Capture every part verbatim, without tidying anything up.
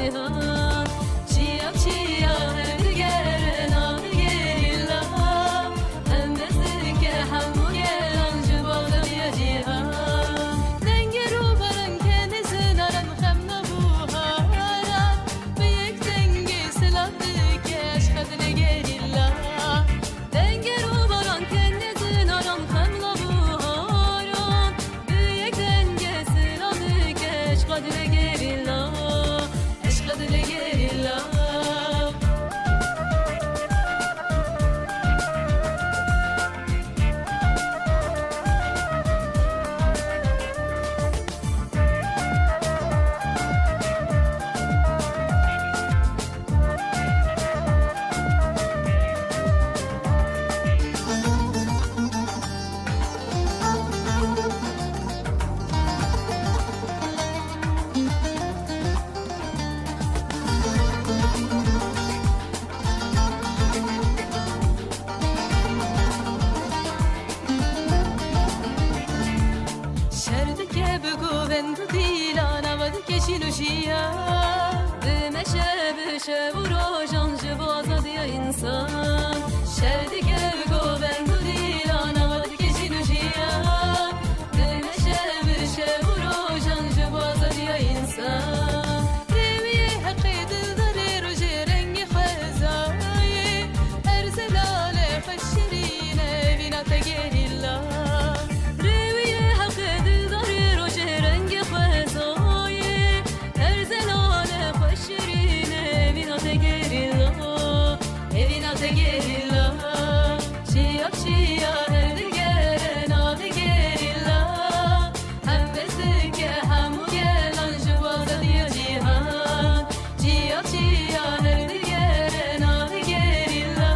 Çiya çiya her digerin abi gerilla. Hem destike hemû gelan ji bo azadiya cîhan. Dengê rûbaran kenê zinaran xem nabû haran. Bi yek dengê silav dike eşqa dilê gerilla. Dengê rûbaran kenê zinaran xem nabû haran. Bi yek dengê silav dike eşqa dilê gerilla. Eşqa dilê gerilla. Şer dike bi govend û dîlan, ava dike jîn û jiyan. Dimeşe bi şev û rojan ji bo azadiya însan. Şer dike bi govend û dîlan, ava dike jîn û jiyan. Dimeşe bi şev û rojan ji bo azadiya însan. Rêwiyê heqê dildarê rojê rengê xwezayê. Her zelale xwe şirîne vîna te gerîla. Rêwiyê heqê dildarê rojê rengê xwezayê. Her zelale xwe şirîne vîna te gerîla. Evîna te gerîla. Çiya çiya her digere navê gerîla. Hem destike hemû gelan ji bo azadiya cîhan. Çiya çiya her digere navê gerîla.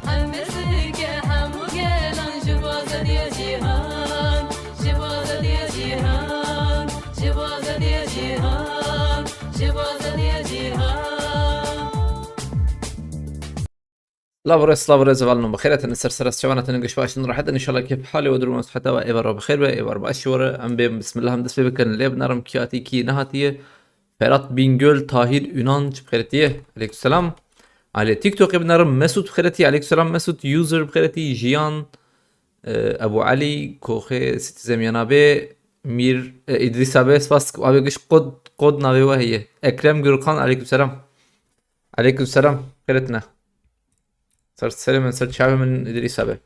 Hem destike hemû gelan ji bo azadiya cîhan. Ji bo azadiya cîhan. Ji bo azadiya cîhan. Ji bo azadiya cîhan. Lav rêz, lav rêz, hevalno bi xêr hatin, ser ser çavan hatin, giş baş in, rahat in, inşallah kêf halê we, durum we, siheta we ê ve re bi xêr be, ê ve re bi eşî we re. Em bê bismillah, em dest pê bikin, lê binêrim kî hatî, kî nehatî ye. Ferhat Bingöl, Tahir Ünan, çi bi xêretî ye? Aleykümselam. Alê TikTokê binêrim, Mesut bi xêretî, aleykümselam Mesut, User bi xêretî, Jiyan, e, Ebu Elî, Koxê, Citizen Yanabê, Mîr, e, Îdrîs Abê, spas, abê giş kod, kod navê we heye. Ekrem Gürkan, aleykümselam. Aleykümselam, xêretî ne. Ser serê min, ser çavê min Îdrîs Abê.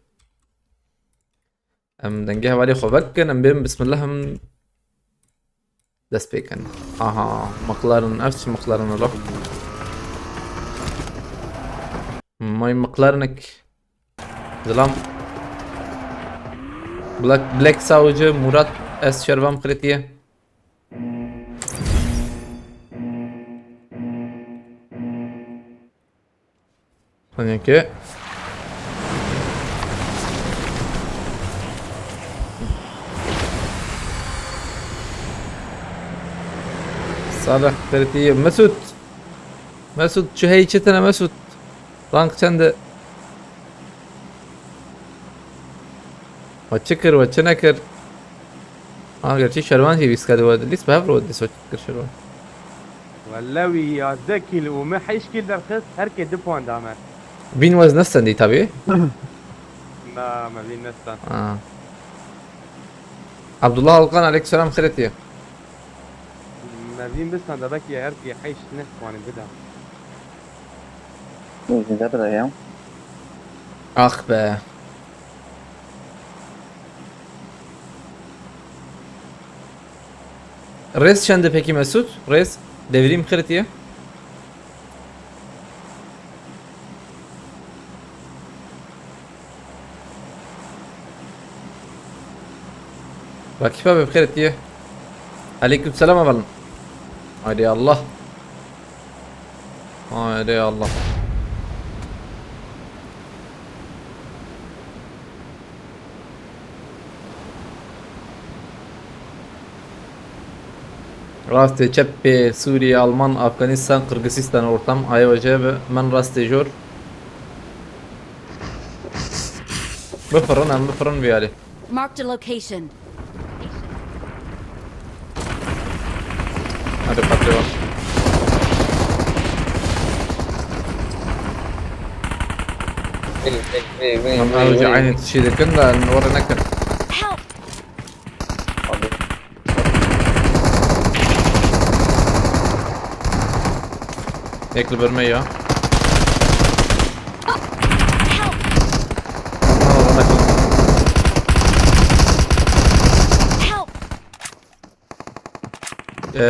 Em dengê hevalê xwe vekin, em bên bismillah em dest pê kin. Aha, McLaren, ev çi McLaren e lo? May McLarenek. Zilam. Black, Black Sauce, Murat, ez şervan xiretiye. Sanki. Salih xiretiye. Mesut. Mesut, çi hey çi tine Mesut? Rank çende? We çi kir, we çi nekir? Ha, gerçi şervan jî vîst kedi we dilîst, bi hev re we dilîst, we çi kir şervan? Welle wî yazdeh kîl û me heşt kîl derxist, her kê du puan da me. Vîn wez nestendî tabî. Na, me vîn nestan. Ha. Abdullah Alkan, aleyküm selam, xiretiye. Me vîn bistanda, belkî her kê heşt neh puanê bida. Zinde bira ya. Ax be. Rêz çende pekî Mesut? Rêz devrîm xiretiye. Rakip abi, bi xêr hatiye. Aleyküm selam, hevalno. Haydi Allah. Haydi Allah. Rastê, çepê, Sûriye, Alman, Afganistan, Qirgizistan ortam. Ayo, cebe, men rastê jor. Bifirin, em bifirin vî alî. Marked a location. Hadi patlıyor. Em ew jî eynî tiştî dikin de were nekin. Help! Yek li ber me ya. Help! Aha, were nekin. Help! Ee,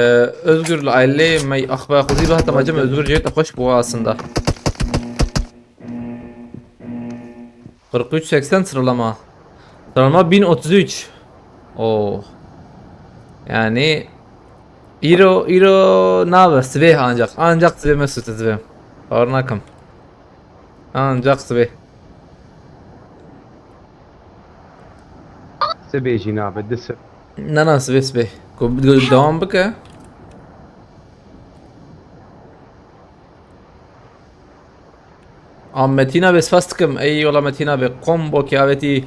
Özgür li ailê me axba xwezî bihata me cem Özgür cihê te xweş bû aslında. Kırk üç seksen sıralama. Sıralama bin otuz üç. Oo. Yani îro, îro nabe sibê ancak. Ancak sibê Mesut sibê. Bawer nakim. Ancak sibê. Sibê jî nabe, di sib. Na, na, sibê, sibê. Ku, ku devam bike. A, Metîna bê spas dikim. Ey wala Metîna bê, kombo ki avêtî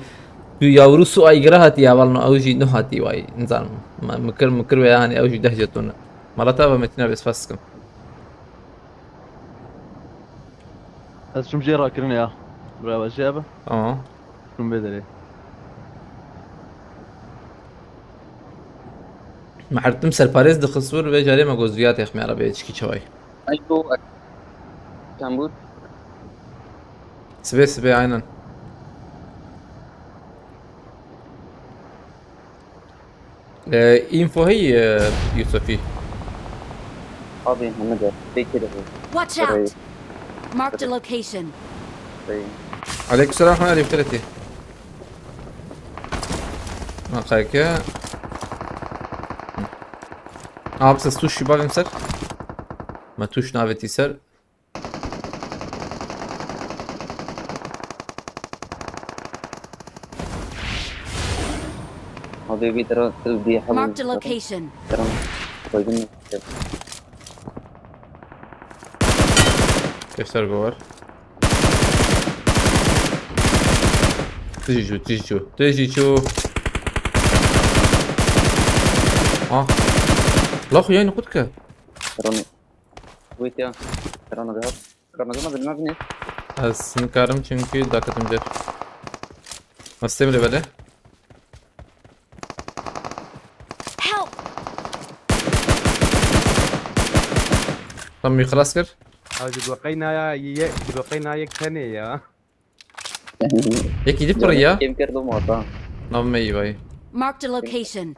tu yavru su aygira hatî, hevalno ew jî nuh hatî way. Nizanim. Ma, mikir, mikir ve yani ew jî deh jeton. Mala te ve Metîna bê spas dikim. Ez çûm jê rakirinê ya. Bravo, jê be. Tamam. Çûm vê derê. Me hertim serparêz dixist wir, vê carê me got zuya têxmê arabeyê çikî çawayî. Ay, bu, çend bû? Sibê, sibê, aynen. Ee, info heyî, e, Yusufî? Abi, hemide. Peki de bu. Watch out! Marked a location. Aleykümselam, hadi, Freddy. Makayke. Abi, siz tuş bavim ser. Ma tuş navetî ser. Abi, bir tara, bir diye. Marked a location. Tara, koydum. Göster go var. Tijî çû, tijî çû, tijî çû. Ah. Lax yayını kut ke. Tara, wait ya. Tara, ne kadar? Ramazan abi, ne yapayım? Ez nikarim çünkü dakitim cer. Nasıl emre böyle? Help! Tam bir xelas kir. Ha, ji bo qey naya ye-, ji bo qey nayek tenê ya. Yek îdî pirî ya. Kêm kir do mata. Nav me yî vay. Marked a location.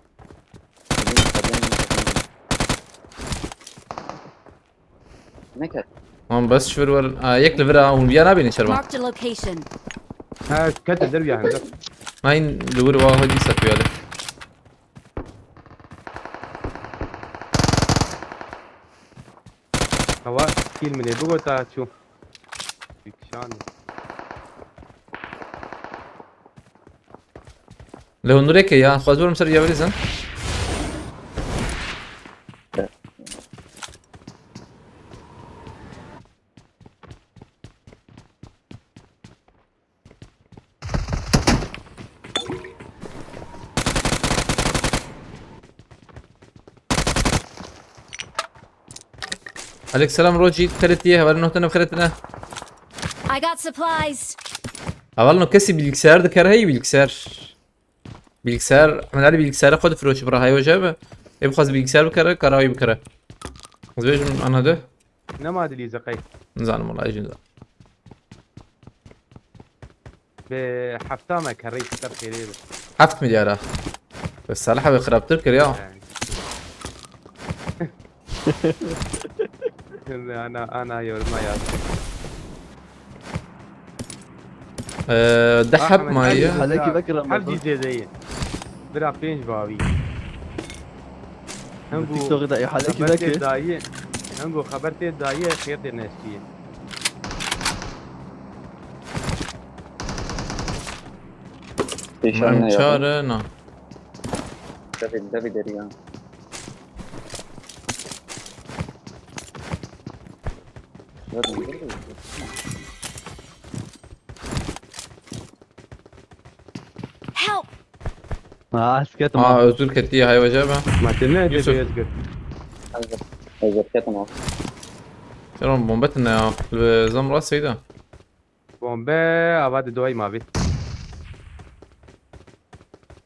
Neket. Tamam, bes şifir var. Aa, yek li vir ha, hûn viya nabînin şervan. Marked a location. Ha, kete der viya hende. Nein, li wir wa hadi sat viya le. Hava, kill mi ne? Bu gota çu. Bikşan. Li hundirê ke ya, xwez birim ser yaverî zin. Aleykümselam Roci, xeretî ye, hevalno te ne xeretine. I got supplies. Hevalno kesî bilgisayar dikar heyî bilgisayar. Bilgisayar, hemen her bilgisayara xwe difiroşi bira, hay hoca be. Ê bixwaz bilgisayar bikare, kara wî bikare. Ez bêjim ana de. Nema dilî zeqey. Nizanim wala, jî nizanim. Bi hefta me kerrî ser xêrê bi. Heft milyara. Bi Salih abi xirabtir kir ya. Yani. Ana, ana yoruma yazdı. Ee, de Ah, hep Ahmet, maye. Hadi. Heleki vekir Ramazan. Hep dizedeyim. Bira pênc bavi. Hem bu TikTok'da ya, hele ki xeber tê dayê, hem bu xeber tê dayê, xêr tê neştiyê. Pêşan Em ne ya? Çare na. Devê, devê derî ya. Help! Ah, ez ketim. Aa, Özgür ketti, hay hoca be. Ma te ne Yusuf. Özgür? Özgür, Özgür, ketim abi. Şeron, bombe tine ya. Li zam rast seyda. Bombe, ava di duayî mavî.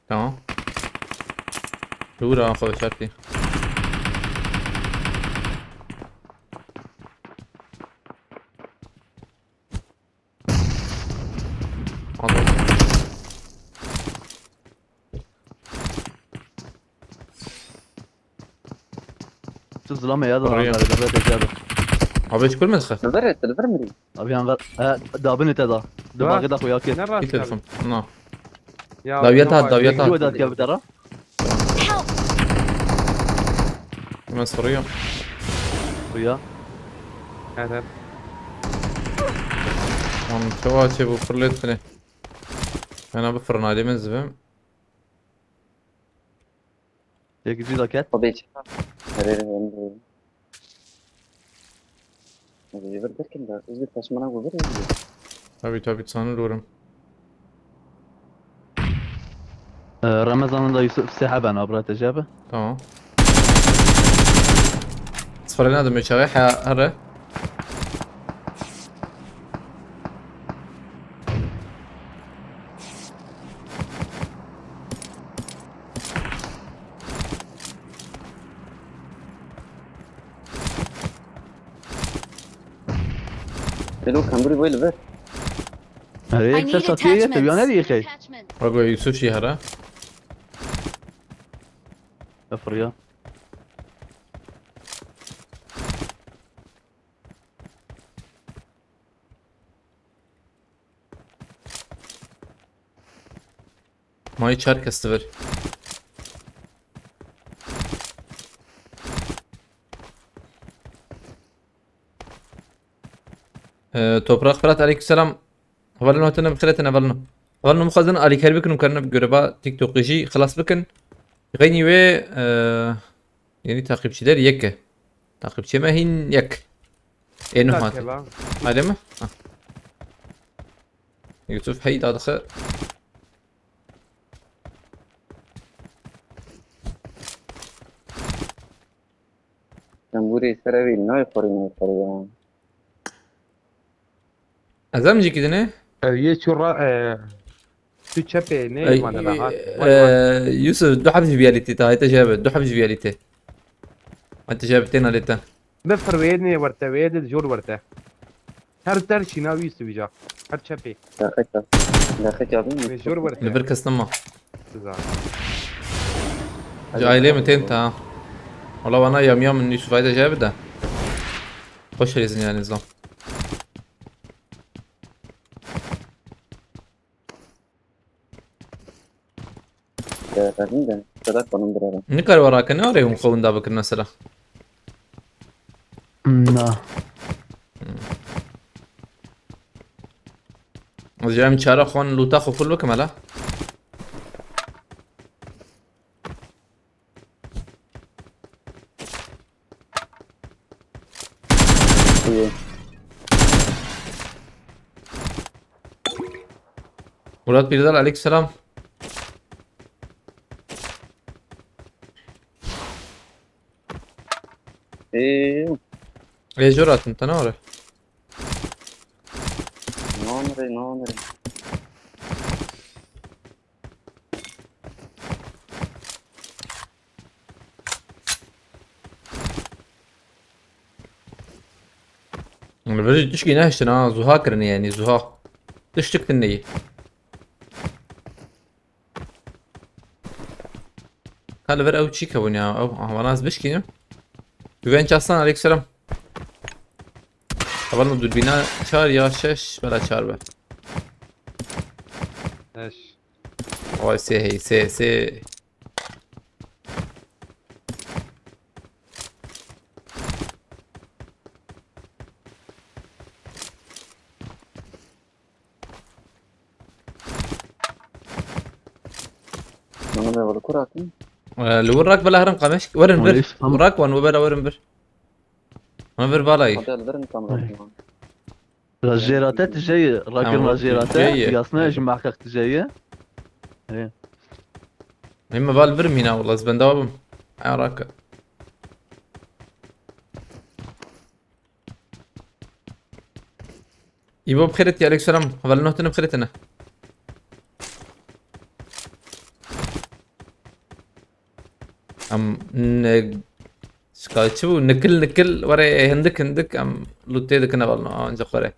Tamam. Dûr an xwe şertî. Aldım. Tu zilame ya da Oraya. Ankara'da, Ankara'da. Abi hiç görmedik ha. Li vir, li vir mirî. Abi Ankara, e, dabin te da. Di Bak, bagê da xuya kê. Ne rast Bir telefon. No. Ya, Daviyet no at, var. Daviyet at. Video da diye bir tara. Help! Hemen soruyor. Xuya. Evet, evet. Lan çava çe bu fırlat beni. Ben abi fırın aileme zibim. Yek jî raket. Xwedê çi? Herê, herê, herê. Ez ê vir derkim de, ez bir taşmana ku vir, ez bir. Tabii, tabii, sana doğru. Ee, Ramazan'ın da Yusuf Sehaben abra tecabe. Tamam. Sıfırına da müçağı, ha, herre. Hello, Kamburi boy li vir. Hey, I need ses atıyor ya, attachments. Tebyan ne diye şey? Attachment. Bak o Yusuf şey hara. Efir ya. Mayî çar kes li vir. Ee, Toprak Fırat, aleykümselam. Hevalno hatine bi xêr hatin, hevalno. Hevalno, mixwazin alîkar bikin û karine bi göreva TikTokê jî xilas bikin. Xeynî wê, ee, yeni takipçiler yek e. Takipçi me hîn yek. Ê nuh hate. Takip ha. Hale mi? Ha. Yusuf hey dadıxı. Sen burayı serevî nayê xorî nayê xorî ya. Ez em jî kidine? Ev yê çû ra, e, tu çepê nê Ey, mane rahat. e, Yusuf, du heb ji viyalîtî te, hayte jebe, du heb ji viyalîtî. Hayte jebe têna lê te. Bifir wê nê werte, wê de jor werte. Her der çîna wî sivîca. Her çepê. Daxek abi. Daxek abi. Wê jor werte. Li vir kes nema. Siza. Ji ailê min tên ta. Wala wana yam yam min Yusuf hayte jebe de. Xweş rêzin yani zam. Ee, ben de, Sedat benim birader. Nikare we rakine arê hûn xwe winda bikin mesela. Na. Ez ji em çara xwan lûta xwe ful bikim hele. İyi. Murat Birdal, aleykümselam. Ee, Ê jor hatin, te ne were? Ne onere, ne onere. Li vir jî tişkî nehiştin ha, zuha kirin yani, zuha. Tiştik din neyî. Ka li vir ew çî kevin ya, ew, ah, vana ez bişkînim. Güvenç Aslan, aleykümselam. Heval min dûrbîna çar ya şeş, bela çar be. Eş. Vay sê hey, sê, sê. Bana ne var, kur atın. Ee, li wir rak bela herin qameş. Werin bir. Rak wan we bela werin bir. Wan vir balayî. Hadi alırım tam rakın. Rajêrate tije ye, rakin Tamam, rajêrate, tije ye. Yasna ji mahkak tije ye. Ê. Em val vir mîna wala, ez benda bim. Aya raka. Îbo bi xêr tî, aleykum selam. Hevalên tune bi xêr tine. Em ne şikayetçi bû. Nikil nikil were hindik hindik em lûtê dikin hevalno. Ancak were.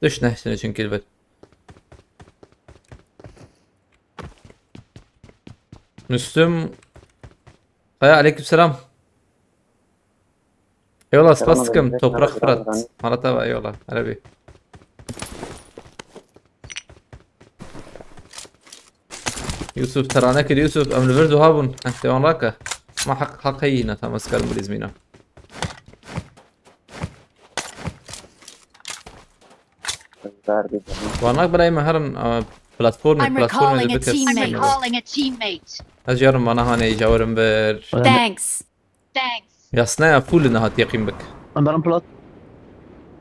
Düş ne şimdi çünkü bir. Müslüm. Kaya, aleykum selam. Eyvallah, spas dikim. Toprak Fırat. Malat ava, eyvallah. Erebî. Yusuf, terane kir Yusuf. Em li vir duha bûn. Heh, dewan rake. Ma haq, haq heyî ne, tam ez karim bilîzmîna. Verdi. Varnak belay me herin, e, platformê, I'm platformê recalling de a bikir. Teammate. I'm recalling a teammate. Ez yarim bana hane icawerim bir. Thanks. Thanks. Yasna ya full ne hat yakin bik. Em berin plat-,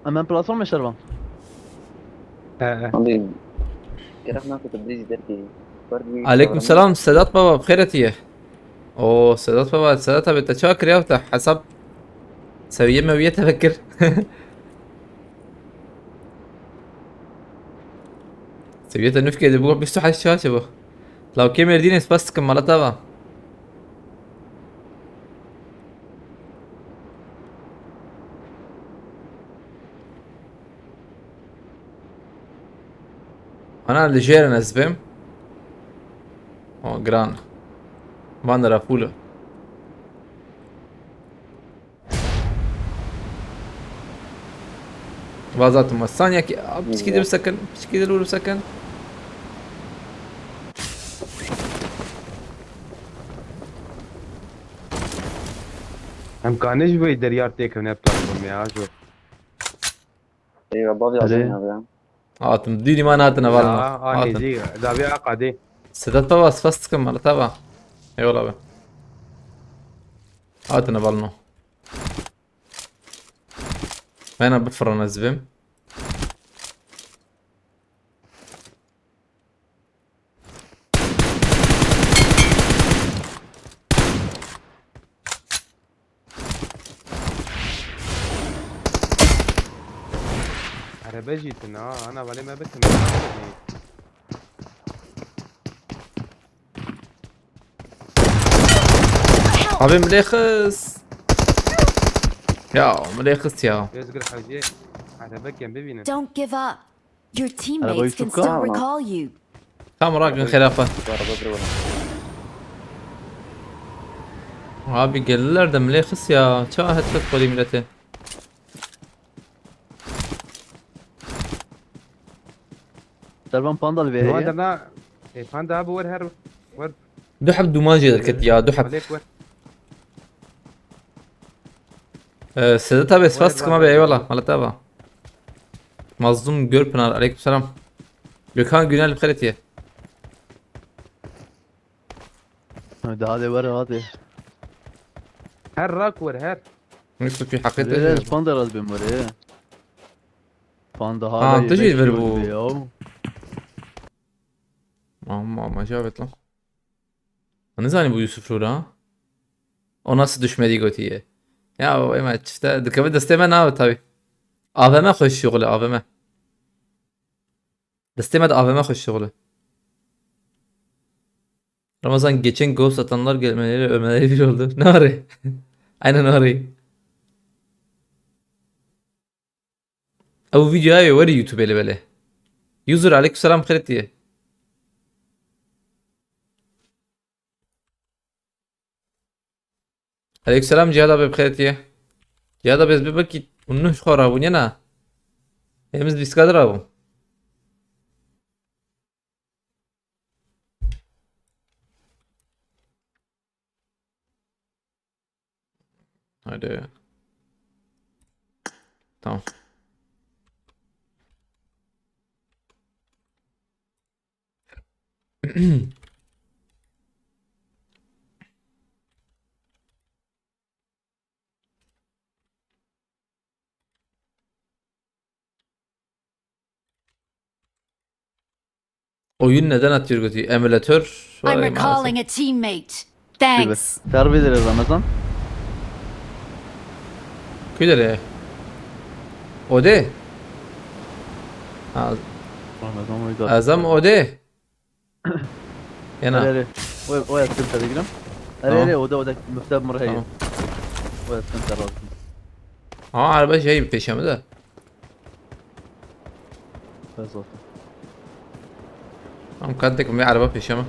em berin platformê şervan. He, he. Abi, gerek nake tu bilî derkî. Aleykum selam Sedat baba, bi xêr hatiye. Oo, Sedat baba, Sedat abi, te çawa kiriya te hesap seviye meviye te vekir. Seviye te nifkê de bû, bîst û heşt çawa çi bû? Lawkê Mêrdînê spas dikim, mala te va. Ana li jêr in ez bêm. O, giran. Van de ra fûl e. Vazatim ve. Saniye ki, a, piçkî de bisekin, piçkî de lûr bisekin. Em kanê ji bo deriyar têkevine platformê ya, jo. Eyvah, bavê Hadi. Azîn abi ya. Hatim, dîrî man hatine valno. Ya, a nêzî, davê a qadê. Sedat baba, spas dikim, mala te va. Eyvallah be. Hatine valno. Hena bifirrine zibim. Erebe jî tune ha, ana velê me bikin. Abi milê xist. Ya milê xist ya. Özgür Hacı, erebe kem bibînin. Don't give up. Your teammates can still recall you. Tam rak bin xelafa. Abi geldiler de milê xist ya. Ça headshot koydu millete. Servan panda li vê heye. Panda na, e, panda abi wer her, wer. Du heb duman jê derket ya, du heb. Alek wer. Ee, Sedat abi, spas dikim abi, eyvallah. Malat abi. Mazlum Görpınar, aleykümselam. Gökhan Günel, bi xêr hatiye. Hadi, hadi, ver, hadi. Her rak ver, her. Yusuf, bir hakikaten. Panda raz bin var ya. Panda hala. Ha, tu jî ver bu. Ama, ama, cevap et lan. Ne zanî bu Yusuf Rura? O nasıl düşmedi gotiye? Ya o ema çifte dikeve destê me nabe tabi. A V M xweş şuxule, A V M. Destê me de A V M xweş şuxule. Ramazan geçen ghost atanlar gelmeleri ölmeleri bir oldu. Ne var? Aynen var. Ew videoya weri YouTube ele bele. User, aleykum selam, xêr diye. Aleykum selam Cihad abi, xêr diye. Cihad abi, ez bi belkî û neh xwe rabûn yena. Hemiz bîst kadir rabûn. Hadi. Tamam. Oyun neden atıyor götü? Emülatör. I'm recalling a teammate. Thanks. Serbi dire Ramazan. Küdere. O de. Ha, Ramazan oydu. ez em odê. Yena. Erê, erê. O, o yakın telegram. Erê, Tamam. Erê, o da, o da. Müfte mırhayı. Tamam. O yakın telegram. Ha, araba şey peşeme de. Ben zaten. Tamam, kan tek bir araba peşeme.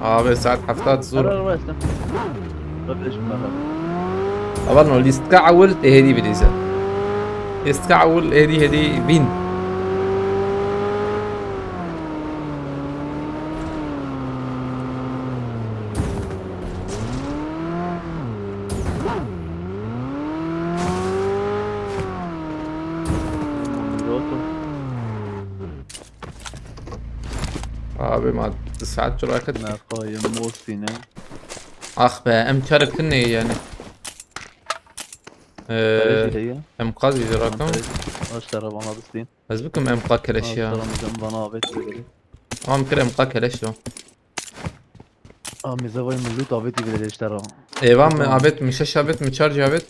Abi saat hafta Ara zor. ara işte. Kardeşim ben. Avan o listka awil te hedi bilize. Listka awil hedi hedi bin. Abi ma saat çuraket. Merkayım Mosine. Ah be, em çarek ne yani. Ee, Kaleci de ya. em qaz bir rakam. Aşağıda bana da isteyin. Ez bikim em qa keleş ya. Aşağıda bana abet verelim. Tamam kir em qa keleş ya. Aa, mizevay millet abet verelim işte ara. Evan mı Tamam. abet mi, şeş abet mi, çarj abet?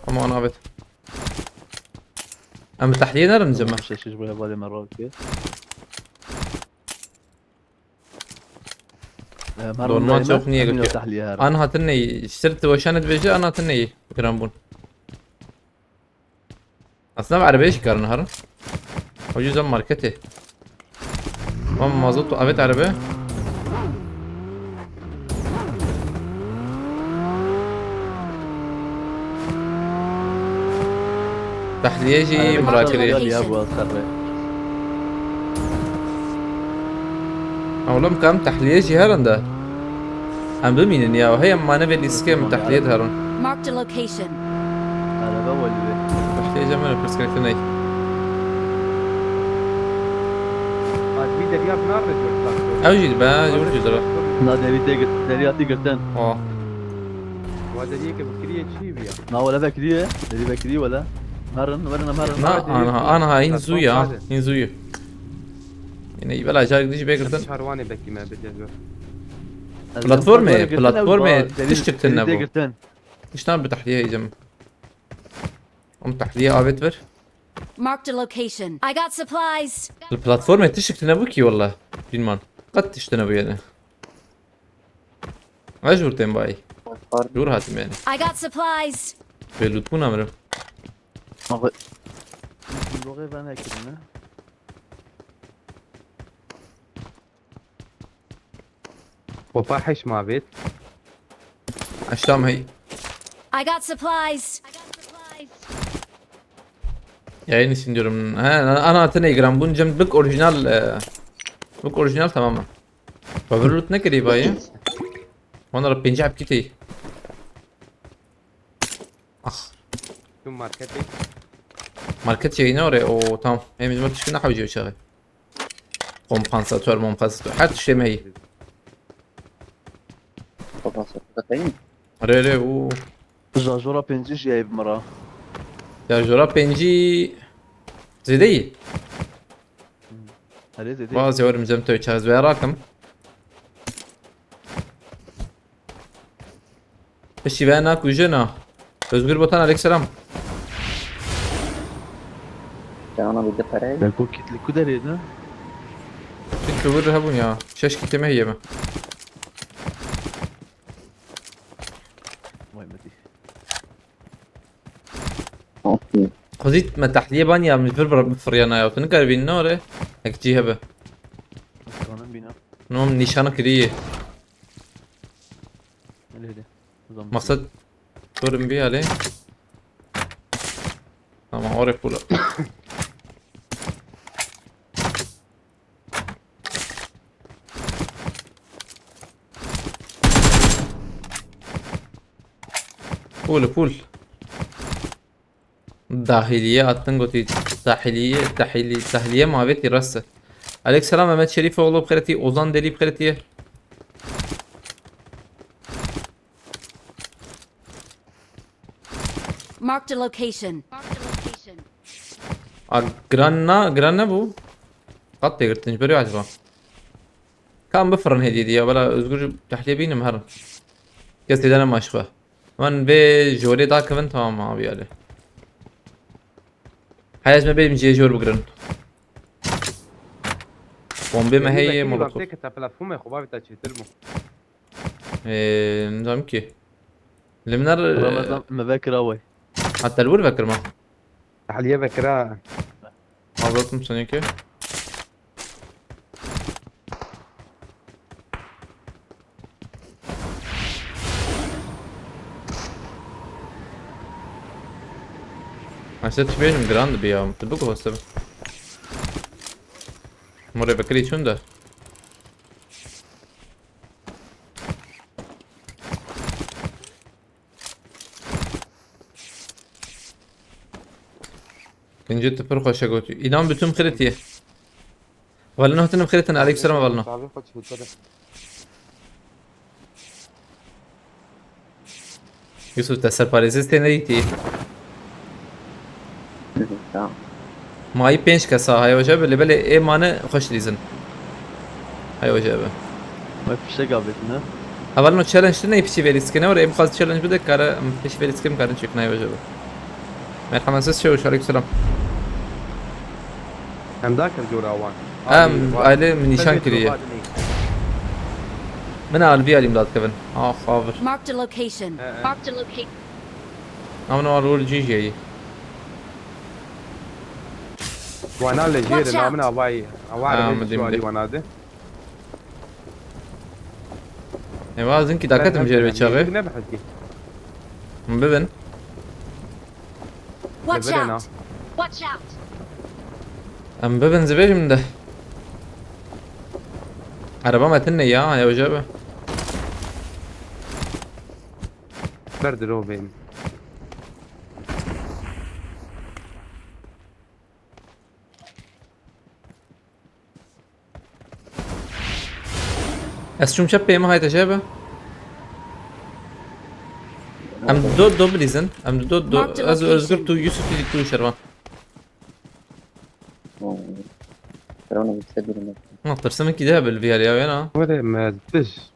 Ama on abet. Em tahliye nerim cema. Şaşış buraya bari merak ki. Normal çok niye götür? Tahliye her. An hatin ne? Sırt veşanet veje an hatin ne? Gram bun. Aslında arabaya çıkarın harın. O yüzden markete. Ama mazot evet araba. Tahliyeci Araba Murat güzel Kiri. ya bu aslında. Oğlum kam tahliyeci herinde. Em bimînin ya. Hey em mane ve lîskê em tahliye diherin. Marked a location. Araba wali be. Tahliyeci min pirsgirêk ney. Adî derya bi nare diyor. Ew jî dibe, ew jî dibe. Na devi te gir-, devi hatî girtin. Oh. Wa deriyê ke bikiriye çi biya? Na wala vekiriye. Devi vekiriye wala. Merin, merin, merin. Na, anha, anha, hin zû ya. Hin zû ya. Yine î bela car gidiş be girtin. Çarwanê bekî me bide gör. Platformê, platformê tiştik tine bu. Tiştan bi tahliye yiyeceğim. Oğlum tahliye avet ver. Marked a location. I got supplies. Platformê tiştik tine bu ki wallah. Bilmem. Qet tiştine bu yani. Mecbur tem bay. Dur hatim yani. I got supplies. Ve lutfun amrım. Abi. Loge ben ekibine. Xopa heş mavêt. Aştam hey. I got supplies. Yayın için diyorum. He, ana hatine gram bun cem bik orijinal e, bik orijinal tamam mı? Favori loot ne kadar bayı? Onlara pinci hep gitti. Ah. Tu marketê. Market şeyi ne oraya? O tamam. Hem bizim tişkine havcı çağı. Kompansatör, mompansatör. Her tişte meyi. Kompansatör katayım. Re re u. Jajora pêncî jî heye bi min re. Ya jora pêncî zêde yî. Herê zêde. Bazı yorum cem tevçe ez ve rakim. Piştî ve na kujena. Özgür Botan aleykselam. Cana bir de parayı. Ya ku kit li ku derê ne? Çünkü vur hebun ya. Şeş kitime yeme. Vay Medî. Okey. Xwezît me tahliye ban ya min vir bir firiyana ya. Tu nikar bin nore. Ek cî hebe. Kanım bina. Nom nîşana kiriye. Öyle öyle. O zaman. Maksat. Durum bir hali. Tamam oraya pula. Pul pul. Dahiliye attın goti. Dahiliye, dahili, dahiliye muhabbeti rastı. Aleyküm selam Mehmet Şerifoğlu bixêretî, Ozan Deli bixêretî. Marked a location. A, giran na, giran ne bu? Qat tê girtin, ji ber wê acaba? Kam bifirin hediye diye, bela Özgür tahliye bînim herin. Kes têde nema ji xwe. Van vê jorê dakevin, tamam abi yani. Heye ez me bêm cihê jor bigirin. Bombê me heye, molotof. Têke te platformê xwe bavê te çêtir bû. Ee, nizam ki. Li min er, Ramazan me vekira wey. Ha, te li wir vekirma. Tahliye vekira. Azatım seni ki. Aslında tübenim grand bir ya. Tıbuk olsa. More vekirî çûn de. Kincî tu pir xweş e gotî. Înan bi tu min xirêtiye. Valino hatinim xirêtin, aleykum selam valino. Abi xweş hûtede. Yusuf, te serparêzê stê nedîtî. Tamam. Mayî pênc kesa heye weje bi, lê belê ê mane xweş dîzin. Heye weje bi. Bak fişek abi ne? Hevalno challenge tu ney piçî vêlî sikine, were ê bixwaz challenge bide, kare em pêşî vêlî sikim karin çêkin heye weje bi. Merhametsiz çavuş, aleykum selam. Em dakir gora wan. Em aile min nîşan kiriye. Min alvî alîm dadkevin. Ax, avir. Marked a location. He, he. Marked a location. Amna rol cî jeyî. Wana li jêr namina vay. Awa revê şu alî wana de. Eva zin ki daketim jêr vê çaxê. Ne bihezî. Bibin. Watch out! Watch out! Em bibin zibêjim de. Araba me tune ya, ya hoca be. Ber diro bêm. Ez çûm çep pê me hayte şey be. Em do do bilîzin. Em do do. Ez Özgür tu Yusuf tu şervan. Şervan bir şey durum. Ma tirsim ki de bil viyar ya yana. Were me diz.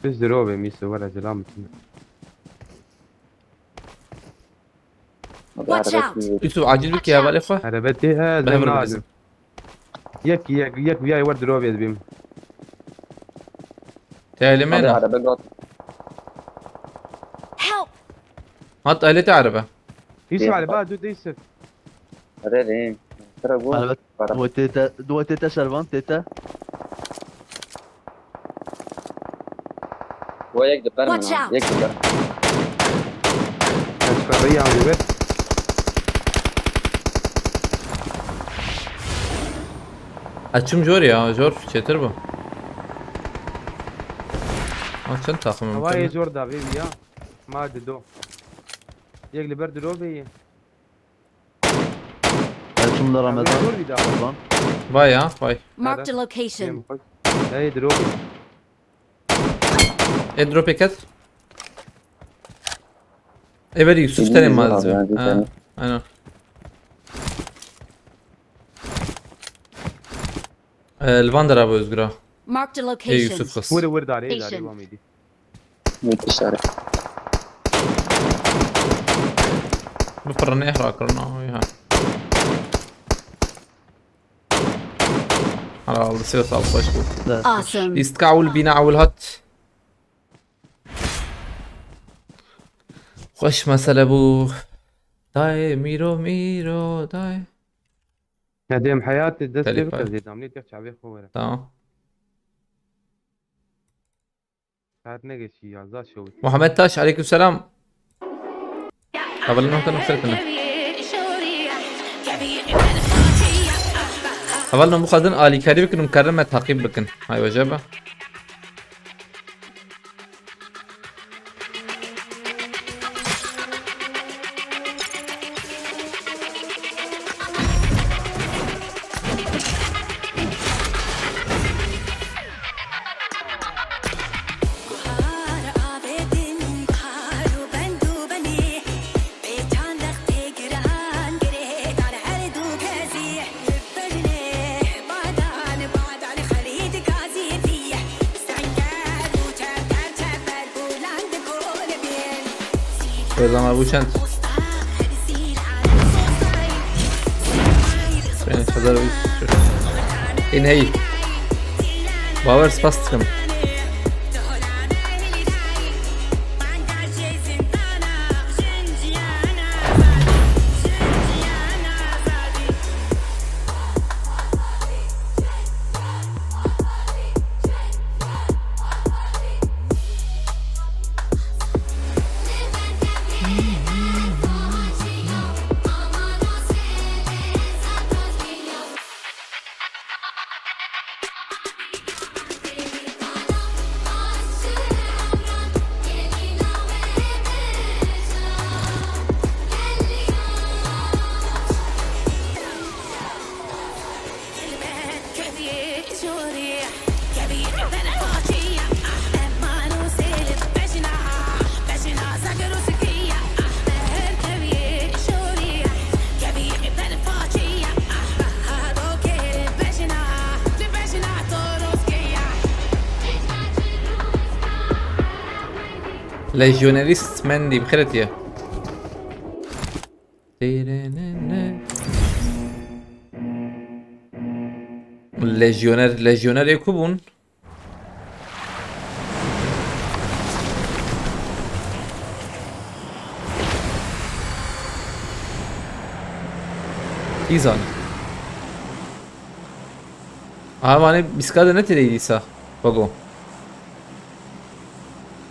Diz diro be mîse were zilam. Watch out! Yusuf acil bike hevalê xwe. Erebe tê he, ez nadim. Yek, yek, yek viyayê wer dirovê dibîm. Te elê me ne? Erebe got. Help! Hat elê te erebe. Yusuf erebe, du Yusuf. Erebe. Tira got. Erebe. Wê tête, wê tête şervan, tête. Wê yek di ber min ha. Yek di ber. Ez ferrî yan li vir. Ez çûm jor ya, jor çêtir bû. Ha, çend takımım? Hava ye jor da vê ya. Ma di do. Yek li ber diro bê. Erçim de Ramazan. Abi, dur bir daha. Kurban. Vay ya, vay. Marked a location. Hey, drop. E, drop eket. Evvel Yusuf Terim abi, malzeme. Ha, aynen. E, Lvander abi Özgür'a. Marked a location. E, Yusuf kız. Vur, vur, dare, dare, devam edin. Müthiş hareket. Bi pirrinê ihra kirina wî ha. Hala aldı ses al baş bu. Awesome. Îstka ewil bîna ewil hat. Xweş mesele bû. Dayê mîro mîro dayê. Nedêm heyatê dest pê bike zêdamlê têx çavê xwe were. Tamam. Saet negeşî ya, za şewit. Muhammed Taş, aleyküm selam. Hevalno hate nexşer kine. Hevalno bixwazin alîkarî bikin û karin me taqîb bikin. Hay wece be. Zama bû çend? Pênc hezar û bîst. Ên hey. Bawer spas dikim. Lejyonerîst Mendî bi xêr hatiye. Lejyoner, lejyoner ê ku bûn? Kî zane? Aha, vanê bîska de ne têdeyî dîsa. Bago.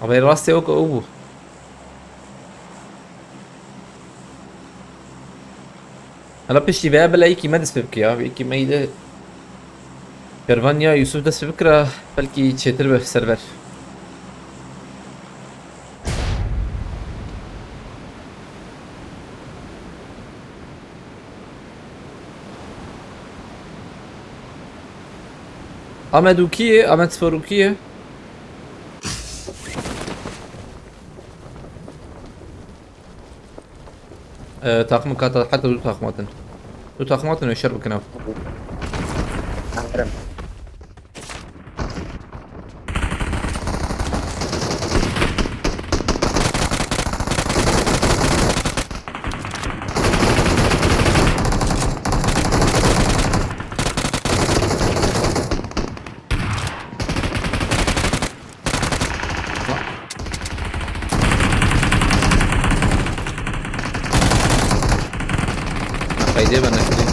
Ama rastê wek ew bû. Hela piştî veya bila yekî me dest pê bike ya. Yekî me îde kervan ya Yusuf dest pê bikira, belkî çêtir be server. Amed û kî ye? Amed Spor û kî ye? Ee, takım kata, hatta du takım atın. Du takım atın ve şer bakın abi. Aferin. Qeydê be nekirî.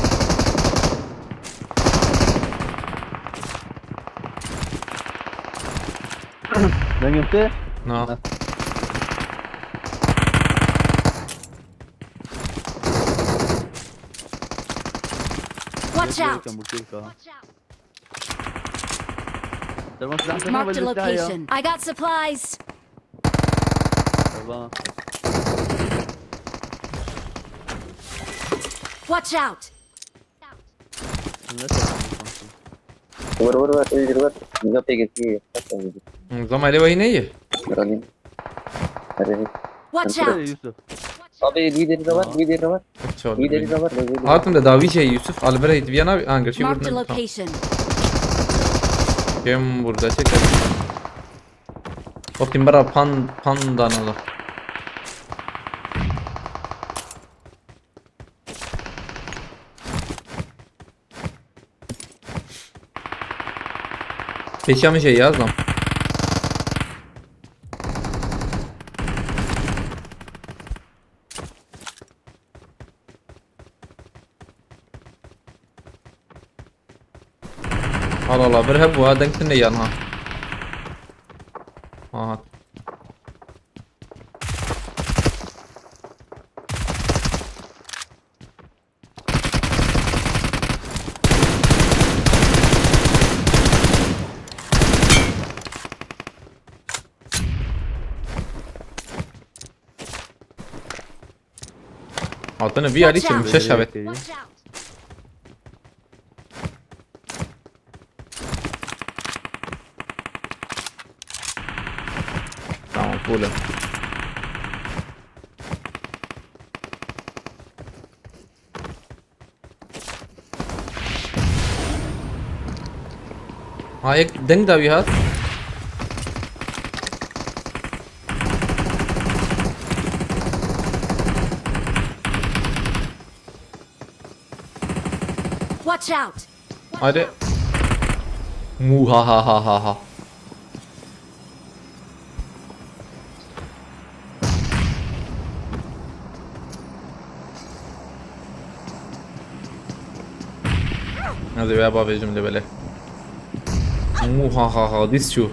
Dengê te? Na. Watch out! Watch out! Tamam, silah, silah, Marked a silah ya. Location. I got supplies. Tamam. Watch out! Ne tarafı? Vur, vur, vur, öldür, vur. Yok, peki, iyi. Bak, öldür. Hı, zaman ele vay ne ye? Vuralım. Hadi. Watch out! Yusuf. Abi, lideri de var, lideri de var. Çok Lideri de var, lideri de var. Hatun da davi şey Yusuf, Albert Viyana, Angır, şey Marked a vurdun. Tamam. Location. Kim burada çeker? Bakayım, bana pan, pandan alır. Pêşiya min jî yaz lan. Allah Allah, bir hebû ha, deng tune yan ha. Aha. Hatine vî alî çim şeş evet. Watch out! Tamam, full. Ha, yek deng dawî hat. Watch out! Haydi. Muhahahaha. Hadi be bavê jim de bele. Muhahaha, diz çû.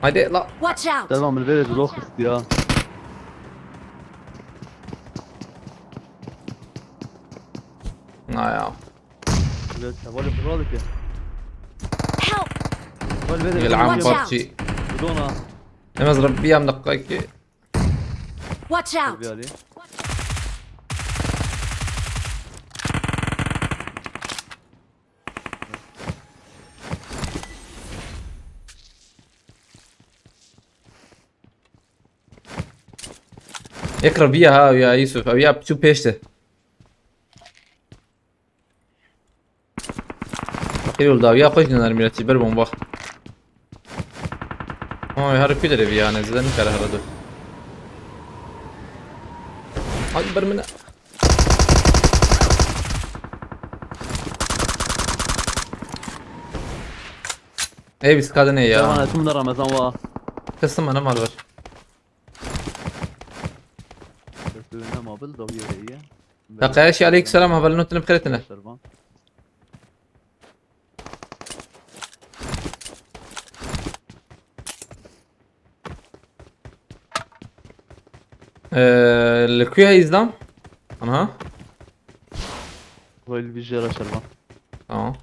Haydi la. Watch out! Selma, min vê rê dilo xist ya. Naya. Hevalê xwe radike. Help! Heval vê rê Yel'an Watch out. PUBG. Bidona. Em ez Rebbi em deqayekê. Watch out! Bir ali. Yek Rebbi ha ya Yusuf. Ev ya çû pêş de. Fakir oldu abi ya, xweş döner milletçi, ber bomba. Ay, her kuy derevi yani, zeden kare herhalde. Ay, ber mine. Ey, biz kadın ya. Devam et, bunda Ramazan var. Kıstım bana mal var. Destüne mabil da bir yere. Taqayaşî, aleykum selam, hevalê nû tune bi xêr tune. Ee, li kuya îzdam? Aha. Böyle bir yere Şervan. Tamam.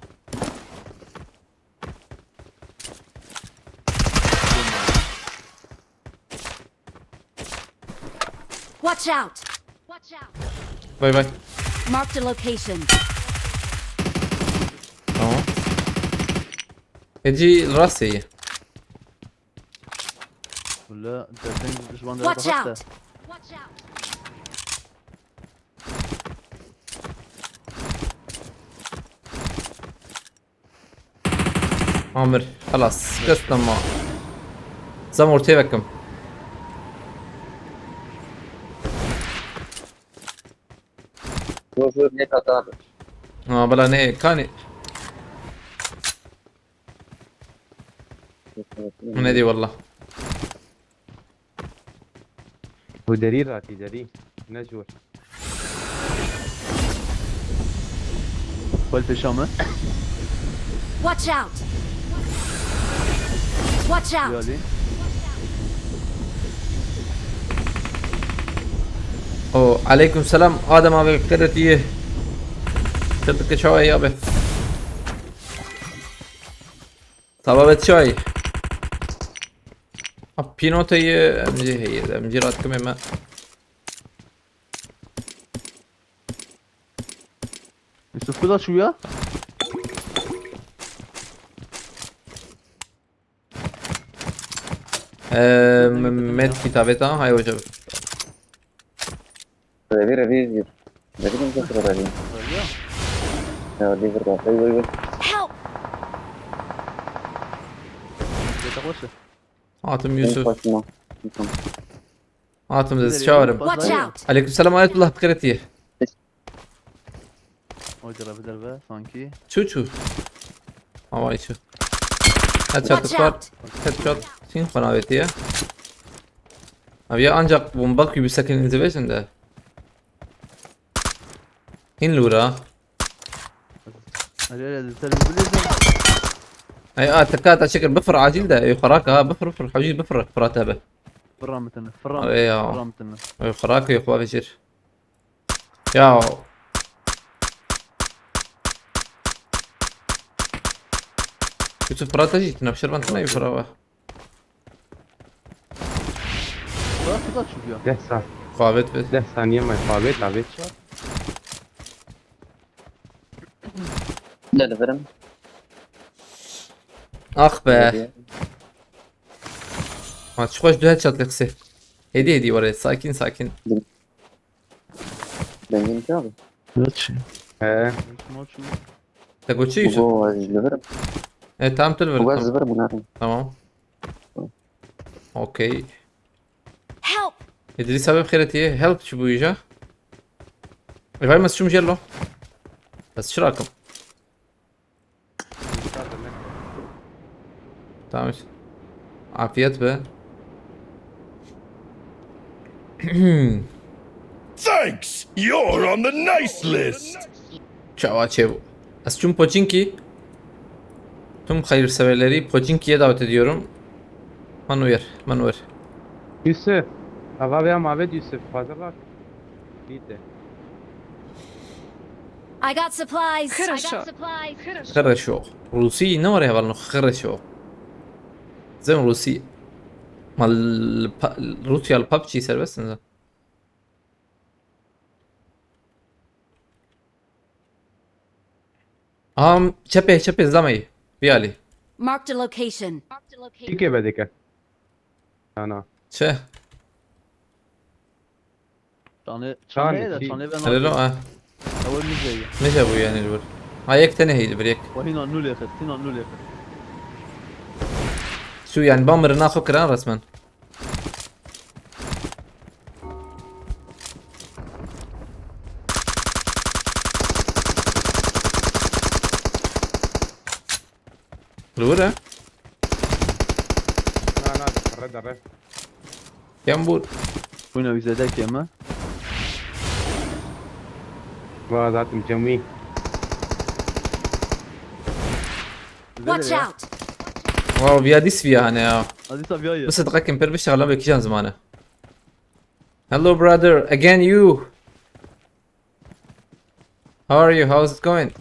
Watch out! Watch out! Bay bay. Marked a location. Tamam. Eci rastê ye. Böyle derden düşman da Watch rahat da. Out! Amir, xelas, kestema. Zam ortaya bakım. Zor zor net at abi. Ha, bela ne, kani. Ne diyor valla. Bu derî ratî derî. Ne jor. Böyle peşa mı? Watch out! Watch Bir out! ali. O, aleyküm selam. Adem abi, qedetiye. Qedetike çawayî abi. Sababet çay. Ha, pînoteyê M C heye, M C radikime me. Yusuf, bu da şu ya. Eee, med kitabeta, hay hocam. Revi revi izliyor. Revi ne kadar revi? Böyle ya. Ya revi revi. Vay vay vay. Help! Beta hoşu. Atım En Yusuf. başına. Bakma. Atım da çağırım. Watch out! Aleyküm selam, ayetullah, bi xêr hetiye. Oydur abi derbe sanki. Çu çu. Ama içi. Headshot Watch var. Out! Headshot. Sin bana vetiye. Abi ya ancak bomba gibi second intimidation de. Hin lura. Hadi hadi hadi sen biliyorsun. Ay, a, teka ta şekil bifir acil de. Ey, xaraka ha, bifir, bifir, hacî bifir, Fırat abi. Fırra mı tını? Fırra mı? Abi ya. Fırra mı tını? Ey, xaraka yok, bavê jêr. Ya. Yusuf, Fırat jî, tine şervan tine, Fırat. Fırra fırra çünkü ya. Deh sa. Xavêt bit. Deh saniye me xavêt avêt. Ne derim? Ah be. Ha, çok hoş, du headshot qisê. Hedi hedi were, sakin sakin. Benzin ki abi. Kaç? He. Maç mı? Te got çi, Yusuf? Bu az liverim. E, tamam, tu li vir. Bu az Tamam. liverim bunlar. Tamam. Okey. Help! Îdrîs abi, bi xêr hetiye. Help çi bû îja? Efendim, ez çûm jê lo. Ez çi rakim? Tamam. Afiyet be. Thanks! You're on the nice list! Çawa çêbû? Ez çûm Pochinki. Tüm hayırseverleri Pochinki'ye davet ediyorum. Manuel, Manuel. Yusuf. Ava veya Mavet Yusuf. Hazırlar. Bitti. I got supplies. I got Хорошо. Supplies. Хорошо. Rusî ne var ya, hevalno, хорошо. Zem Rusî. Mal pa-, Rusya li PUBG serbest mi? Am, çepê, çepê zameyî. Viyalî. Marked a location. Dike be dike. Ana. Çe? Çanê, çanê de, çanê be. Hele lo, ha. Ew mize ye. Mize bu yani bir. Ha, yek tane heydi bir yek. Ve hîna nû lê xist, hîna nû lê xist. Şu yani bamrina xo kiran resmen. Li wir e? Na, na, derre, derre. Yan bû. Bûna wî zêde kêm e. Va zaten cemî. Watch out! Wow, viya dîs viya hane ya. Hadi tabii ya. Bise diqekim per bişe xala be kîjan zimane. Hello brother, again you. How are you? How's it going?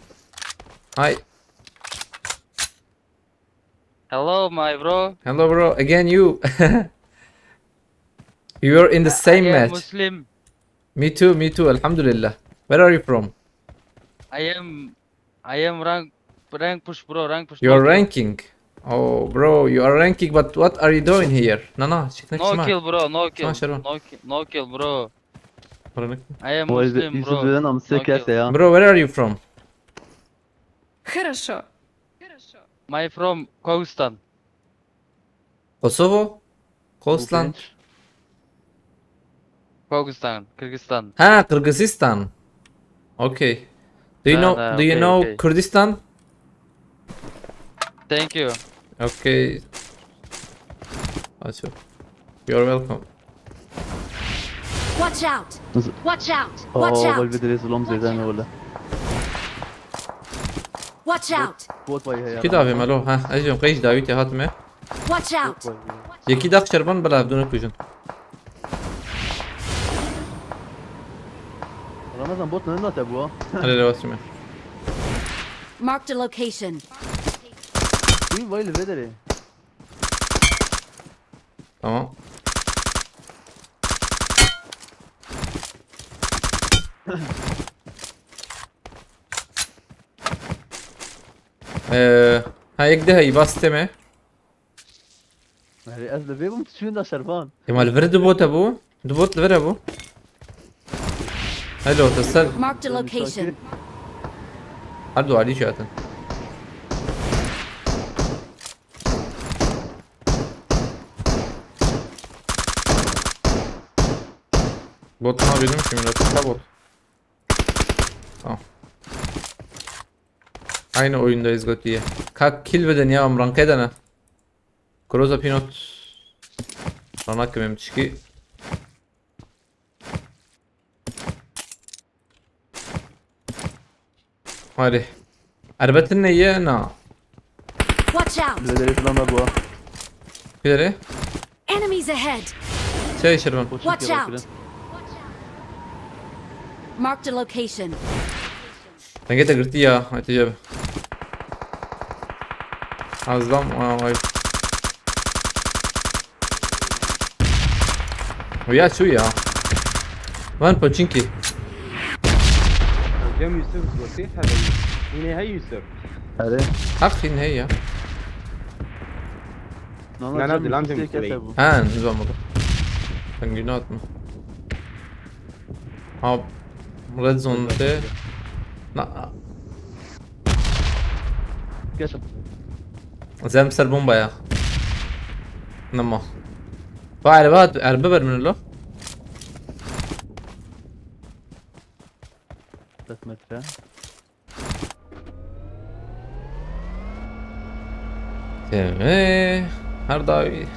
Hi. Hello, my bro. Hello, bro. Again, you. You are in the same I am match. Muslim. Me too, me too. Alhamdulillah. Where are you from? I am, I am rank, rank push, bro. Rank push. You are ranking. Oh, bro, you are ranking, but what are you doing here? No, no, çık, çık, çık. No kill, bro. No kill. No kill, bro. I am Muslim, bro. No kill. Bro, where are you from? Хорошо. My from Kogistan. Kosovo? Kosland? Kogistan, Kyrgyzstan. Ha, Kyrgyzstan. Okay. Do you know, do you know Kurdistan? Thank you. Okay. Acho. You're welcome. Watch out! Watch out! Watch out! Watch out! Kî davê me lo? Ha, ez jî qey ji dawî tê hatime. Watch out! Yekî dax şerban bila hevdû nekujin. Ramazan bot ne nate bu ha? Hele hele, basime. Marked a location. Wî vay li vê derê. Tamam. Ee, ha, yek de heyî, bas teme. Erê, ez li vê bûm, tu çûyên da şervan. Ema li vir du bot hebû. Du bot li vir hebû. Hello, te ser. Marked a location. Her du alî jî hatin. Bot nabînim ki millet. Ha, bot. Tamam. Aynı oyundayız gotiye. Ka kill bidin ya, em ranke de ne? Kroza Pinot. Ranak kimim çiki. Hadi. Erbetin ne ye na? Watch out! Li vê derê silan me bû. Kî derê? Enemies ahead! Çay şerban. Watch out! Marked a location. Dengê te girtî ya, Hatice bi. Azlam, aa, vay. Uya çû ya. Van Pochinki. Cem Yusuf gotî hebe. Yine hey Yusuf. Erê. Haq yine hey ya. Nana, nana, dilam Cem Yusuf. Ha, nizam oldu. Sen günü atma. Ha, red zone te. Na. Geç. Zem ser bomba ya. Nema. Va erbe, erbe ver min lo. Set metre. Teve. Her daim.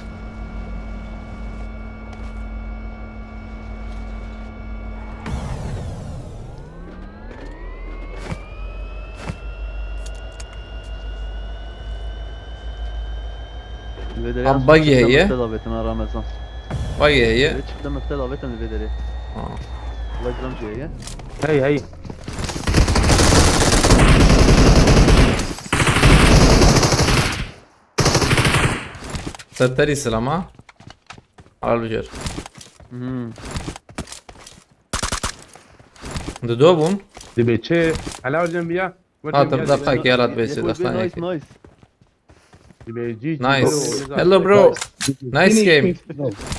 Li vê derê Abi, buggy heye. Mefte davetim ha Ramazan. Buggy heye. Vê çifte mefte davetim li vê derê. Aa. Vay gram jî heye. Hey hey. Serterî silama. Albijer. Hmm. Dido bûm. Dibê çi? Helal hocam ya. Hatim, dakika ki yarat Ye- besi, ye- dakika nice, yeki. Nice. Dibê G G. Nice. Hello, bro. Nice game.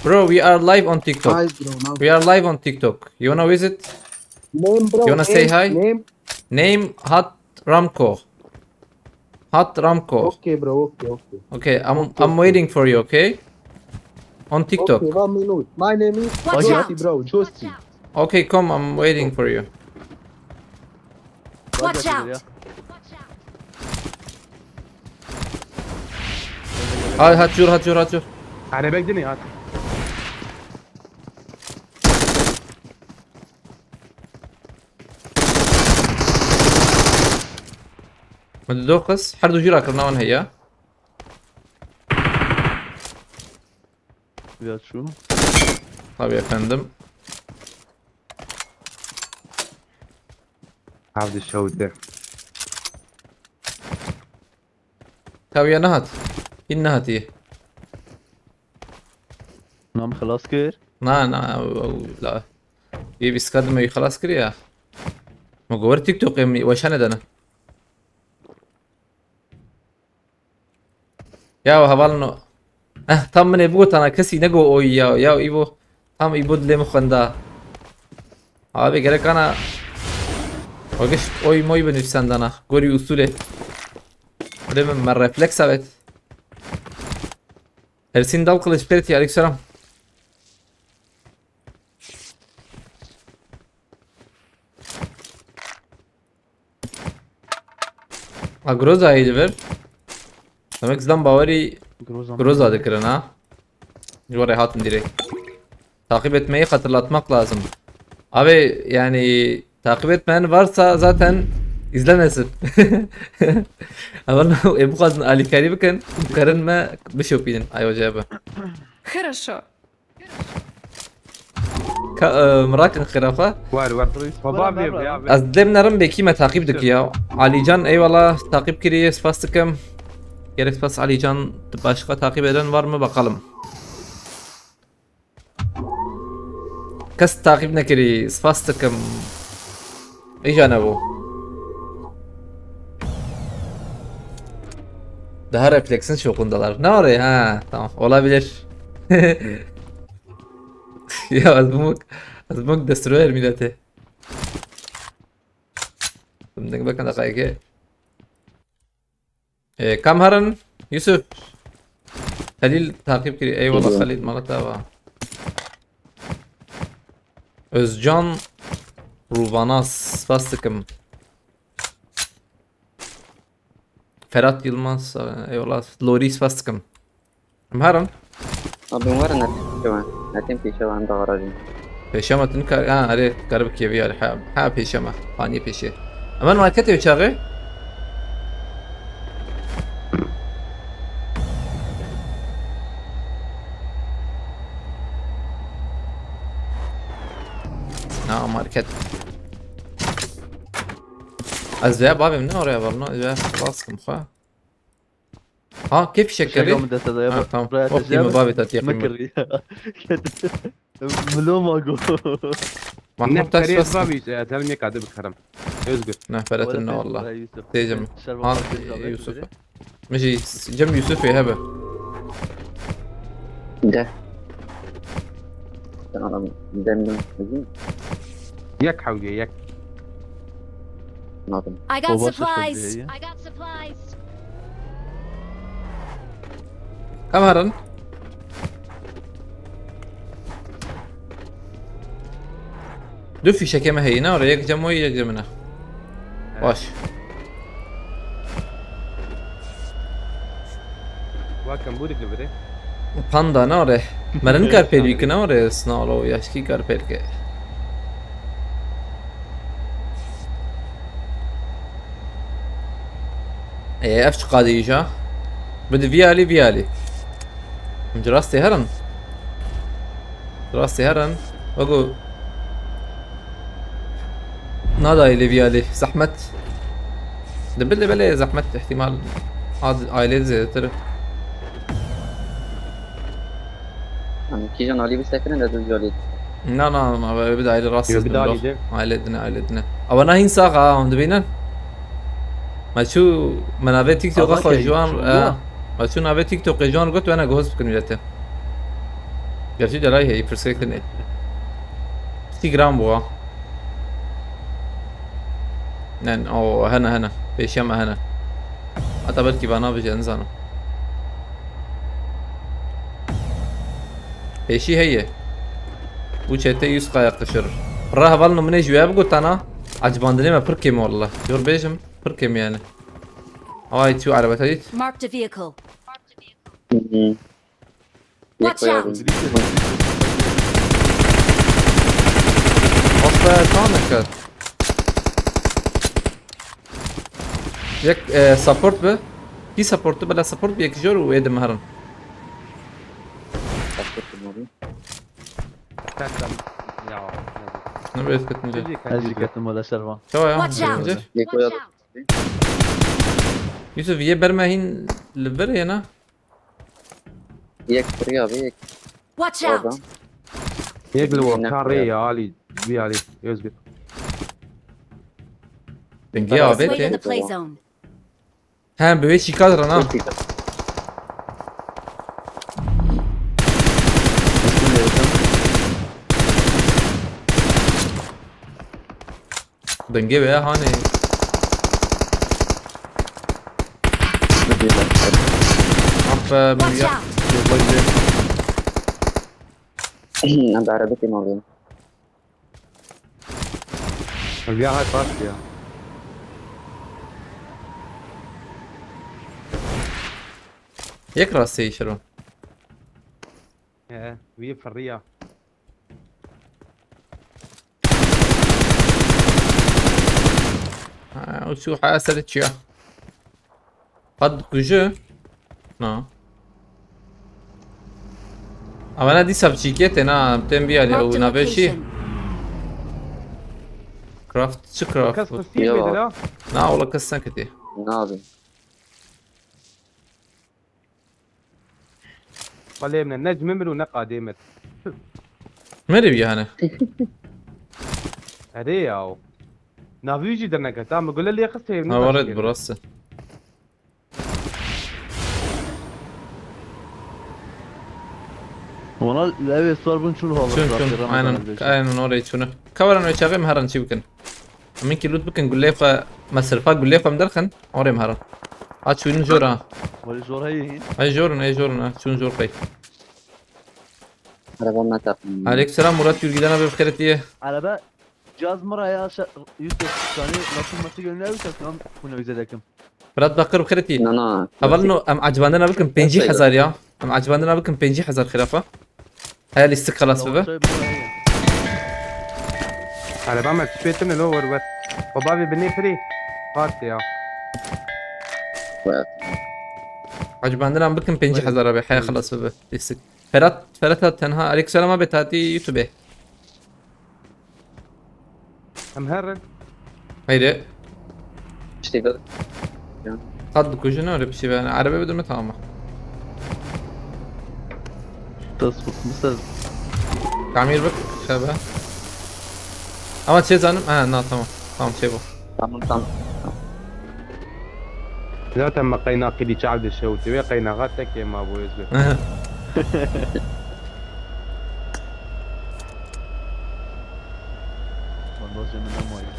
Bro, we are live on TikTok. Hi, bro. Now, We are live on TikTok. You wanna visit? Name, bro. You wanna say Name, hi? Name. Name Hot Ramco. Hot Ramco. Okay, bro. Okay, okay. Okay, I'm Okay, I'm okay. Waiting for you. Okay. On TikTok. Okay, one minute. My name is Watch Josti, out. Bro. Josti. Okay, come. I'm waiting for you. Watch out! Hay, hat jûr, hat jûr, hat jûr. Erebek dinê hat. Min dido qis, her du jî rakirina wan heye. Ya şu. Tabii efendim. Hevdi şewte. Tabii ya nehat. Hîn nehatiye. Nam xelas kir. Na, na, ew, ew, la. Yê vîst ka dime wî xelas kiriye. Ma govir TikTokê min weşane dene. Ya hevalno. Eh, tam min ê bigotana, kesî nego oy ya. Ya îvo. Tam îvo dilê min xwenda. Abi gerek ana. Bagiş oy moy binivîsandana. Gorî usulê. Dilê min me refleks evet. Ersin Dal Kılıç Perti, aleykümselam. Ha, Groza'yı ver. Demek ki bawerî Groza. Groza dikirin ha. Ji we re hatin direkt. Takip etmeyi hatırlatmak lazım. Abi yani takip etmeyen varsa zaten izlemesin. Ama e, bu kadar alikari bakın, bu karın mı bir şey yapayım. Ay hoca abi. Хорошо. Ka, e, mirakin xirafa. Var var. Baba Baba, bir baba. Ya. Ez dem nerim bekî me takip dikiya. Alican eyvallah takip kiriye spas dikim. Gerek spas Alican, başka takip eden var mı bakalım. Kes takip nekirî, spas dikim. Îja ne bû. Daha refleksin şokundalar. Ne var ya? Ha, tamam. Olabilir. Ya ez bimuk, ez bimuk destroyer milleti. Şimdi bakın dakika. E, kam herin? Yusuf. Xelîl takip kiriye. Eyvallah Xelîl, mala te ava. Özcan Ruvanas, spas dikim. Ferhat Yılmaz, eyvallah. Lori, spas dikim. Em herin? Abi, werin netin pêşewan. Netin pêşewan da arajin. Pêşema tu nikar, ha, erê, karib kevî erê. Ha, ha, pêşema. Paniyê pêşê. Emen marketê çaxê? Na, market. Ez veya babim ne oraya var lan? Ez veya baskım ha. Ha, keyf şekeri. Şaka mı dese de ya, Ha, bak, tamam. buraya Hop, atacağım. yeme babet at yakın. Mı kırdı ya. Milo mago. Mahmut taş Perez bastı. Babiş, e, telmiye kadı bıkarım. Özgür. Nefretin ne Allah. Diyeceğim. Şerba Ha, bakacağız abi, Yusuf. böyle. Miji, Cem Yusuf ya hebe. De. Sen adam demdim. Yek hawliye, yek. Anladım. I got Oba supplies. şaşırdı ya. I got supplies. Kam herin? Du fîşekê me heyî ne? Oraya yek Cem o yek Cem ne? Baş. Welcome, bûrik li virê. Panda ne ore? Meren kar pêlî ki ne ore? Snalo yaşkî kar pêl ki. Ee, ev çi qadî îja? Bidi vî alî, vî alî. Em ci rastê herin. Rastê herin. Wego. Nadayê lê vî alî. Zehmet. Di bil de belê zehmet ihtimal. Ad ailê zêdetir. Hani kîjan alî bisekinin de dizî alî. Na na na, we bir de aile rahatsız Yo, bir de ettim, aile bro. de. Aile edine, aile edine. Ama ne insa ha, onu binen. Ma çû, me navê TikTok'a Allah xwe keyif, ji wan, çû eh, ya. ma çû navê TikTok'ê ji wan got, wena goz bikin milete. Gerçi delay heye, pirsek ne. Instagram bu ha. Nen, o, hene, hene. Pêşiya me hene. Hatta belkî bana bije, nizanim. Pêşî heye. Bu çete yüz kaya kışır. Ra heval numune ji wê bigotana. Acibandinê me pir kêm walla. Jor bêjim, pir kêm yani. Ay, tu arabeta dît. Marked a vehicle. Hı hı. Watch Yek out. koyalım. Hasta tamam kat. Yek, e, support bi. Ki support bi, bela support bi, yek jor û êdim herin. Başka kim oluyor? Kaçtan? Ya. Ne böyle sıkıntı? Bizi Ez jî ketim wele şervan. Tamam ya. Watch out. Zincir. Yek koyalım. Yusuf, ye berme hîn li vir ye na? Yek kuruyor abi, yek Watch orada. Out. Yek li Ne wa karê koyalım? Ya alî. Vî alî. Özgür. Dengê This way to the avêtê. play zone. He, bi wê şîkaz re na. Dengê wê hanê. Ah be, Watch ya. Out. Ben de araba kim alayım? Vî hay pas ya. Yek rastê şiro. He, vî fırriya. Ha, o şu haya serê çiya. Qad kuju. Na. Ama ne dîsa biçîkê tê na, tem bir alî, Marked ew a navê şî. location. Craft, çi craft Kes bu? qisî Ya. bêdir ha. Na, ola kes neketî. Ne abi? Xwelê min e, ne ji min bir û ne qadê min. Merî bir yani. Erê ya o. Navî jî derneket ha, min gule lê xist hêv Ha, var et burası. Wana lewê sor bûn çûn hava. Çün çün. Aynen. Aynen orayı çünü. Kameranın ölçeği mi heran çi bikin? Min ki loot bikin, gulê xwe, mesrifa gulê xwe min derxin, orê min heran. A çûn jor ha. Wali zor heye. Ay jorun, ay jorun ha. Çûn jor pey. Araba mı takım? Aleykümselam Murat, yürgüden abi, xeretiye. Araba caz mı ya şa-, Yusuf, yani nasıl masıl gönüllü abi sen tamam bunu bize dekim. Murat Bakır, xeretiye. Na na. Heval no, em acibandina bikin pêncî hezar ya. Em acibandina bikin pêncî hezar xirafa. Haya lîstik xelas bibe. Araba me tişpêtin lo wer wer. O bavê binê pirê. Hat ya. Acibandina bikin pêncî hezar abi. Haya xelas bibe. Lîstik. Ferhat, Ferhat hat tenha. Aleykümselam abi, tatî YouTube. Em herin. Haydi. İşte gel. Qad dikujin öyle bir şey yani. Araba bir durma tamam mı? Tasbuk mısın? Tamir bak. Şöyle. Ama şey zanım. Ha, na tamam. Tamam, şey bu. Tamam tamam. Zaten me qeynaxî dî çav dişewitî wê qeynaxa tekê ma bû Êzgir. Bandaj yemin ama ya.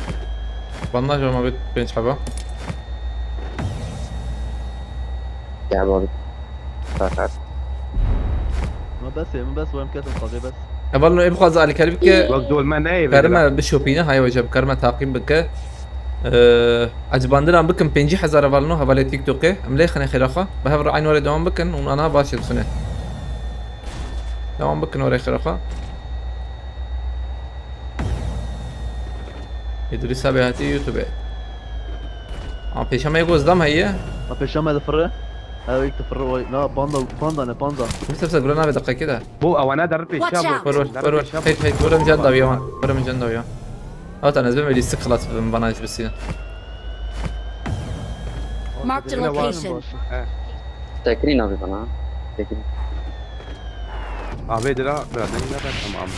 Bandaj olma bir pênc heba. Ya abi. Fakat. Ma bes yemin bes wem ketim tabi bes. Eval no em xwaz alîkarî bike. Wek dolme neyê Karime bişopîne, hay hocam, karime taqîb bike. Ee, ecibandiran bikin pêncî hezar hevalno hevalê TikTokê. Em lê xine xêra xwe. Bi hev re eyn warê dewam bikin û ana baş dixine. Dewam bikin warê xêra xwe. Îdrîsa bê hatî YouTube'ê. A pêşa me yek gozdam heye. Ma pêşa me difirre. Ew yek difirre way. Na panda, panda ne panda. Mr. Sa gura navê deqekê de. Bu ewana der pêşa Watch bu. Out! Were, were, were, were. Heyt, heyt, were min can dawiya wan. Were min can dawiya. Hata ez bim lîstik xilas bibim bana hiç bisîne. Marked a location. He. Tekirî navê bana. Tekirî. Abi dira bira dengî ne ber tamam.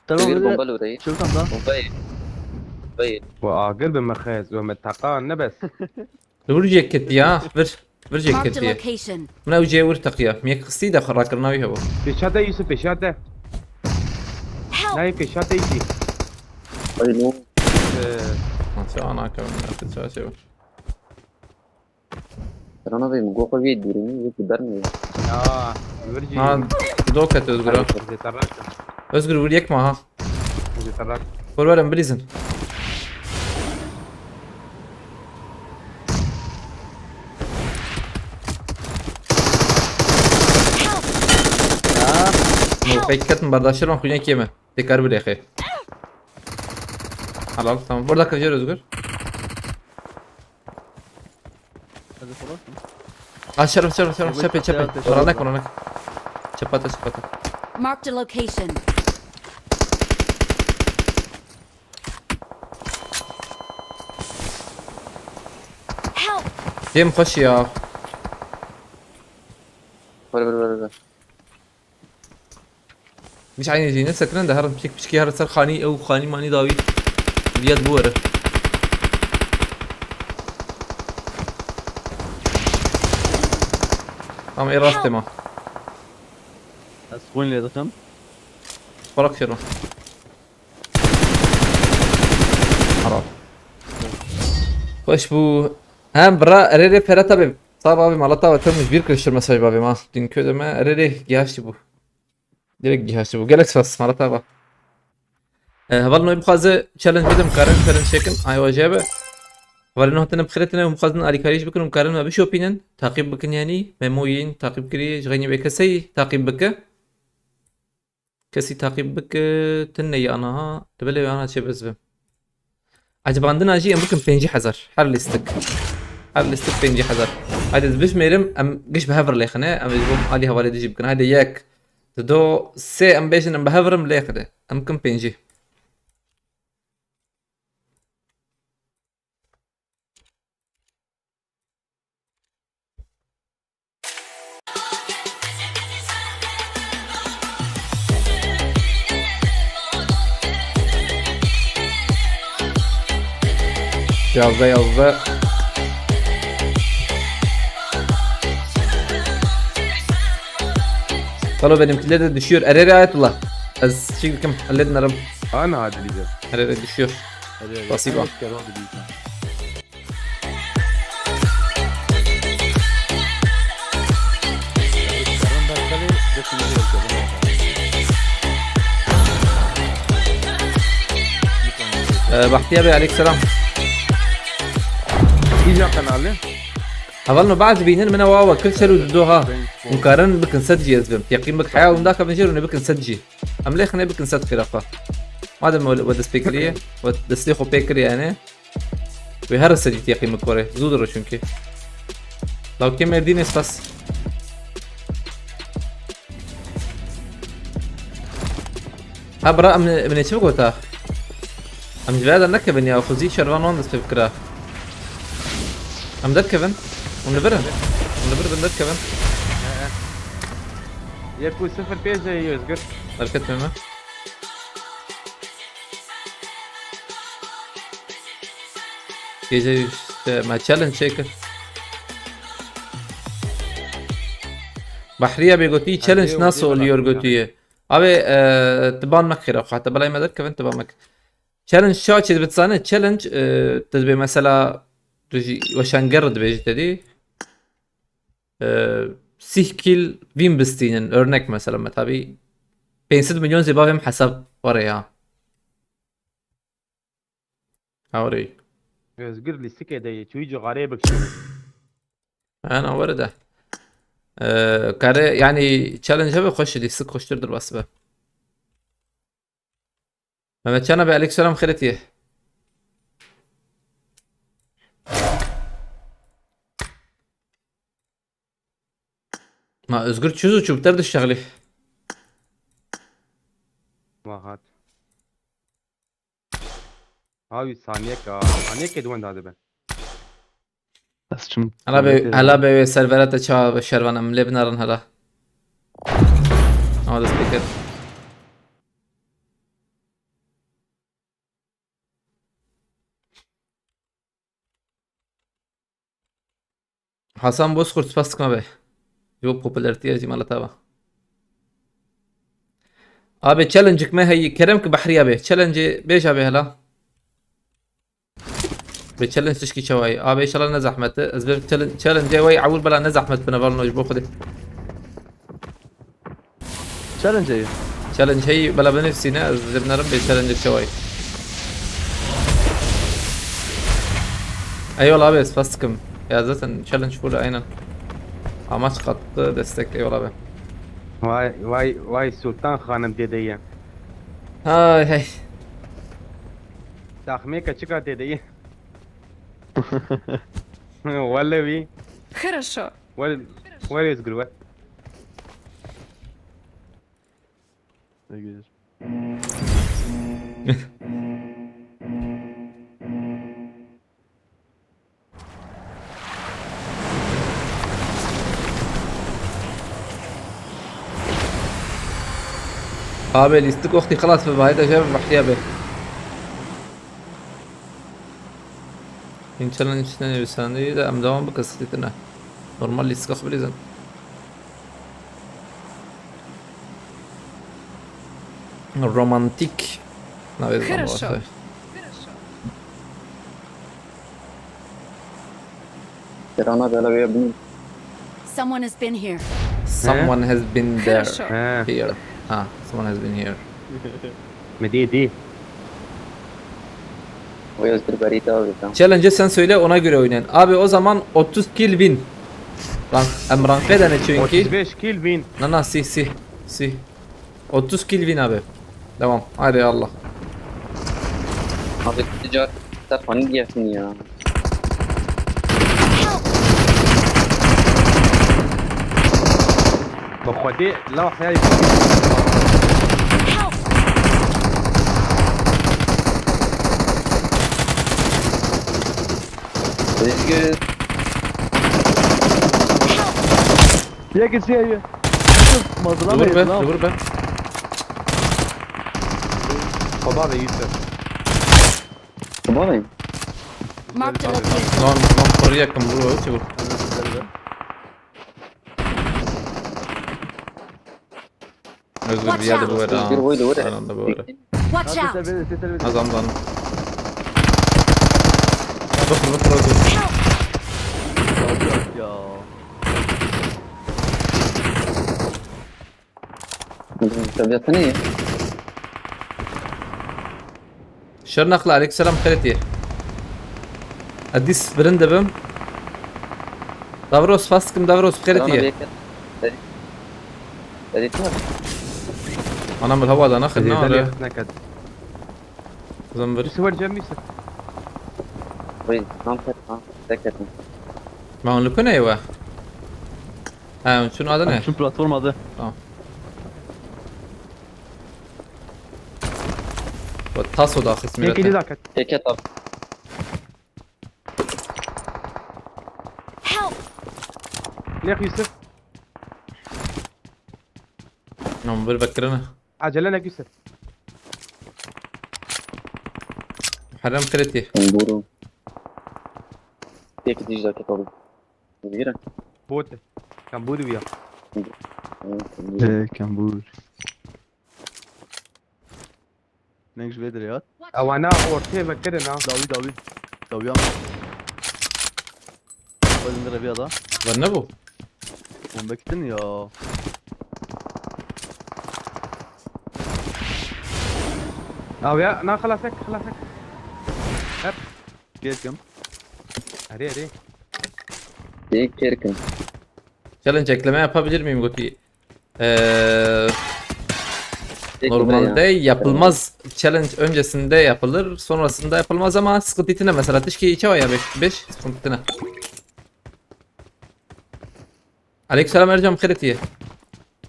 Tamam, Demir hadi. Bomba lurayı. Çılkan da. Bombayı. Bombayı. Bu agir bi mexez, Ömer Takan ne bes. Li wir cê ketiya, vir, vir cê Marked a ketiye. Location. Min ew cê wir teqiya. Min yek xistî de xwe rakirina wî hebû. Pêşa de Yusuf, pêşa de. Help! Nayê pêşa de jî. Ay no. Ee, Nasıl ana kavim ya, çaşe bu. Rana bey, mi goxa wê dûrînî wekî ber mi? Ya, vir jî. Ha, do ket Özgür ha. Zêterak. Özgür vur yek ma ha. Zêterak. Vur verin bilîzin. Ya. No, pek ketin berdaşlar, ben xuyne keme. Tekrar bir yaka. Helal, tamam. Burada kaçıyor Özgür. Hadi Polat mı? Ha, şeref, şeref, şeref, şeref, şeref, şeref. Oranak, oranak. Çapata, çapata. Marked a location. Help! Dem hoş ya. Var, var, var, var. Giş aynı jî ne sekirin de her piçik piçikî her ser xanî ew xanî manî dawî. Diyet bu were. Ama ê rastê ma. Ez xwîn lê dikim. Xolak şêro. Haram. Xweş bû. Hem bira erê rê pera tabi. Tabi abi malata ve tüm bir kırıştır mesaj abi ma. Dünkü de me erê rê giyaştı bu. Direkt gihaştî bû. Gelek spas, mala te ba. E, hevalno bixwaze challenge bidim, karin challenge çekin. Ay wajebe. Hevalno hatine bixêretine, hûn bixwazin alîkarî jî bikin, hûn karin me bişopînin. Taqîb bikin yanî. Memoyên taqîb kirî, ji xeynî bê keseyî taqîb bike. Kesî taqîb bike, tune ya anaha. Dibele ya ana çê bez be. Ecebandina jî em bikin pêncî hezar. Her lîstik. Her lîstik pêncî hezar. Haydi ez bişmêrim, em giş bi hev re lêxine. Em ji bo alî hevalê dijî bikin. Haydi yek, du, sê em bêjin em bi hev re em lêxine. Em bikin pêncî. Yazda, yazda. Salo, benimkiler de düşüyor. Erere Ayetullah. Ez çektim. Halledin aram. Ana hadi bize. Erere düşüyor. Hadi, hadi. Pasiba. Hadi, hadi, hadi. Ee, Bahtiyar Bey, aleyküm selam. Kîja qenalê? Hevalno, bazı bînin min ew awa kil şer û dido ha. Hûn karin bikin sed jî ez bim. Teqîm bik heya hûn dakevin jê rûnê bikin sed jî. Em lê xine bikin sed xêra xwe. Madem we, we dest pê kiriye, we destê xwe pê kiriye yani. Wê her sedî teqîm bik were. Zû diro çünkü. Lawkê Mêrdînê spas. Ha bira, em, em ê çi bigota? Em ji vê de nekevin ya, xwezî şervan wan dest pê bikira. Em derkevin. Hûn li vir in. Hûn li vir bin derkevin. He, he. Yek û sifir pênc de Özgür. Derketme me. Gece işte me challenge çekir. Bahriye be gotî challenge nasıl oluyor gotî. Abi, e, tiban mek xêra xwe. Heta belay me derkevin tiban mek. Challenge çawa çêdibe dizane? Challenge, e, tu dibê mesela, tu jî weşanger re dibêjî te dî. E, sih kîl vîn bistînin. Örnek mesela me tabî. Pênc sed milyon zê bavê min hesab were ya. Hawrê. Özgür lîstikê de yê, çûyî cixareyê bikişî. Ana were de. E, kare, yani challenge hebe xweş, lîstik xweştir dirbas be. Mehmet Can abi, aleyküm selam, xêretiye. Ma Özgür çû zû çû, bi te re diştexlî. Vahat. Abi saniyek a, saniyek ê di wenda dibe. Ez çim Hela be, tuvalete hela de. Be wê servere te çawa be şervan em lê binarin hela. Ama dest pê kir. Hasan Bozkurt, spas dikim be. Ji bo popularitiya jî mala te be. Abi challenge'ik me heyî, kerem ki Behriya be. Challenge'ê bêj abi hela. Be challenge tişkî çawa ye? Abi inşallah ne zehmet e. Ez bir challenge, challenge'ê wey ewil bela ne zehmet bine, valno ji bo Xwedê. Challenge heye. Challenge heyî, bela binivîsîne, ez lê binerim bê challenge çawa ye. Eyvallah abi, spas dikim. Ya zaten challenge full aynen. Amaç kattı, destek, eyvallah abi. Vay, vay, vay Sultan Hanım dedeyi. Ay, hey. Taxmê keçika dedeyi. Wele wî. Хорошо. Wele, wele Özgür we. Ne güzel. Abi lîstik oxtî xilas bi, vahî de jeb Behriya be. Hîn challenge ne nivîsandî de em devam bikin, sitî tine. Normal lîstika xwe bilîzin. Romantik. Navê Хорошо. Zamanı. Kirana bela wê bin. Someone has been here. Someone has been there. Хорошо. He. Here. Ha, someone has been here. Mi dî dî. O yazdır bari daha bir tam. Challenge'ı sen söyle, ona göre oynayın. Abi o zaman otuz kill win. Rank, em rank edene çünkü. Otuz beş kill win. Na na si si. Si. Otuz kill win abi. Devam. Haydi ya Allah. Abi ticaret sen panik yersin ya. Bi Xwedê law heyayî. Özgür. Yek içi yayı. Mazılan Dur be, değil lan. Dur be. Baba ve Yusuf. Baba ve. Marked a location. Lan, lan, parayı yakın, vur, vur, vur. Özgür bir yerde bu var ha. Özgür buydu, buydu. Aynen de bu var. Watch out! Ses elbette, ses elbette. Azam lan. Bakın, bakın, bakın. Ya. Tabiatı ne ya? Şernaxla, aleyküm selam, xêretiye. Edis birin dibim. Davros, faskim, Davros, xêretiye. Ana min hewa da naxin, ne ara. Zan bir. Yusuf, cem Yusuf. Wait, lan tek, lan tek ettim. Ma onu kune ewa. Ha, şunu adı ne? Şunu platform adı. Tamam. Bak, taso da kısmı. Peki, bir dakika. Peki, tamam. Help! Nek Yusuf. Tamam, bir bakırına. Acele nek Yusuf. Haram kredi. Kamburu. Peki, diş dakika oldu. Yürü. Bote. Kamburu ya. Ee, kambur. Nek ji vê dirê hat. Ewana ortê vekirin ha. Dawî dawî. Dawî ama. Koydum bir bir ada. Lan ne bu? Bomba gittin ya. Ew ya, na xelasek, xelasek. Hep. Geldim. Erê, erê. Büyük çirkin. Challenge ekleme yapabilir miyim Guti? Ee, Tek normalde odaya. Yapılmaz. Challenge öncesinde yapılır, sonrasında yapılmaz ama sıkıntı etine mesela. Tişki iki ya beş, beş sıkıntı etine. Aleykümselam Ercan, xêr etiye.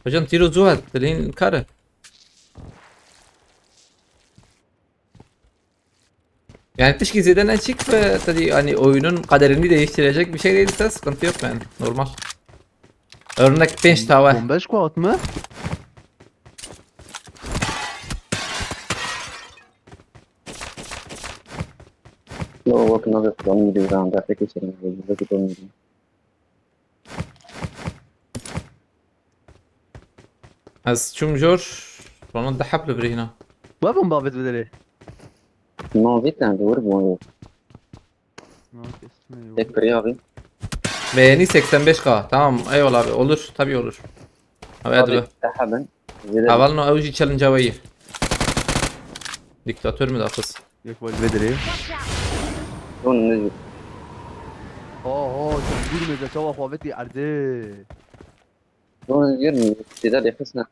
Hocam tiro zuhat, dilin karı. Yani tişki zêde ne çık ve tabii hani oyunun kaderini değiştirecek bir şey değilse sıkıntı yok yani. Normal. Örnek beş tava. Bomba squad mı? Yo, bakın abi, ben gidiyorum. Ben de geçerim. Ben de gidiyorum. Ez çûm jor. Ronald de hep li vir hîna. Var bomba bit bedeli. Mavit yani, doğru mu? Ne yapıyorsun? Tek kırıyor abi. Beğeni seksen beş K. Tamam, eyvallah abi. Olur. Tabii olur. Abi hadi be. Abi, daha ben. Zile. Hevalno ew jî challenge-a we ye. Diktatör mü daha kız? Yok var bedeli. Onun ne? Oho, sen gurmeze çava kuvveti erdi. Onun diyorum. Size de kısmet.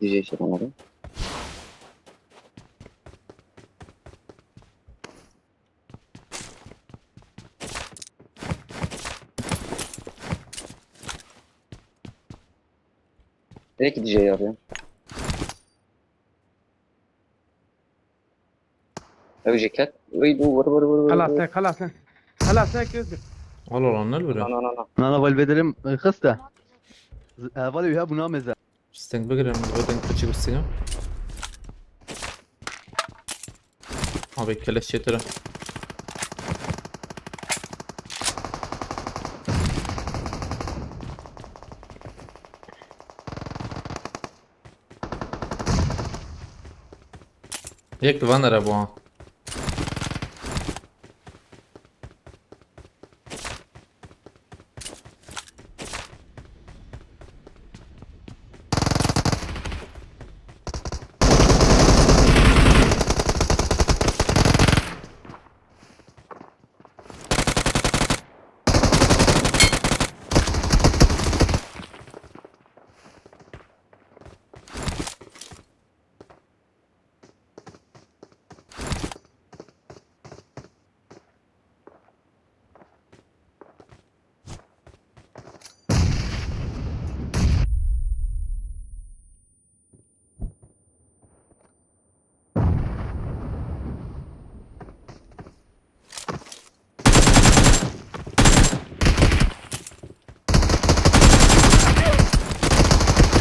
Diyecek şey olmadı. Direkt gideceği arıyor. Abi ceket. Uy, bu vur vur vur vur. Xelasek, xelasek. Xelasek, Özgür. Al olan ne böyle? No no no no. Nana val bedelim xiste. Vali ya bu nameze. Sting bigirin, bu ding piçi gustina. Abi keleş çetire. Yek van araba.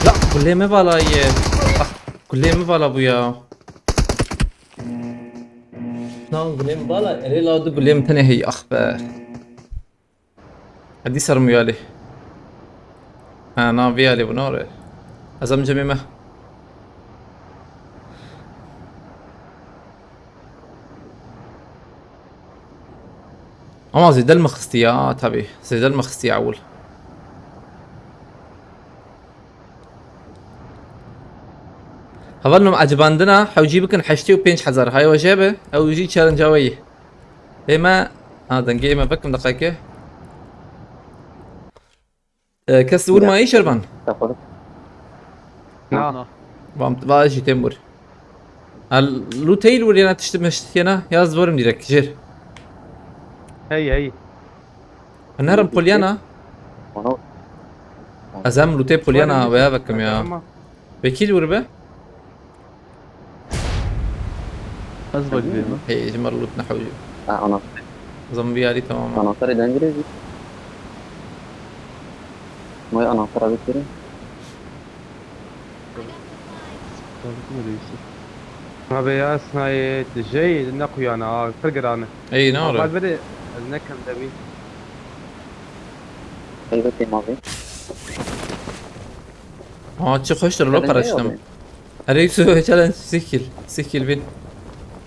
La gulê me vala ye. Ah, gulê me vala bu ya. Lan gulê me vala, erê la du gulê me tenê hey, ah be. Hadi sarım yali. Ha, na vê alê bu, nare. Ez em cemê me. Ama zêde li min xistiye, tabii. Zêde li min xistiye ewil. Heval min ecibandina, hewcî bikin heştê û pênc hezar. Hay we jê be, ew jî challenge-a we yî. Ê me, ha, dengê me vekim deqeke. E, kes li wir mayî Şervan? Kapalı. Na. Vam, va jî têm wir. El, lûteyî li wir yena tişt meşt yena, yaz verim direkt, jêr. Hey, hey. Nerim Polyana. Onu Ez em lûtê Polyana veya vekim ya. Tamam. Vekî li wir be? Ez val bême. Hey, ji me re lût nehewcî. Ha, ana. Ez em vî alî tamam. Anahtarı dengire. Vay anahtarı bitirin. Tanıtım ödeyisi. Abi ya, snayê dijey ne kuyana, abi, pir girane. Ey, ne ore? Bal bide, ez ne kem demî. Elbette mavi. Aa, çi xweş lo paraşütüm. Erê Yusuf, challenge sîh kîl. Sîh kîl bin.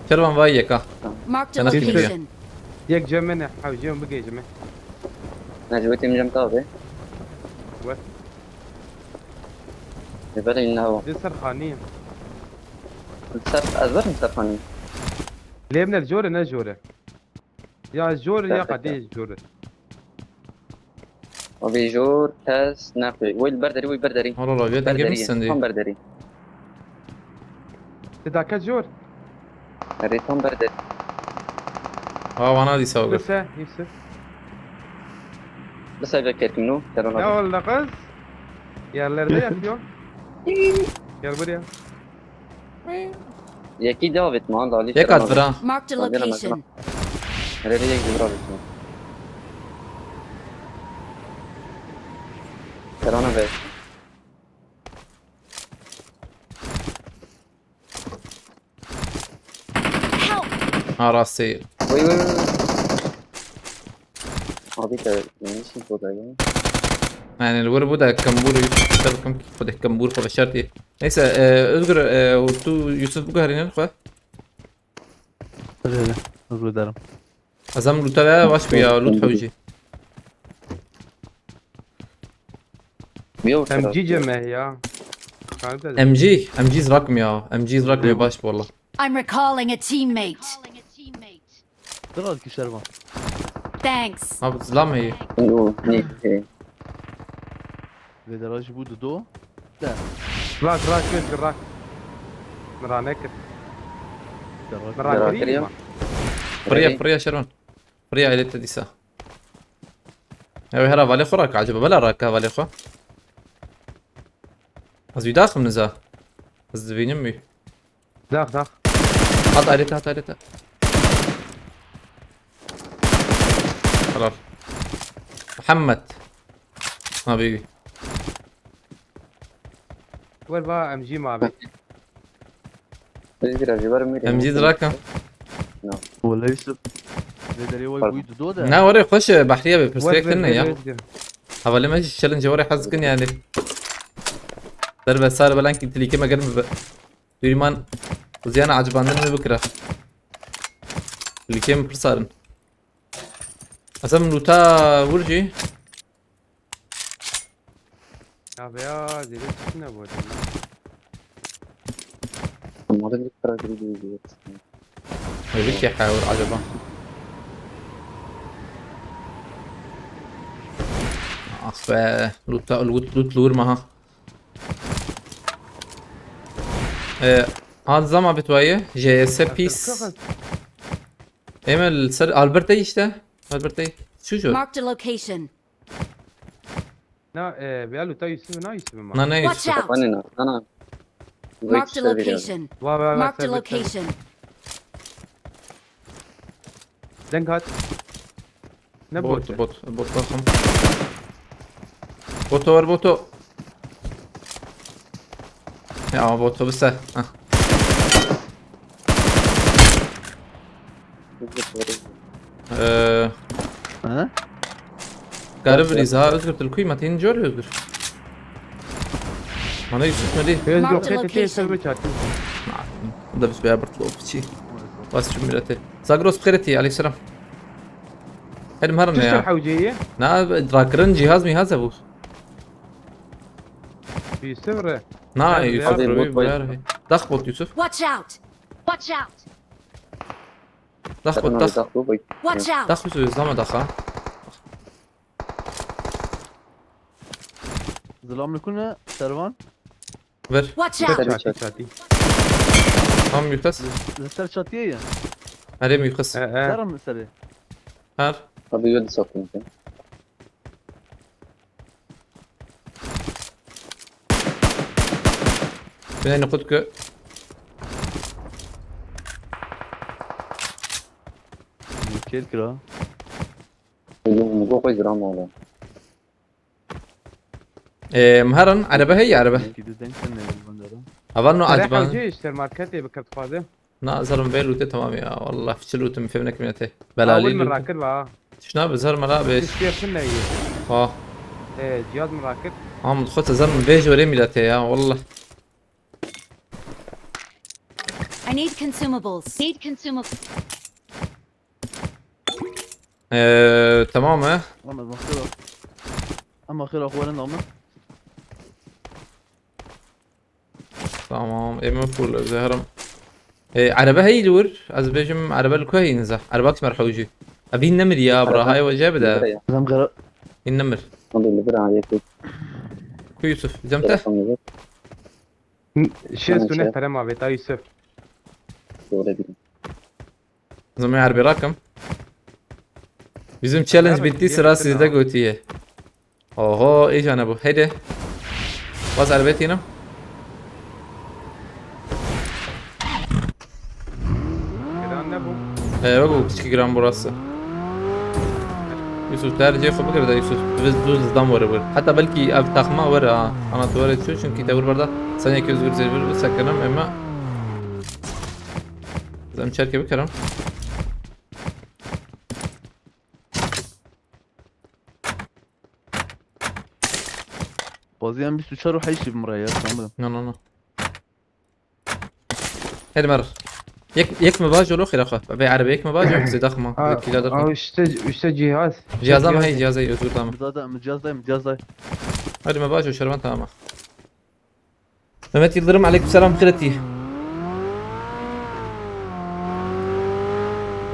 Kervan vay yeka. Marked a location. Yek cem min e, hewcê min bigê cem min. Necwetê min cem tabe. Wet. Li ber in newa. Di ser xanî ye. Ser, ez berim ser xanî. Lê min e, jor e, ne jor e. Ya jor e, ya qedê jor e. Abi jor, kes, nexwe. Wê li ber derî, wê li ber derî. Hala la, vê dengê min sendê. Tam ber derî. Ti dake jor. Erê tam ber derî. Ha, wana dîsa ogur. Lise, Yusuf. Lise ve kerkimno, kerona. Ya oğlum da kız. Yerlerde yatıyor. Gel buraya. Yekî davêt man dalî. Yek at vira. Marked a location. Herê yek vira bit man. Kerana be. Help! Ha, rastê. Vay vay vay. Abi te ne işin kodayı? Yani li wir bû de kembûr Yusuf, tabii kim ki xwedê kembûr xwe veşartî. Neyse, e, Özgür, e, û tu Yusuf biguherînin xwe. Hadi hadi. Özgür derim. Ez em lûta ve baş bû ya, lût hewcî. Yok. M G ceme ya. Kanka. M G, M G zirakim ya. M G zirakim ya, baş bû valla. I'm recalling a teammate. Dur al ki Şervan. Thanks. Abi zilame ye. O ne? Vê derajî bû dido. De. Rak rak Özgür rak. Miranek. Derajî. Miranek. Piriya, piriya Şervan. Piriya elê te dîsa. Ew hera valê xwe raka, acaba bela raka valê xwe. Ez wî daxim niza. Ez dibînim wî. Dax dax. Hat ayrete, hat ayrete. Helal. Muhammed. Abi. Wer ba M G ma abi. Özgür abi var mı? M G diraka. Wala Yusuf. Vê derê wê bûyî dido de. Ne, oraya xweş e, Bahriye be, pirsek Wer ne ya. Özgür. Hevalê me jî challenge were hez kin yani. Derve sar belankî tilîkê me germ bibe. Dûrî man ziyana acibandin me bikira. Tilîkê min pir sar in. Esa min lûta wir jî. Abi ya, zêde çi ne bu acaba? Onların bir para gibi değil diye. Hêvikê hewir acaba. Ah be, lûta, lût, lût li wir me ha. Ee, ha zama bitwaye, J S pis. Emel ser Albert Ey işte. Albert Ey. Şu şu. Marked a location. Na, e, veya luta Yusuf, na Yusuf ma. Na ne Watch Yusuf. out! Bana ne? Sana. Marked a location. Va va va. Marked a Ser bir location. Deng hat. Ne Bot, bot? bot, bot bakın. Boto var, boto. Ya boto bu se. Hah. Ee, Ha? garip bir izah Özgür Tilkuy, Matin Jor Özgür. Bana Yusuf Medi. Özgür Marked kete te location. Ser bir çatı. Da biz bir abırtlı ol piçi. Bas şu millete. Zagros bixêretî, aleyküm selam. Helim herin Tiştir ya. Hewceyi. Na, rakirin cihaz mihaz e bu. Yusuf re. Na, Hadi Yusuf ya. Rebi, Bot, bot. Bayar. Dak bot Yusuf. Watch out! Watch out! Dak bot, dak. Dak bu bak. Watch out! Dak Yusuf, izlama dak ha. Zilam li ku ne Şervan? Ver. Watch Tabii out! Çatı çatı. Tam yüktas. Li ser çatiyê ye. Her yem yüktas. E e. Derim li serê. Her. Abi yol satın sen. Bine nukut kö. Kêl kira. Yolum bu koy gram oğlum. Ee, mheran, araba hey araba. Ki de denk sen ne yoldan dara. Avan no Tere acban. Hewce işte marketê bi kert xwaze. Na zarum be lute tamam ya. Wallah fiçil lutum fevnek minete. Belali Belali min lute. Rakir va. Şuna bi zar mala be. Tiştiye fin ne yi. Ha. Ee, cihaz mi rakir? Am xwe te zem vê jorê mîletê ya, wallah. I need consumables. Need consumables. Ee, tamam e. Ama xêra. Ama xêra xwe ne ama. Tamam, ê min full, ez ê herim. Ee, erebe heyî li wir, ez bêjim erebe li ku heyî niza. Ereba ki merhewjî. Ev hîn nemir ya, bira, hay we jê bide. Zem xêra. Hîn nemir. Hadi bir an yakın. Ku Yusuf, cem te? Telefon yok. Şêst û neh Tamam, pere ma vêta Yusuf. Doğru değil. Zimê erbê rakim. Bizim challenge Merhaba, bitti, bir sıra yakın sizde ama. Gotiye. Oho, ê cane bu. Heydi. Bas erbê tînim. Giran ne bu? Ee, bak bu küçük giran burası. Yusuf, tercih yapıp bir de Yusuf. Biz düz zam var bu. Hatta belki ev takma var ha. Anahtarı var çünkü tavır barda. Sen iki özgür zevir bir sakınım ama. Zam çerke bir kerem. Bazı yan bir suçar o her şey mi ya, sanırım. No, no, no. Hadi mer. Yek, yek mi bajo lo xira xwe. Be erbe yek mi bajo, zêde xma. Aa, Kila da aa, xwe. üstte, üstte cihaz. Cihazda mı Cihaz. Hey, cihazda özgür tamam. Cihazda, cihazda, cihazda. Hadi me bajo şervan tamam. Mehmet Yıldırım, aleykümselam, xireti.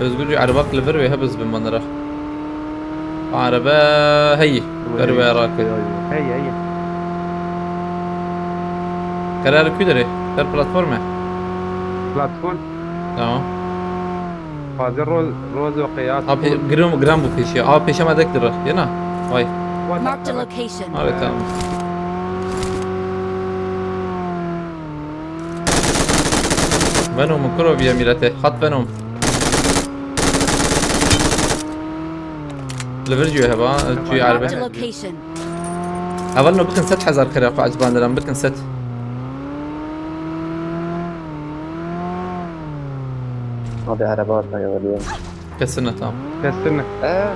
Özgür, erbak li vir wê hebz bin manira. Araba hey. Ver ve rak. Hey, hey. Karar ku derê? Ser platforme. Platform. Tamam. Fazla roz, roz ve kıyas. Abi gram, gram bu peşi. Abi peşe ma dek lira. Yana. Vay. Marked a location. Abi tamam. Venom kuro bir mirete. Hat Venom. Li vir cû heba, cû Marked a erbe. Location. Heval no bikin sed hezar xira xwe ecban diran bikin sed. Abi araba atma ya diyor. Kesine tamam. Kestirme. Eee.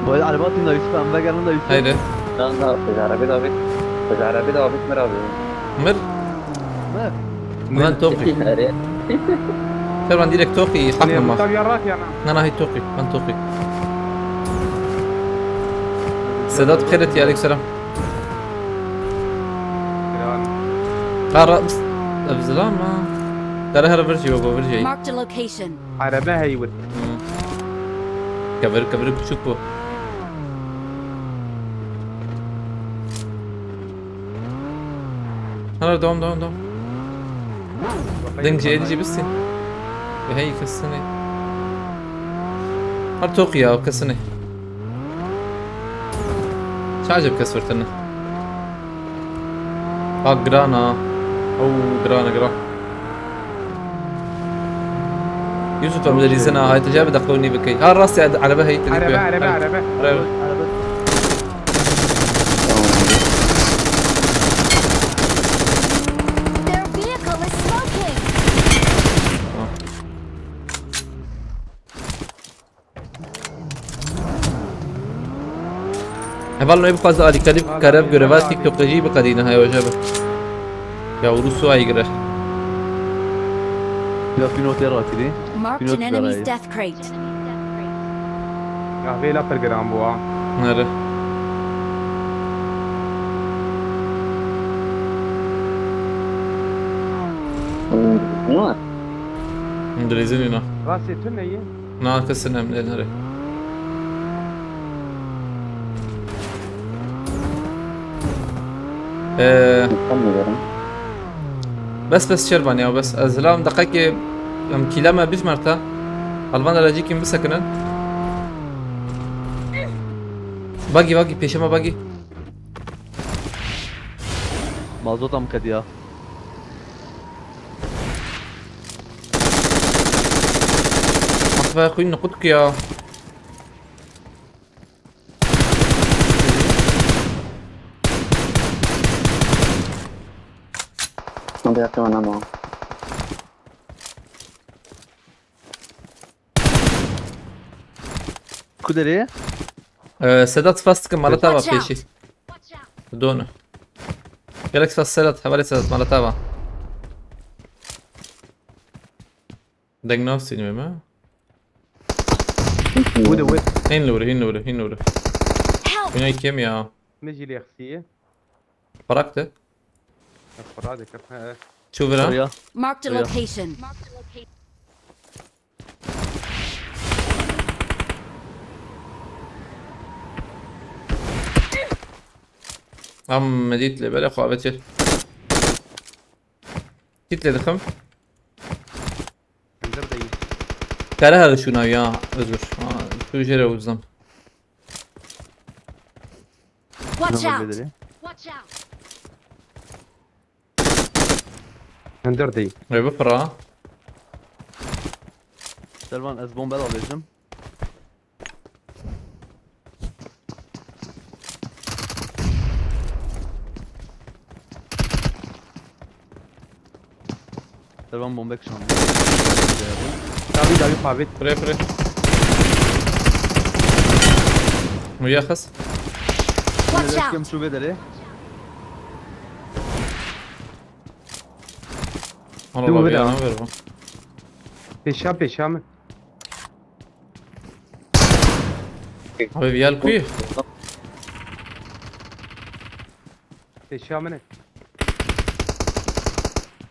Böyle araba atayım da Yusuf, ben geldim da Yusuf. Haydi. Lan da biz araba da abi. Biz araba da abi mer abi. Mir. Ne? Ben toqî. Nereye? Ser ben direkt toqî. Hakma ma. Tabii yarrak yana. Na na, hey toqî. Ben toqî. Sedat xêret ya, aleyküm selam. Giran. Kara. Ev zilam ha. Dere her virjî baba virjî. Marked a location. Araba hey wit. Kevir kevir küçük bu. Hadi devam devam devam. Dengce elci bitsin. Ve hey kesini. Har tok ya kesini. Çacık kes fırtını. Bak grana. Oo grana grana. Yusuf em li rîzina hay tu jê bi deqlonî bikey. Ha rastî arebe heyî te Araba, dikwe. araba, araba. Araba. Their vehicle is smoking. Heval noyê bixwaze alîkarî bike, ev göreva TikTok'da jî biqedîne, heya hoca be. Ya Rûsû ay gire. Ya Fino tê rakirî. Marked Pilot an enemy's garay. Death crate. Ya vêla pir giran bû ha. Nere. Ne var? Dilêzin îna. Rastê tu neyê? Na kesin em lê nere. Ee, Sanmıyorum. Bes bes şerban ya bes. Ez hilam deqekê em kîle me bijmerta. Alvan de cîkî bisekinin. Bagî bagî pêşe me bagî. Mazot am kediya. Mahve xwîn niqut ku ya. Hadi yakın ama. Ku derê? Ee, Sedat, spas dikim, mala te ava pêşî. Done. Gelek spas Sedat, hevalê Sedat, mala te ava. Deng navsînê me. Wide, wide. Hîn li wir, hîn li wir, hîn li wir. Help! Wîna kêm ya. Min jî lê xistiye. Parak de. Xura de kap, he. Çû vira. Şuraya. Marked a location. Am medît lê bele xwe avêt. Kit lê dixim. Hundir deyî. Kare her şûna ya, Özgür. Ha, tu jê re uzam. Watch out! Watch out! Hundir deyî. Ê bipira. Selvan, ez bombe davêjim. Selvan, bombe kişand. Dawî, dawî, pavêt. Pire, pire. Muyaxas. Watch out! Kim şu bedeli? Ana, bir yana ver bu. Pêşa, pêşa min. Abi, viyal kuyu. Pêşa min e.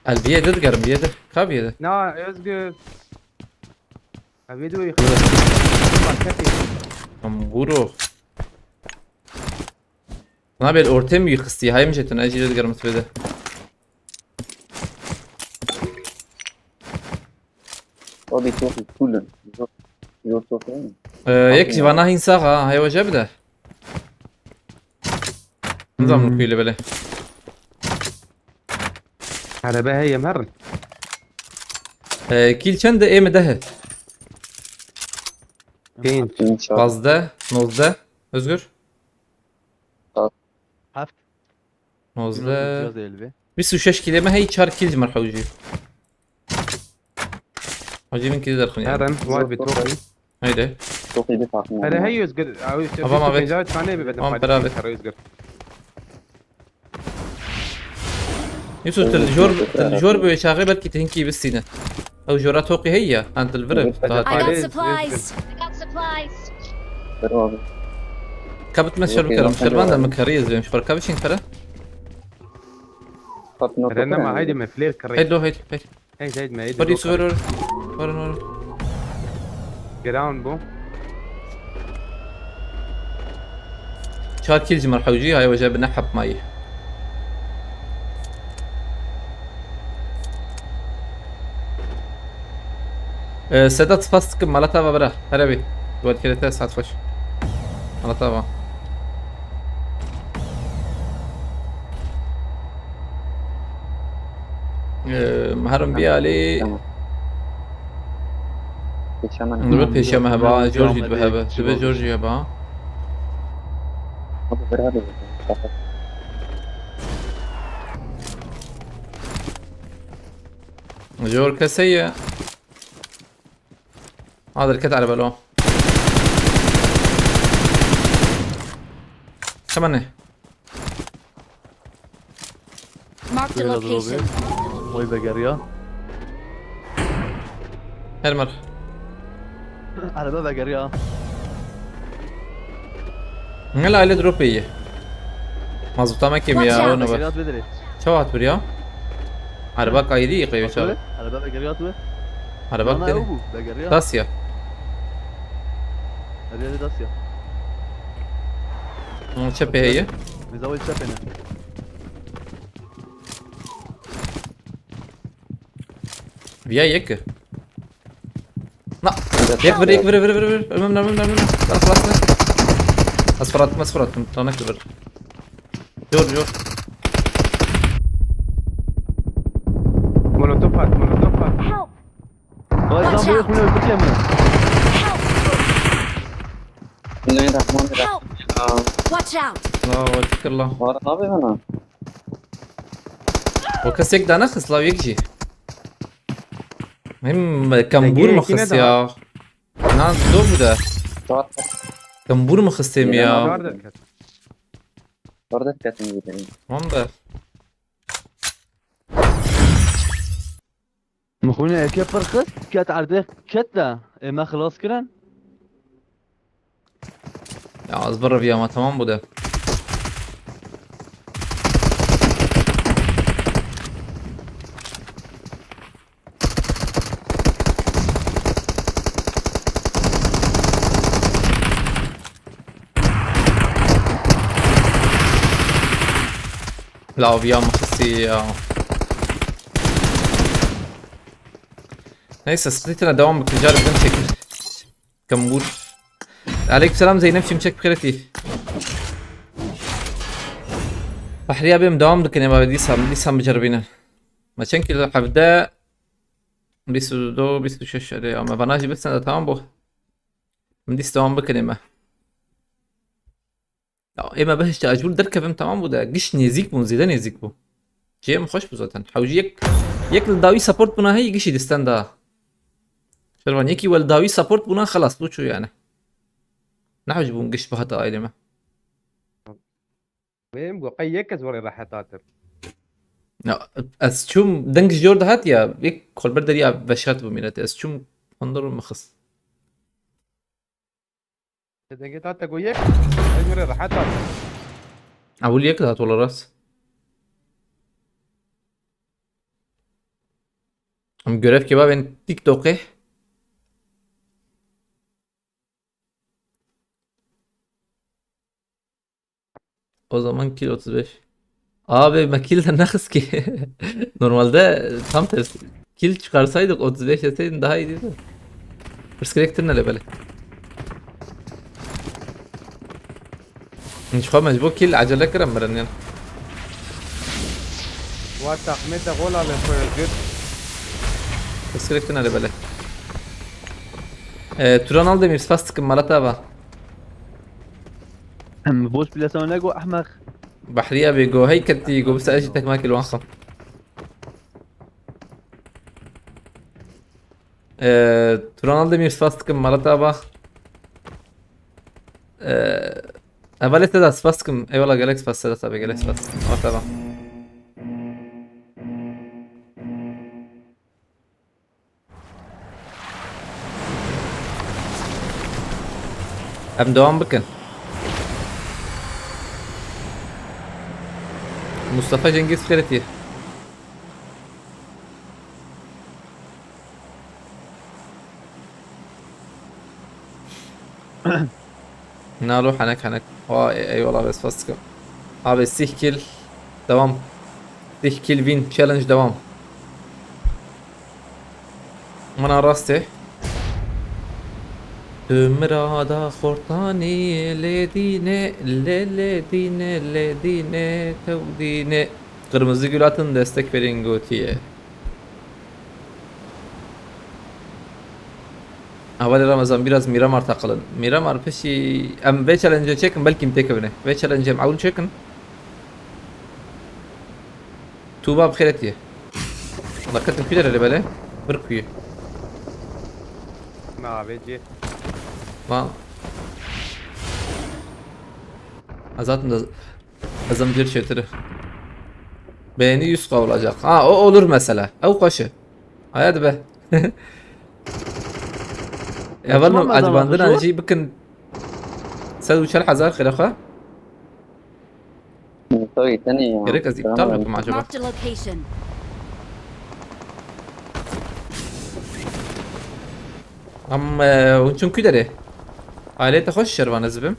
El bir yedi digerim, bir yedi. Ka bir yedi. Na, Özgür. Abi, dur. Bak, hep. Tam buro. Na bir ortaya mı yıkıstı? Hayır mı jetin? Acil digerim sürede. O bir çok cool. Yok, yok, yok. Ee, yek jî vana hîn sax ha, heywa jê bide. Nizam hmm. Kuyu bele. Araba heye, em herin. Ee, kil çend e, ê mi deh e? Pênc. Pazdeh, nozdeh. Özgür? Heft. Nozdeh. Bîst û şeş kîlê me hey, çar kîl ji me hewcî. Hacî min kîlê derxin yani. Herin, var bir çok iyi. Haydi. Çok iyi bir takım. Hele hey Özgür, abi işte. Tamam abi. Tamam beraber. Özgür. Yusuf, tu li jor, tu li jor bi wê çaxê belkî tu hinkî bistîne. Ew jora toqî heye ya, em tu li vir e. I got supplies. I got supplies. Kevit me şer bikerim. Şervan de min kerî ez bêm. Şer kevit çin pere? Pere nema, haydi me player kerî. Hello, hello, hello. Hey, hey, me, hey, Hadi su ver, ver. Ver, ver. Ground bu. Çar kîl ji me hewcî, hay weje bi ne hep mayî. Ee, Sedat, spas dikim, mala te ava bira. Here bî. Dua dikire te, saet xweş. Mala te ava. Ee, Herim bî alî. Tamam. Pêşe me. Dibe pêşe me heba, Jorjî dibe hebe. Dibe Jorjî heba. Abi, bira de. Jor keseye. Hadir ket araba lo. Çemene. Marked a location. Oy vegeriya. Her mar. Araba vegeriya. Ngela ile drop iyi. Mazota me kemiya. Watch out. Ona bak. Vegeriya bedeli. Çawa hat bir ya? Araba kaydı iyi kayıyor çawa. Araba vegeriya tu. Araba kaydı. Dacia. Araba Dacia. Çepeye. Biz awal çepene. Viya yek. Na. Yek vir, yek vir, vir, vir, vir. Ölmem, ölmem, ölmem. Lan, lan, lan. Az fırlattım, az fırlattım. Tanak vir. Dur, dur. Molotof at, molotof at. Help! Vay lan, bu yok mu? Öldü diye mi? Help! Bismillahirrahmanirrahim. Help! Ya. Watch out! La, watch Allah. Var abi bana. O kesek daha ne kız la, yek jî. Hem kambur mu kız ya? Na, zor bu da. Var. Tembûr min xistê min ya. Orada ket. Orada ketin gidelim. Tamam da. Min xwîna eke pir xist, ket erdê ket de. Ê me xilas kirin. Ya ez bireviyama, tamam bû de. Laviya min xistî ya. Neyse, streetine devam bikin, carek din çekil. Kambur. Aleykümselam Zeynep Şimşek, bixêretî. Fahriye bêm devam dikin ema dîsan, dîsan biceribînin. Me çend kilo? Hevde, bîst û du, bîst û şeş, erê ya me vana jî bisin de tamam bû. Min dîs devam bikin eme. Ya ême bihişte ez ji wir derkevim, tamam bû de. Giş nêzîk bûn, zêde nêzîk bû. Cihê min xweş bû zaten. Hewjî yek, yek li dawî support bûna heyî, gişî disten da. Şervan yekî we li dawî support bûna, xelas bû, çû yani. Ne hewjî bûn giş bihata ailê me. Bêm go qey yek ez werê rehet hatim. Ya, ez çûm deng ji jor dihat ya, yek kolber deriya veşart bû mînetê. Ez çûm hundir û mixist. Te dengê ta te go yek, ez werê rehet hatim. Ewil yek dihat wala rast. Em görev kebabên TikTokê. O zaman kil otuz beş. Abi me kil de nexist ki. Normalde tam tersi. Kil çıkarsaydık otuz beş etseydin daha iyiydi de. Pirsgirêk tune lê belê. Ji xwe mecbûr kil acele kirin mirin yan. Wa taxmê te gola li xwe gir. Pirsgirêk tune lê belê. Ee, Turan Aldemir, spas dikim, mala te ava. Em boş bile sana ne go ahmak. Bahriye bê go, hey ketî go, bisa ez jî tekmakê li wan xim. Ee, Turan Aldemir, spas dikim, mala te ava. Ee, Hevalê Sedat, spas dikim. Eyvallah, gelek spas Sedat abi, gelek spas. Mala te ava. Em devam bikin. Mustafa Cengiz Feritî. Nalo henek henek. Vay, eyvallah, bes fas dikim. Abi sih kill devam. Sih kill win challenge devam. Mana rastê. Tu mirada xortanî lê dîne, lê lê dîne, lê dîne, tew dîne. Kırmızı Gül atın destek verin gotiye. Hevalê Ramazan, biraz Miramar takılın. Miramar pişî em vê challenge çekin, belkî em têkevine. Vê challenge em ewil çekin. Tuğba bi xêr hatiye. Wala ketin kuye lê belê. Bir kuyu. Navê cê. Lan. Zaten da azam bir çetiri. Beğeni yüz K olacak. Ha, o olur mesela. Ew xweş e. Aya dibe. Evel Tamam, mi o zaman acibandin xweş o. Jî bikin. Sed û çel hezar xêre xwe. Tabii, tenê ya. Gerek ez iptal bikim acaba? Marked a location. Am, e, hûn çûn ku derê? Ailê te xweş, Şervan, ez bim.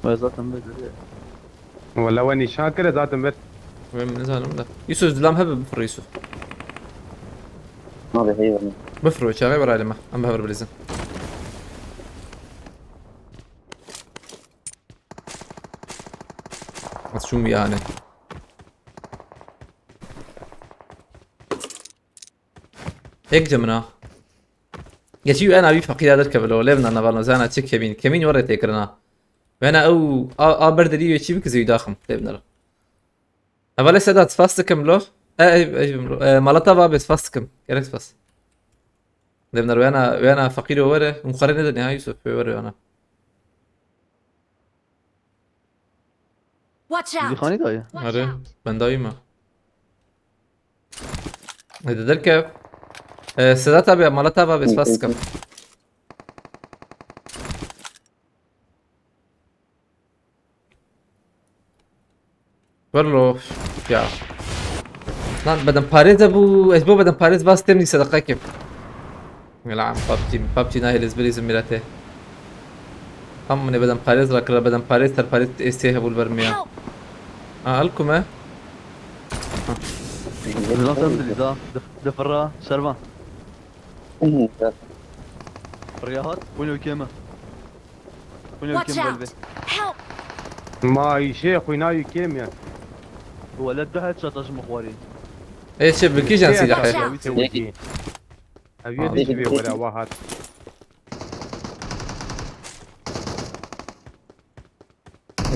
Ben zaten böyle. Wala we nîşan kire zaten ber. Wê min nizanim da. Yusuf, zilam hebe bifir Yusuf. Abi, heyvana. Bifir çaxê ber ailê me. Em bi hev re bilîzin. Ez çûm yani. Yek cemina. Geçî ena wî feqîra derkeve lo. Lêvna navalno zana çi kemîn. Kemîn were têkirina. Wena ew a, a berderî wê çî bike zî daxim. Lêvnera. Hevalê Sedat spas dikim lo. E, e, e, e, malata va be spas dikim. Gerek spas. Lêvner wena, wena feqîro were. Hûn xwarê nedin ya Yusuf. Wê were wena. Watch out! Dîxanî daye. Watch Erê, out! Bendayî me. Hadi derkev. Ee, Sedat abi, Malat abi, spas dikim. Werlo. Ya. Lan bedenparêz de bû, ez bo bedenparêz bas têm nî sedeqa kim. Lan PUBG, PUBG nahêl ez bilîzim mirete. Tam min ê bedenparêz rakira, bedenparêz, serparêz ê sê hebûl vermiya. Help! Ha, el kume. Lan sen dilî da, dif-, difirra, şervan. Hı hı. Riya hat, wîno kême. Wîno Watch kêm out! Belbê. Help! Ma îşê xwîna yû kêm ya. Wele du headshot ji min xwarî. Ê çi bikîjan Sî silahê? Headshot. Ev yê Abi. Dişi wê were wa hat.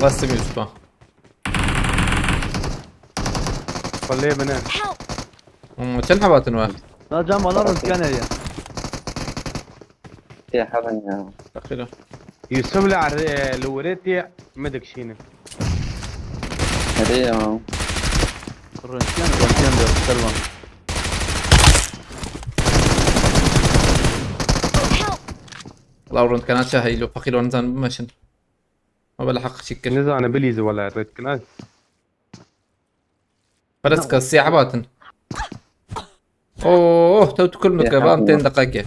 Bastım Yusuf'a. Xwelê min e. Help! Hmm, çend hebatın var? Na cam bana röntgen ya. Tê herin ya. Bakıyorum. Yusuf li er-, e, li wirê tê min dikişînin. Hadi ya. Röntgen, röntgen de, Selman. Help! La röntgena çe heylo, fakir onu zan bimeşin. Ma bela haq çik kir. Nizane bilîzi wala röntgena. Perez ka siyah batin. Oh, tew tu kul Ya, mitkeve, am tamam. Tên deqeke.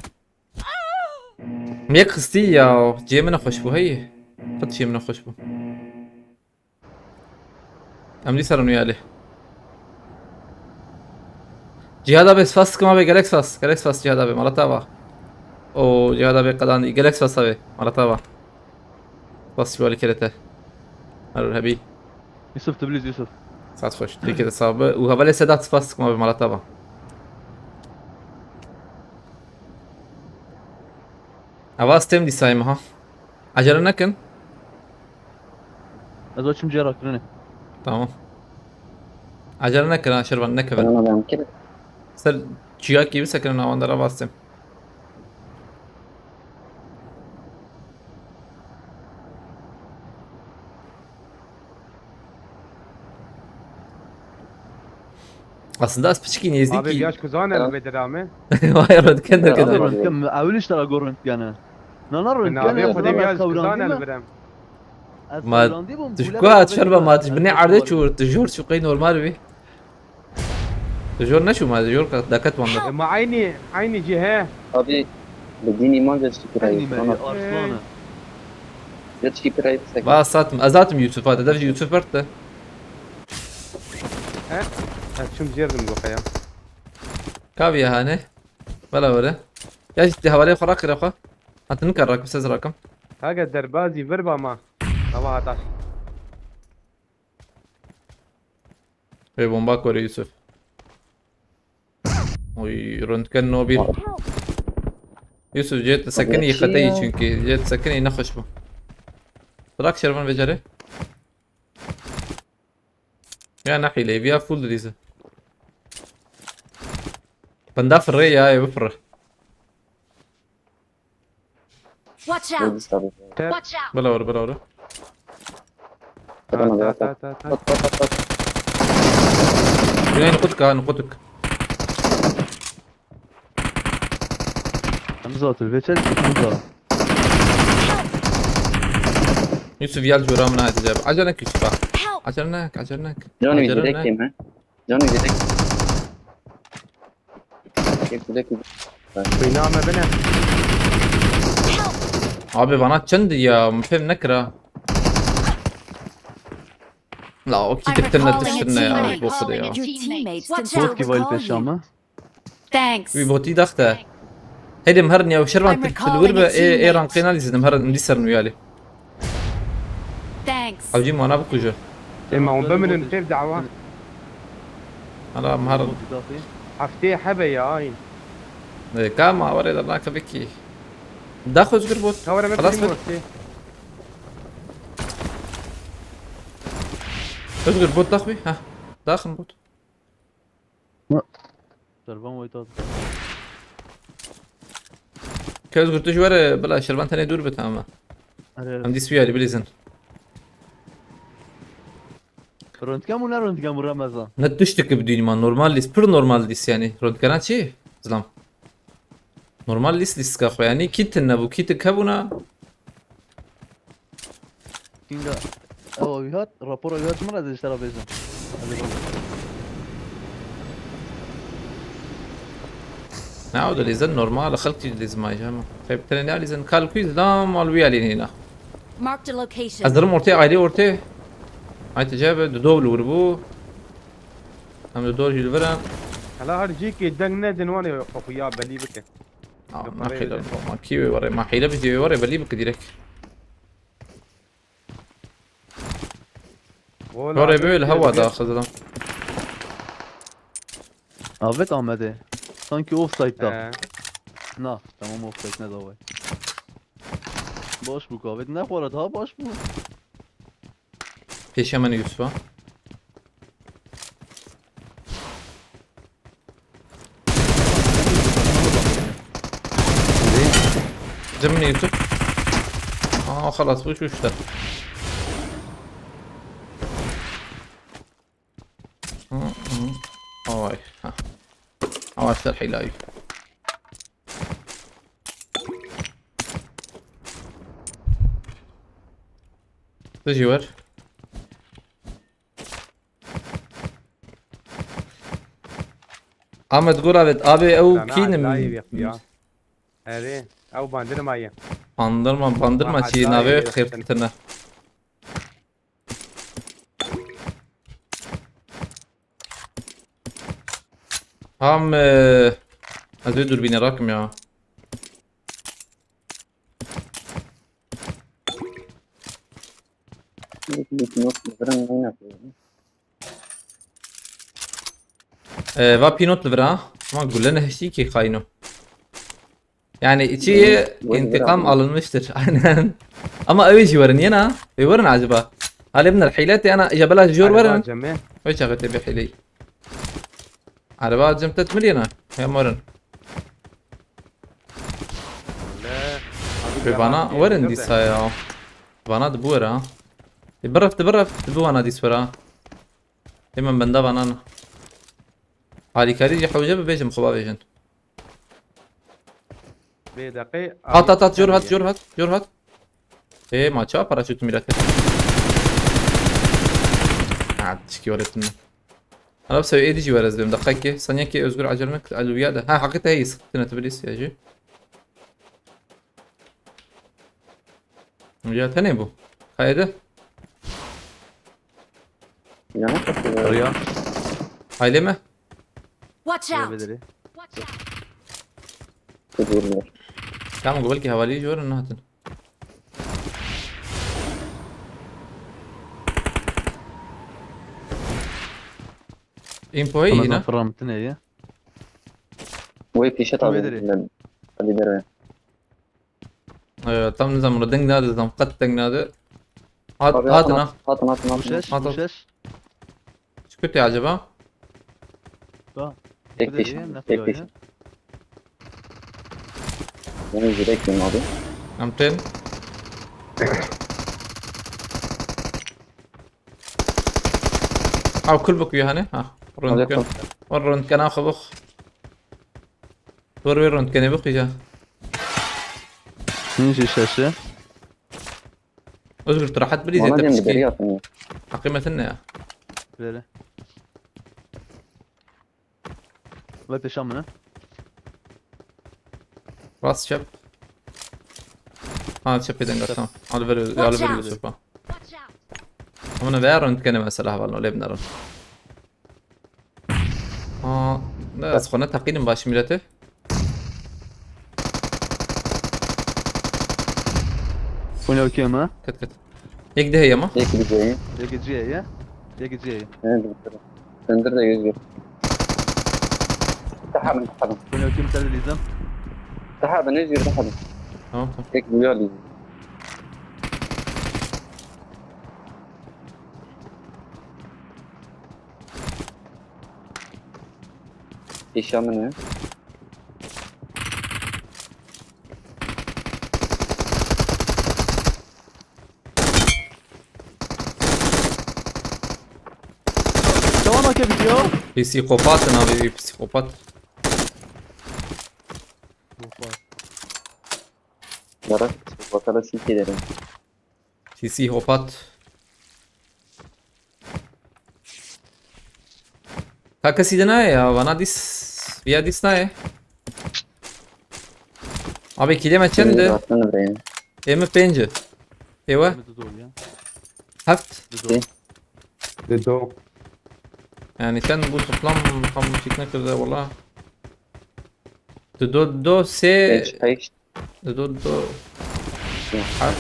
Yek xistî ya, cê min xweş bû, hey. Qet cê min xweş bû. Em dî ser nûyalê. Cihad abi spas dikim abi, gelek spas, gelek spas Cihad abi, mala te ava. O Cihad abi qedan, gelek spas abi, mala te ava. Spas ji alî kerê te. Her hebî. Yusuf, tu bilîz Yusuf. Saet xweş. Têkê de sabe. Û hevalê Sedat spas dikim abi, mala te ava. Ava stem dîsayê me ha. Acele nekin. Ez o çim cê rakirinê. Tamam. Acele nekin ha, Şervan, nekevin. Tamam, ben kir. Ser çiyakî bisekirin, awan dera ava stem. Aslında ez piçkî nêzîkî. Abi, yaş kuzan el Tamam. Bedir abi. Vay, röntgen de Tamam. Abi, keder. Röntgen mi? Ewil işte la gor röntgeni. Na, na, Ben röntgen abi, ez xwedê lan yaş kuzan el birem. Ez Ma, kewrandî bûm, tu ji gule ku hat beraber şerba ma, tu ji binê erdê çûr, tu jor çû qey normal bî. Tu jor neçû ma, tu jor ka-, daket wanda. E, ma aynı, aynı cihe. Abi, bi dînî man de çi kirayî. Aynı meri, arslan e. De çi kirayî bisekî. Va satim, ez hatim Yusuf, hadi, dev Yusuf bert de. He? Ha, çim cêrdim bu kaya. Kaviye hane. Bela were. Ya ciddi havale xora kire xo. Hatin kar rakım, siz rakım. Haga derbazî vir ba ma. Ama hata. Ê bomba kore Yusuf. Oy, röntgen no bir. Yusuf, cê te sekinî Abi, xeteyî ya. Çünkü. Cê te sekinî nexweş bû. Bırak Şervan becerê. Ya ne hile, viya full dirizi. Benda firre ya, evi firre. Watch out! Watch out! Bela vur, bela vur. Tamam, At, at, tamam. At, at, at. Yine nukutuk ha, nukutuk. Hamza otur, Veçel, Hamza. Yusuf, gel cura min hadi cevap. Acele Yusuf ha. Help! Acele, acele. Canım Acele yürek yeme. Canım yürek. Yürek, yürek. Kuynağı mı bine? Abi bana çend ya, fem ne kira? La o I'm kitik tenne recalling a tiştirne ya, teammate. Bosu da ya. Your teammates can Bot gibi ayıp eşya mı? Thanks. Wî botî daxte. Hêdî em herin ya, Şervan, I'm tu recalling a teammate. Li wir be, ê, ê ranqê nalîzînim, herin em dî ser nû yalî. Thanks. Hewcî mana bikuje. Ê, ma hûn biminin, pêv dawa. Hala em herin. Heftê hebe ya, ayın. Ê, ka ma were de nake bikî. Dax Özgür bot. Ka were me Xelas bikî bit. Wextê. Özgür bot dax wî. Heh. Daxin bot. Servan wayt at. Ke Özgür, tu ji were bila Şervan tenê dûr bit ama. Are, are. Em dî swiyarî bilîzin. Röntgen bû ne röntgen bû Remezan? Ne tiştek bi dînî ma, normal lîst, pir normal lîst yani. Röntgena çi? Zilam. Normal lîst lîstka xwe yani, kîtin nebû, kîtik hebûna. Kinga ewa wî hat, rapora wî hat min ez ê ji te re bêjim. Ez ê bim. Ne ew dilîzin normal, xelk jî dilîzin ma hema. Xeyb tenê nealîzin, kal ku zilam mal wî alîn hîna. Marked a location. Ez dirim ortê, ayrı ortê. Ay tecebe, du dol vur bu. Em du dol jî li vir in. Hela her cîkê deng nedin, wanê xwe xuya belî bike. Aa, ma xîle, ma kî wê were, ma hîle bi wê were, belî bike direkt. Wore böyle hava da xizlam. Avêt Amedê. Sanki offside da. He. Na, tamam, offside ne davay. Baş bû, avêt ne xwara daha baş bû. Pêşiya min Yusuf'a. Cem min Yusuf. Aa, xelas, bu şu işte. Hı, hı. Ay, ha. Avaşlar hilayı. Sıcı var. Ahmet Guravet abi, ew Sana kînim. Allah'ı yok ya. Erê, ew bandırma ye. Bandırma, bandırma Ma çi, nave Allah'ı yok, xêrtirine. Ham, e, ez vê durbînê rakim ya. E, va pînot li vir ha. Ama gule nehiştî ki xayno. Yani içi Wê li vir intikam alın. Alınmıştır. Aynen. Ama ew jî werin yena. Ê werin acaba. Halê binir hîlet yana, îja bela jor Araba werin. Cem'e. Wê çaxê tê bê hîleyî. Araba cem te timir yena. Hem werin. Le. Wê bana werin dîsa ya. Bana dibu wera. E, biref, di biref, dibu wana dîs wera. Hemen benda bana ne. Alîkarî jî hewce bibêjim, xwe bavêjin. Bê deqê. Hat, hat, hat, jor hat, jor hat, jor hat. Ê, ma çawa paraşüt mîrete? Ha, tişkî öğrettin mi? Ana, bu sefer êdî jî were ez dibêm. Deqekê, saniyekê Özgür acele mek, alwiya de. Ha, hakikaten iyi, sıktın, atabiliriz ya jî. Ya tenê bû. Kayede. Ya ne kadar Riya. Aile mi? Watch out! Bebelere. kudurmuyor. Tamam, gol ki havaliyi jor natin. Info iyi Ama yine. ben fırlamıştın ya. Wê pêşe Tamam, tabi ederim. ben. Hadi ver. Ee, tam nizam bunu deng nade, tam kat deng nade. Hat, Abi, hatın atın, ha. atın, atın, Bu atın. ses, At, bu at. ses. Çıkıyor acaba? Bak. Tek Bu da peşin, iyi, nasıl tek yani? peşin. Bunu direkt yiyeyim abi. Am ten. Haw kul bik yani. Ha. Röntgen. Alaikum. Var röntgen ha xubuk. Var bir röntgene bik ya. Ninja şaşı. Özgür, tu rahat biri Bana zete diyen bir pişki. deri atın. Hakimetin ne ya? Böyle. Ve peşan bunu. Rast çep. Ha, çep eden tamam. Al ver, al Watch ver out. Yusuf'a. Ama ne ver röntgene mesela havalı öyle bir. Ha, ne, ez xwe ne teqînim baş milletî. Bu ne okey mi? Ket ket. Yek de heye ma. Tek bir şey. Yekiciye ya. Yekiciye ya. Ne bileyim. Söndür de yüz bir. Tahabın, tahabın. Bu ne okey mi sen de Lizam? Tahabın, yüz bir, tahabın. Tamam tamam. Tek bu yol. Eşya mı ne? Ke video. Psîkopat in abi, psîkopat. Yok var. Yarak, bakalım şu şeylerin. Psîkopat. Ka kesî de nayê ya, vana dîs, viya dîs nayê. Abi kîlê me çend e? Aslında buraya. Ê min pênc e. Ê we? Mı da doğru ya. Heft. Da doğru. Di do. Yani sen bu toplam tam çekmek üzere valla. Di do, do, sê, Beş, beş. di do, do. Heft.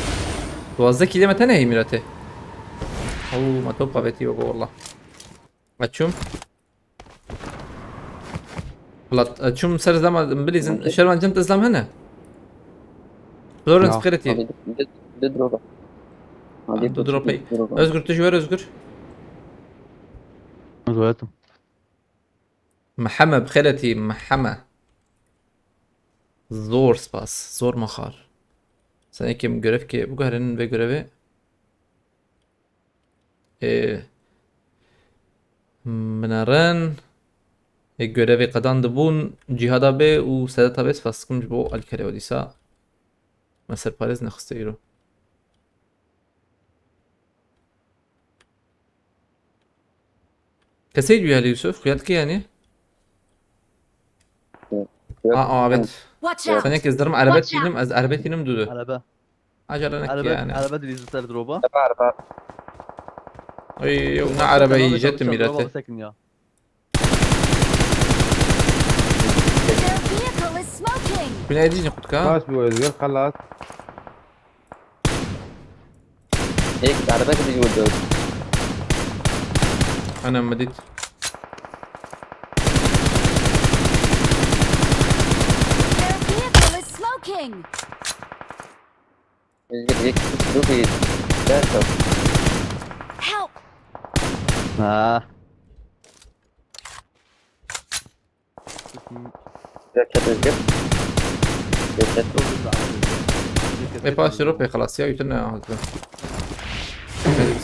Duwazdeh kîlê me tenê hî mîratê. Oo, ma top qavetiyo bu valla. Açum. Plat, açum ser zama bilizin. Şervan cem tezlam hene. Florence Ya. Kreti. Abi, bir, bir drop. Abi, Ah, du drop ey. Drop. Özgür, tu ji wer Özgür. Zor ettim. Meheme, bi xêretî, Meheme. Zor spas, zor maxar. Sen ekim görev ki, bu kadarın ve görevi. E, Mineren. E, görevi kazandı bun, Cihada be u Sedat abi spas kum ji bo alkere odisa. Me serparêz nexiste îro. Kesey duyarlı Yusuf, xuya dike yani? Yok. Aa, aa, evet. Watch out! Sen ek izdirim, erbet inim, ez erbet inim dudu. Araba. Acele nek Araba, yani. Araba diliz ser droba. Araba, araba. Ay, yok, ne araba yiyecektim millete. Sekin ya. Their vehicle is smoking! Günaydın kutka. Baş bu Özgür, xelas. Ek araba gibi yolda. Ana medit. Their vehicle is smoking! Özgür, ek drop iyi. Ders al. Help! Ha. Gerçek Özgür. Gerçek. E pas şurup e خلاص ya, yutun ne aldı.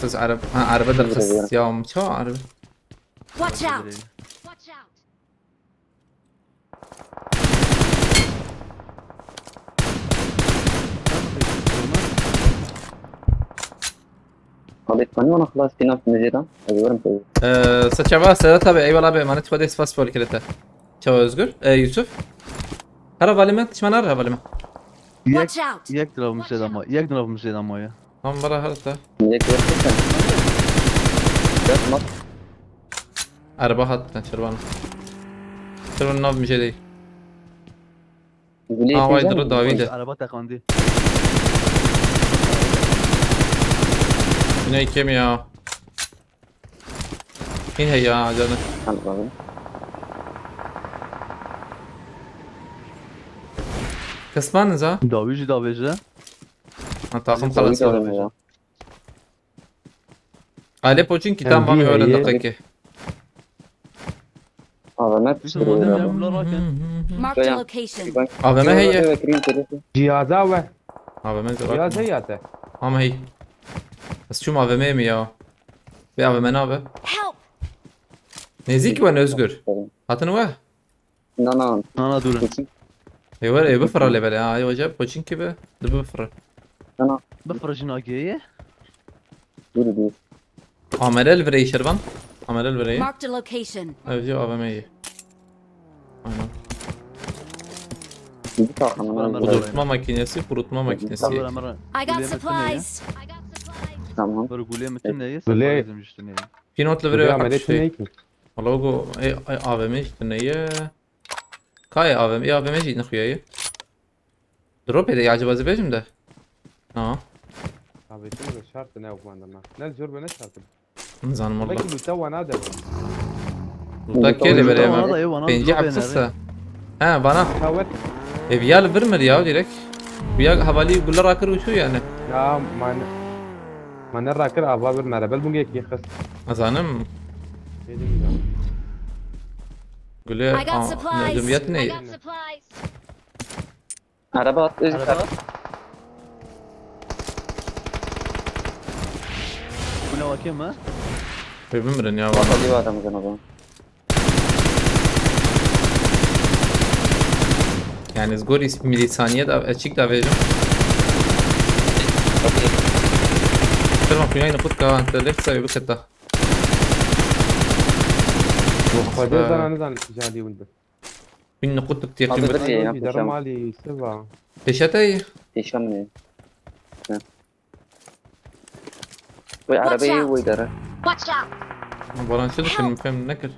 Ses araba, ha, araba da kıs ya, mça araba. Watch out! Abi, bana ona خلاص final müzeden. Özgür'üm tabii. Ee, Saçava, Sedat abi, eyvallah abi, emanet vade spas bol kirete. Çava Özgür, e, Yusuf. Hara valime, tişman hara valime. Yek, Watch out! yek tarafımız şeyden ama, yek tarafımız şeyden ama ya. Tam bara harita. Niye görürsün sen? Dört mat. Araba hattı, çırvan. Çırvan nav bir şey değil. Gülüyor Ha, vay, sen dur, mi? David. Araba tıkandı. Yine kim ya? Yine ya, canım. Anladım. Kısmanız ha? Daviji daviji. Ha, takım David خلاص alalım ya. Ya. Alep için ki tam var mı N B A öyle ye- dakika ki? Abi, ne Bizim model ya bunlar varken. Marked a Şöyle. location. Ben A V M heye. Ve kırayım serisi. Cihaza ve. A V M Cihaza zor. yate. Ama hey. Ez çûm A V M mi ya? Ve A V M ne abi? Help! Nezik ve Özgür. Hatın ve? Na na. Nana durun. Seçim. Ê were ê bifira lê belê ha, ê wece poçinkî be, di bifira. Bifirjin ageye. Dur dur. Amere li vireyî şervan. Amere li vireyî. Marked a location. Ev jî A V M yê. Aynen. Bizi kalkamam. Kurutma Kurutma makinesi, kurutma makinesi. Sabır amara. I got Gulê mi tune ye? Supplies. Tamam. Bari gulê mi tune ye? Gulê. Bizim üstüne ye. Pinot li Gulê vireyî Amedê kapıştı. tune ki. Valla go, e, e, A V M işte ne ye? Kay A V M, e, A V M jî nixuyaye. Drop ede ya acaba zibejim de. Ha. Abi şimdi de şart ne yok bende ben. Ne zor be ne şartı. Nizanim valla. Belki lüte wana de. Luta kê li Luta verê wana da me. ye, wana Pêncî drop hepsisa. ênere. He, vana. Tawet. Ev ya li vir mir ya direkt. Bu ya havali gulle rakir uçuyor yani. Ya man man rakir ava bir merebel bunge ki kız. Nizanim. Dedim ya. Gule I got supplies. mecburiyet I ne? got supplies. Araba at Özgür. Araba. Bu ne bakayım mı? Pê bimirin ya Baba valla. diyor adamı canı. Yani zgori milîsaniye da açık da vejim. Tamam, kuyayını kut kavan. Te left side bir kata. Xwedê zana nizan jalî win bi. Bin kutuk diye Abi, kıymet. bir- Şey, Alo, yapacağım. Mali, Silva. Peşete iyi. Yaşamıyor. Hı. Ve arabayı out. Uydara. Watch out! Baran şu da film film ne kır.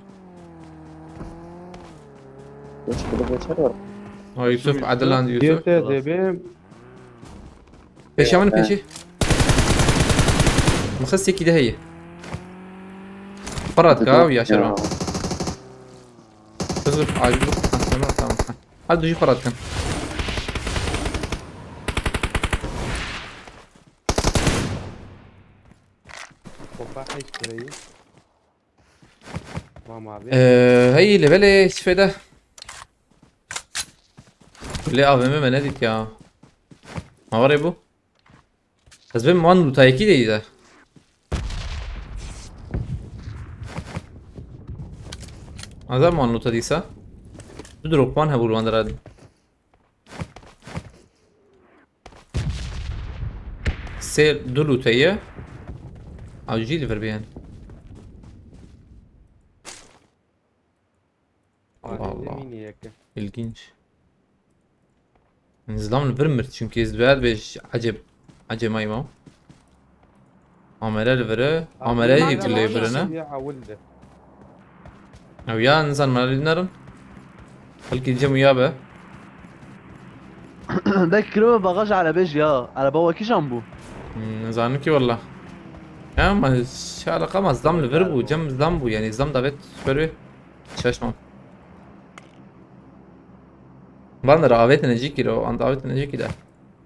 Geç bunu geçer var. Ha Yusuf, Adilan Yusuf. Diyor te debe. Peşe min Evet. peşe. Mixas yekî de heye. Parat ka ya şero. Kızım ayrılık. Ha, tamam tamam. Ha. Hadi düzü parat kan. Kopa hiç burayı. Tamam abi. Ee, hey levelê istifade. Lê A V M me nedît ya. Ma warê bû. Ez bêm wan lûtayekî de î de. Azar man lûta dîsa. Du drop wan hebû li wan de radin. Sê du lûte ye. Ew jî li vir bêyên. Allah Adem Allah. Demînî yeke. İlginç. Nizam li vir mir çünkü ez duyar be acep acemay ma. Amere li vire. Amere Adem yekile Demînî virine. yeke ya awil de. Ew ya nizam mali nerin. Belki cem uya be. Dek kiribe bagaj erebê jî ya. Ereba wekî jan bû. Hmm, nizanim ki valla. Ya ama şalaka ma zam li vir bû, cem zam bû yani zam davet süper bir şaşmam. Van da avêtine jî kî lo, an avêtine jî kî de.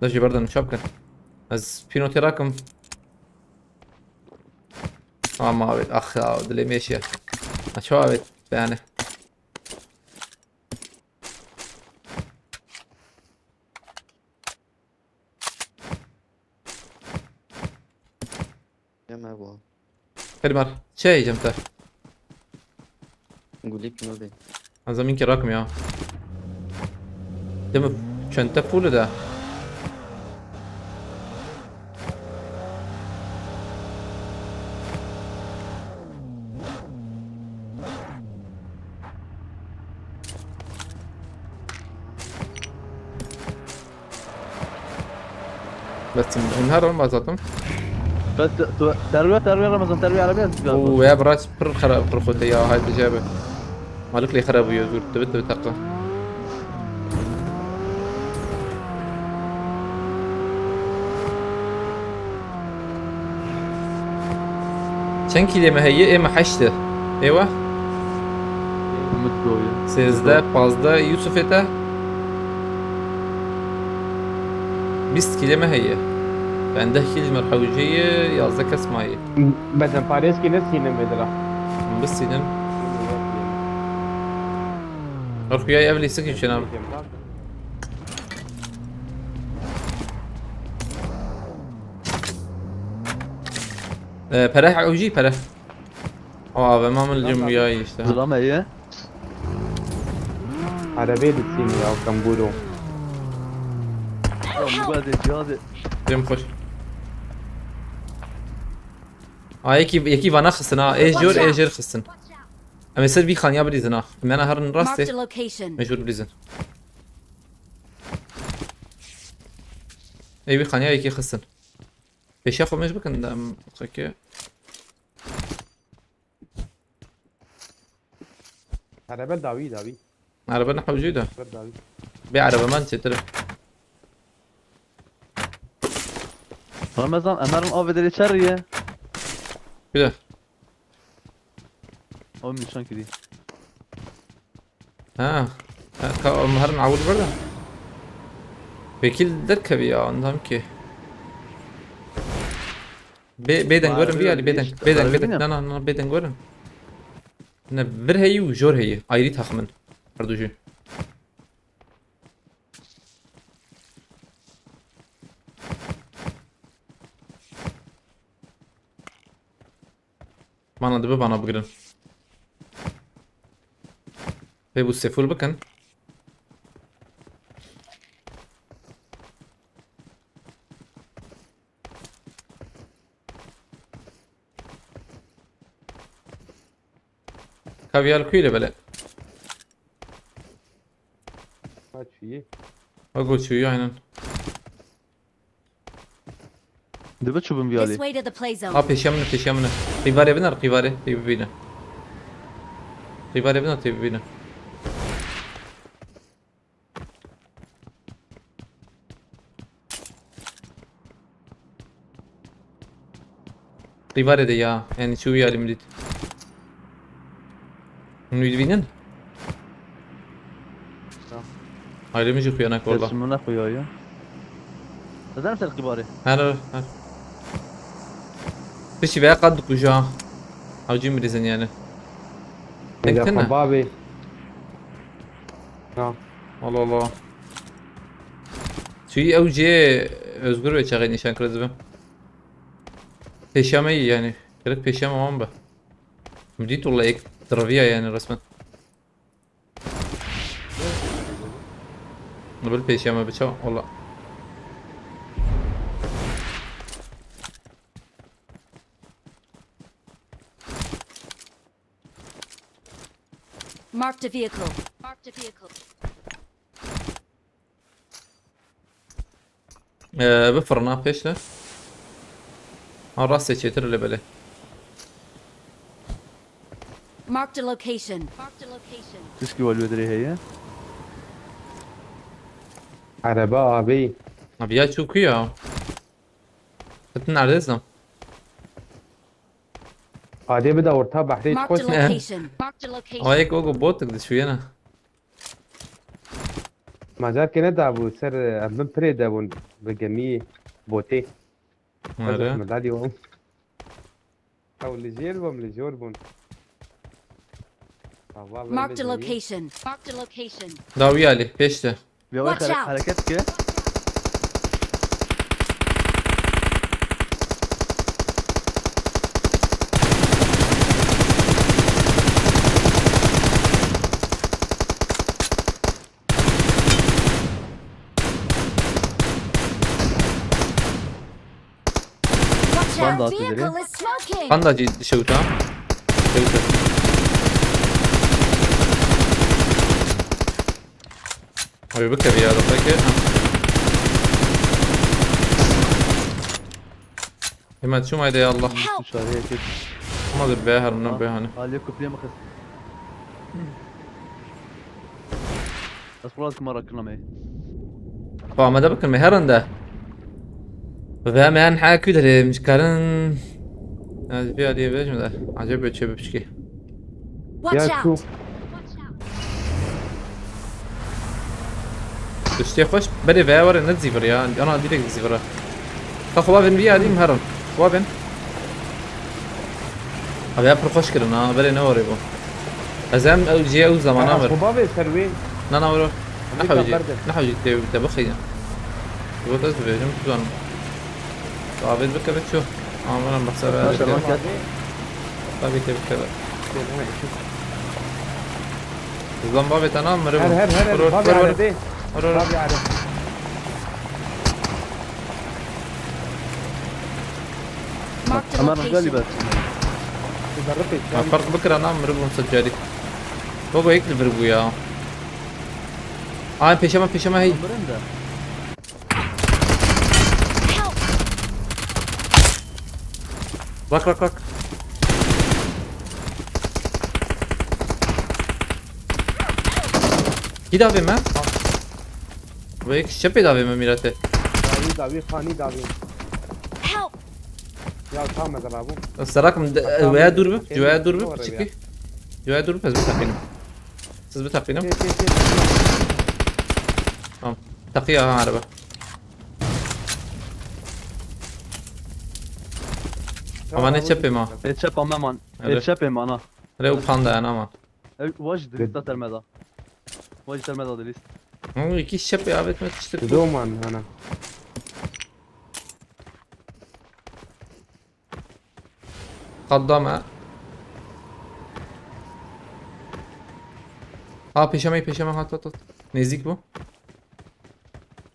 Da jî berdan çap kin. Ez pînotê rakim. Ama avêt, ah ya, dilê mêşiye. Ha, ço avêt yani. Yeme bu. Hadi mar. Şey yiyeceğim te. Gulip ne be? Az zamin ki rakım ya. Değil mi? Çente full de. Bes, in her olmaz zaten. Bes, tu, terbiye, terbiye Ramazan, terbiye Arabiya zikar. Oo ya, biraz pır xara, pır xote ya, haydi cebe. Malik lê xara bûye zûr, tibit tibit heqa. Çend kîlê me heye? Ê me heşt e. Êwa? Umut doğuyor. Sêzdeh, pazdeh, Yusufê te? Bîst kîlê me heye. Bendeh kîl ji me re hewce ye, yazdeh kes maye. Bedem parêz ki ne sîne medira. Bisînim. Her xuya ev lîstik için abi. Ee, pere hewcî pere. O A V M min li cem ya işte. Zilame ye. Arabê ditsîne ya kembûro. Ya bu kadar cihazı. Cem xweş. A yekî, yekî vana xistin ha. Ê jor, ê jêr xistin. Em ê ser vî xaniya bilîzin ha. Em ena herin Marked rastê. A location. Mecbur bilîzin. Ê vî xaniya yekî xistin. Pêşiya xwe mêj bikin de em xweke. Araba dawî dawî. Araba ne hewcî de. Araba dawî. Bê araba man çêtir. Ramazan, Emer'in A V D'li çerriye. Bir de. O nişan kiri. Ha. Ha, ka, em herin awil berda. Vekîl derkevî ya, anlam ki. Bê, bêden Var, görün bir yok, yani, bêden, işte, bêden, öyle bêden. mi? Na, na, na, bêden görün. Ne, vir heyî û jor heyî. Ayrı takımın. Her dujun. Bana dibe bana bigirin. Pê bû sefûl bikin. Kavyal kuyle bele. Ha, çiğ. Bak o çiğ, aynen. Dibe çubun bir This alî. Way to the play zone. Ha, peşiya min e, peşiya min e. Qîvarê biner, qîvarê. Tê bibîne. Qîvarê biner, tê bibîne. Qîvarê de ya. Yani çû ya, min dît. Min wî dibînin? Ya. Ayrı min jî xuya nek valla. Teslimine xuya ya. Neden ser qîvarê? Her, her. Pişi veya qat dikuja. Avcı mı dizin yani? Tek tane. Babê. Ya. Allah Allah. Çi ew cê Özgür ve çaxê nîşan kiriz be. Pêşiya me yî yani. Gerek pêşiya me wan be. Min dît wala yek diraviya yani resmen. Bil pêşiya me biçe wala. Marked a vehicle. Marked a vehicle. Ee, bifirina pêş de. Ha, rastê çêtir lê belê. Marked a location. Marked a location. Tişkî wal wê dirê heye. Araba abi. Abi ya çok iyi ya. Bütün neredesin? Adê bide orta behrê. Marked a location. Marked a location. Ay, go, go, botik de şu yana. Macar kene da bu ser, em bin pirê de bûn bi gemî botê. Nere? Medalya wan. Ew li jêr bûm, li jor bûn. Marked a location. Marked a location. Dawî alî, pêş de. Watch out! Hareket ke. Watch out! Vehicle is smoking! Panda cî dişewita. Dişewita. Abi bikeve ya, da peki. Ha. Hemen çum haydi ya Allah. Help! Ama dur be, her ne be hani. Aliye kupliye mi kız? Ez xwe kim rakirina me. Xwe amade bikin me herin de. Ve me en hekû derim, ji karin. Ez vê aliyê vejim de. Acayip bir çöpü pişki. Watch out! Tiştê xweş berê veya were ne zîvir ya. Ana direkt zîvira. Ka xwe bin vî alî herin. Xwe bin. Abi ya pir xweş kirin ha. Berê ne were bu. Ez em ew cihê ew zamana mir. Xwe bavê ser wê. Na, na, were. Nehewcî, nehewcî te, te bixîne. Got ez dibêjim, tu zanim. Davet bikeve çu. Ama bana bixse ve. Tabii ki bikeve. Zan bavê te na mire. Her, her, her, her. Vur, vur, bavê vur, vur. Arede. Vur, vur. Bavê Arede. Marked a location. Ma fark bikira na mire bûm secarî. Baba yek li vir bû ya. Ay, peşeme, peşeme, hey. Bak, bak, bak. Git abi, ha? Ve kişi çepê davê me mirate. Dawî, dawî, xanî dawî. Help! Ya tamam, ez rabû. Serak min de, veya dur bip, veya dur bip, çiki. Veya dur bip, ez biteqînim. Siz biteqînim. Tamam. Teqiya ha araba. Ama ne çepê ma? E çep ama man. E çepê ma na. Re u panda yani ama. Waj dirist da termeda. Waj termeda dirist. Ama iki çepê avet me tiştir. Doman ana. Qadda me. Ha, pêşe me, pêşe me, hat, hat, hat. Nêzîk bû.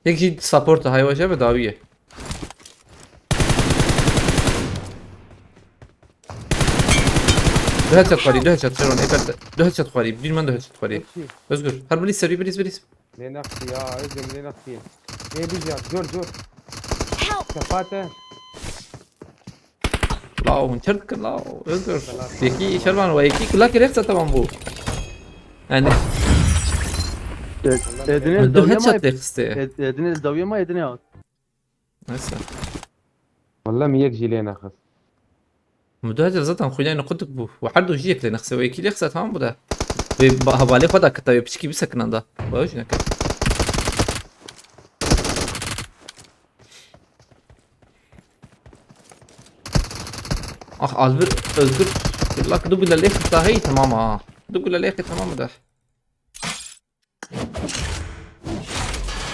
Yek jî support e, hay weje bi dawî ye. Du headshot xwarî, du headshot, Şeron, ê perte. Du headshot xwarî, bir man du headshot xwarî. Özgür, her bilîz serî, bilîz, bilîz. Lê nextî ya, Özgür lê nextî. Ê bijî ya, dur, dur. Help! Sefate. Law, hûn çer dikin, law, Özgür. Yekî Şervan, we yekî kulakê rêxse, tamam bû. Yani, Edine min du headshot lêxistê. Edine dawiye ma Edine ya. Neyse. Walla min yek jî lê nexist. Min du headshot zaten xwînayê niqûtik bû. We her du jî yek lê nexistê. We yekî lêxise, tamam bû de. Wê ba-, hevalê xwe da kita, wê piçkî bisekina da. Bayo jî neke. Ah, Albir, Özgür, lak du gule lêxista hey, tamam ha. Du gule lêxê, tamam de.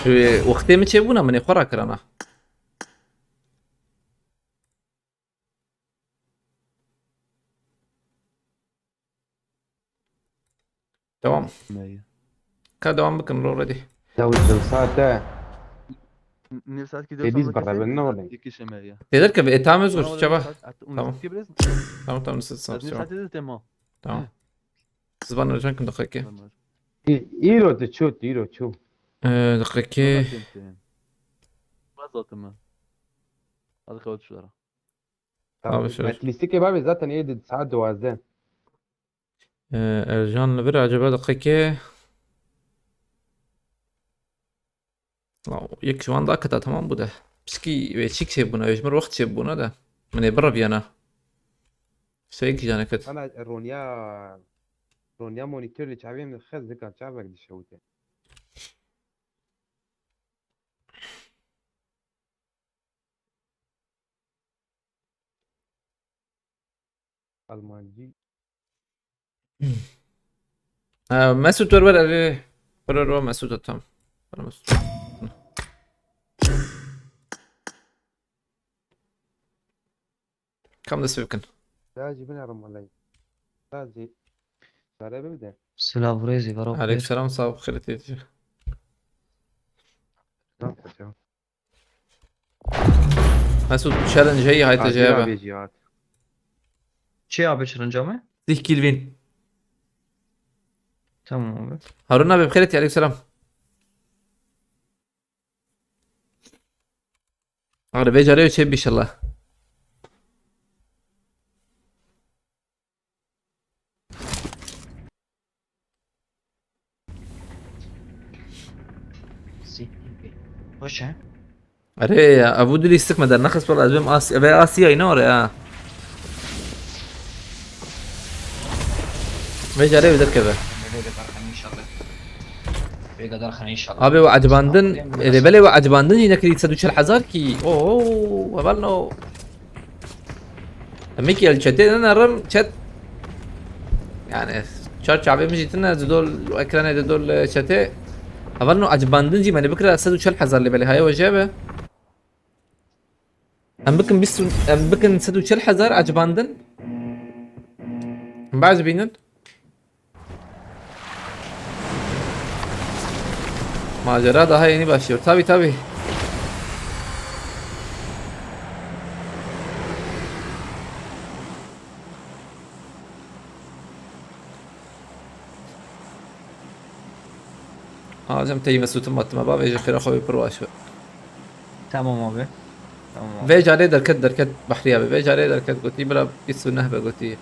Wê wextê min çêbûna, min ê xwe rakirana. Tamam. Ka devam bikin, bro, ready. Ya wî saete. Nîv saet ki Ê, biz beraber ne olayım? Têder ke, e, tamam, Özgür, çava. Tamam. Tamam, tamam, siz, siz, tamam. Tamam. Siz bana can kim dakika. Î-, îro diçû, îro çû. Ee, dakika. Vazatımı. Hadi kavut şulara. Abi, şöyle. Metlîstikê bavê zaten ê di saet duwazdeh. Ee, Ercan li vir acaba dakika. Law, yek ji wan dakita, tamam bû de. Piskî wê çîk çêbûna, wê ji min wext çêbûna de. Min ê bireviyana. Seyek jane ket. Ana ronya, ronya monîtor li çavê min xez zikan çavek dişewite. Almancî. Ha, Mesut, wer wer, erê. Wer wer, Mesut, tamam. Wer Mesut. Kam dest pê bikin. Ya jî binerim welay. Ya jî çare bibde. Silav rêzî, baro. Aleyküm selam, sağ ol, xêr tê. Tamam, tamam. Mesut, challenge heyî, hayte jê hebe. Çi abi challenge me? Sih Kilvin. Tamam abi. Harun abi, bi xêr tê, aleyküm selam. Abi, vê carê çê bî inşallah. Baş e. Erê ya, ev dilî sik me dernexist wala, ez bêm Asya, ve Asya yine oraya ha. Vê carê wê derkeve. Vê gadar xan inşallah. Vê gadar xan inşallah. Abi, we ecibandin, e, belê we ecibandin jî nekirî sed û çil hezar kî. Oo, heval no. Em ê kî el çetê nenerim, çet. Yani, çar çavê min jî tine, zidol ekranê de dol, e, çetê. Heval no ecibandin jî, me ne bikira sed û çil hezar lê belê, haye we jê be. Em bikin bîst û, em bikin sed û çil hezar ecibandin. Em biecibînin. Macera daha yeni başlıyor. Tabii, tabii. Acem tey Mesut'un mattıma ba ve jexira xwe pir baş be. Tamam abi. Tamam abi. Vê carê derket, derket Bahriye abi. Vê carê derket, gotî bira bîst û neh be gotî.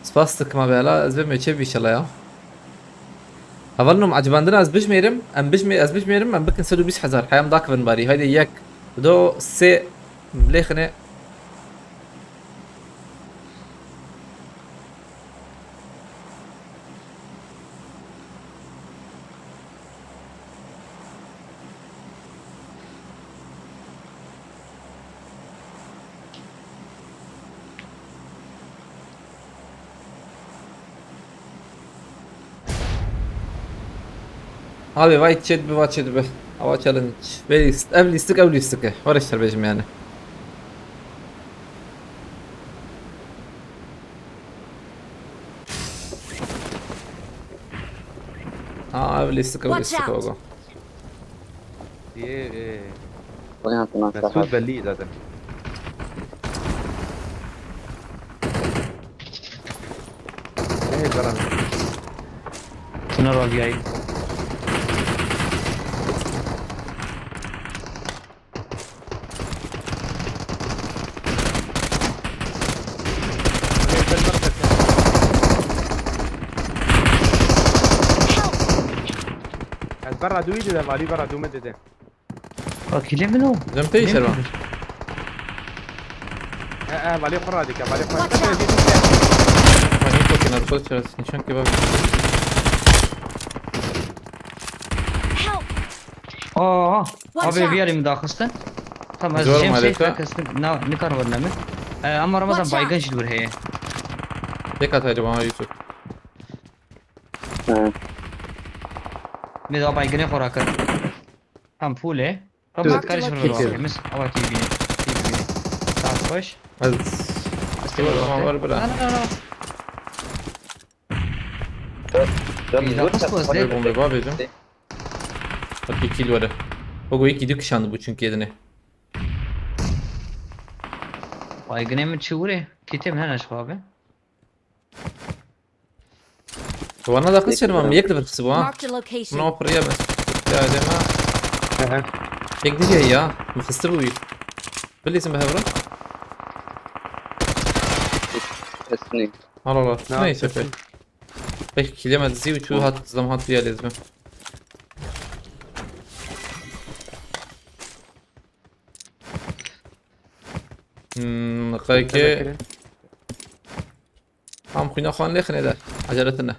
Spas dikim abi, hela ez bêm çê bî inşallah ya. Heval no, em ecibandin, ez bijmêrim, em bijmê-, ez bijmêrim, em bikin sed û bîst hezar. Heyam dakivin barî. Haydi yek, do, sê, lêxine. Abi, vay çêt bi, va çêt bi. Ava challenge. Vê lîst-, ev lîstik, ev lîstik e. Were şer bêjim yani. Lê sika, lê Watch sika out! Ogo. Yê, e, Vay hatına Mesut sahip. Belli zaten. Hey, Baran. Tuna Rabia'yı. Ez berra dûyî dide, valî berra dû me dide. Bak, hile mi ne o? Cem te Ne işler var. yapıyorsun? He, he, valî xwe radike, valî xwe. Watch out! Hani çok inat, çok çaresiz. Nişan kebabı. Help! Aa, Watch abi out! Bir yerim daxistin. Tamam, ez Zor Cem maleta. Seyf kestim. Na, ne kar var ne mi? Ee, ama Ramazan Watch out! Baygın jilur heye. Tek ataydı bana Yusuf. He. Bir daha baygını xora kır. Tam full e. Ramazan Marked karış vurur location. Temiz. Ama T V. T V. Saat baş. Ez. Estağfurullah. Var bira. Na, na, na, na. Ya, ya, Bir daha nasıl Abi bombe var benim. Bak iki kill var. Bak o iki dük kişandı bu çünkü yedine. Baygın emin çığırı. Kitim lan Aşık abi. Wana da kız çerman yek de bir kızı bu ha. Marked a location. No pırıya ben. Ya deme. Aha. Tek diye ya. Mıkıstı bu. Bilirsin be hevra. Esni. Al al al. Ne Neyse yapıyorsun? Pek. Pek kileme dizi uçu hat zam hat bir yalez mi? Hmm, kayke. Teşekkür ederim. Tam xwîna xwe lê xinê de. Eceletine.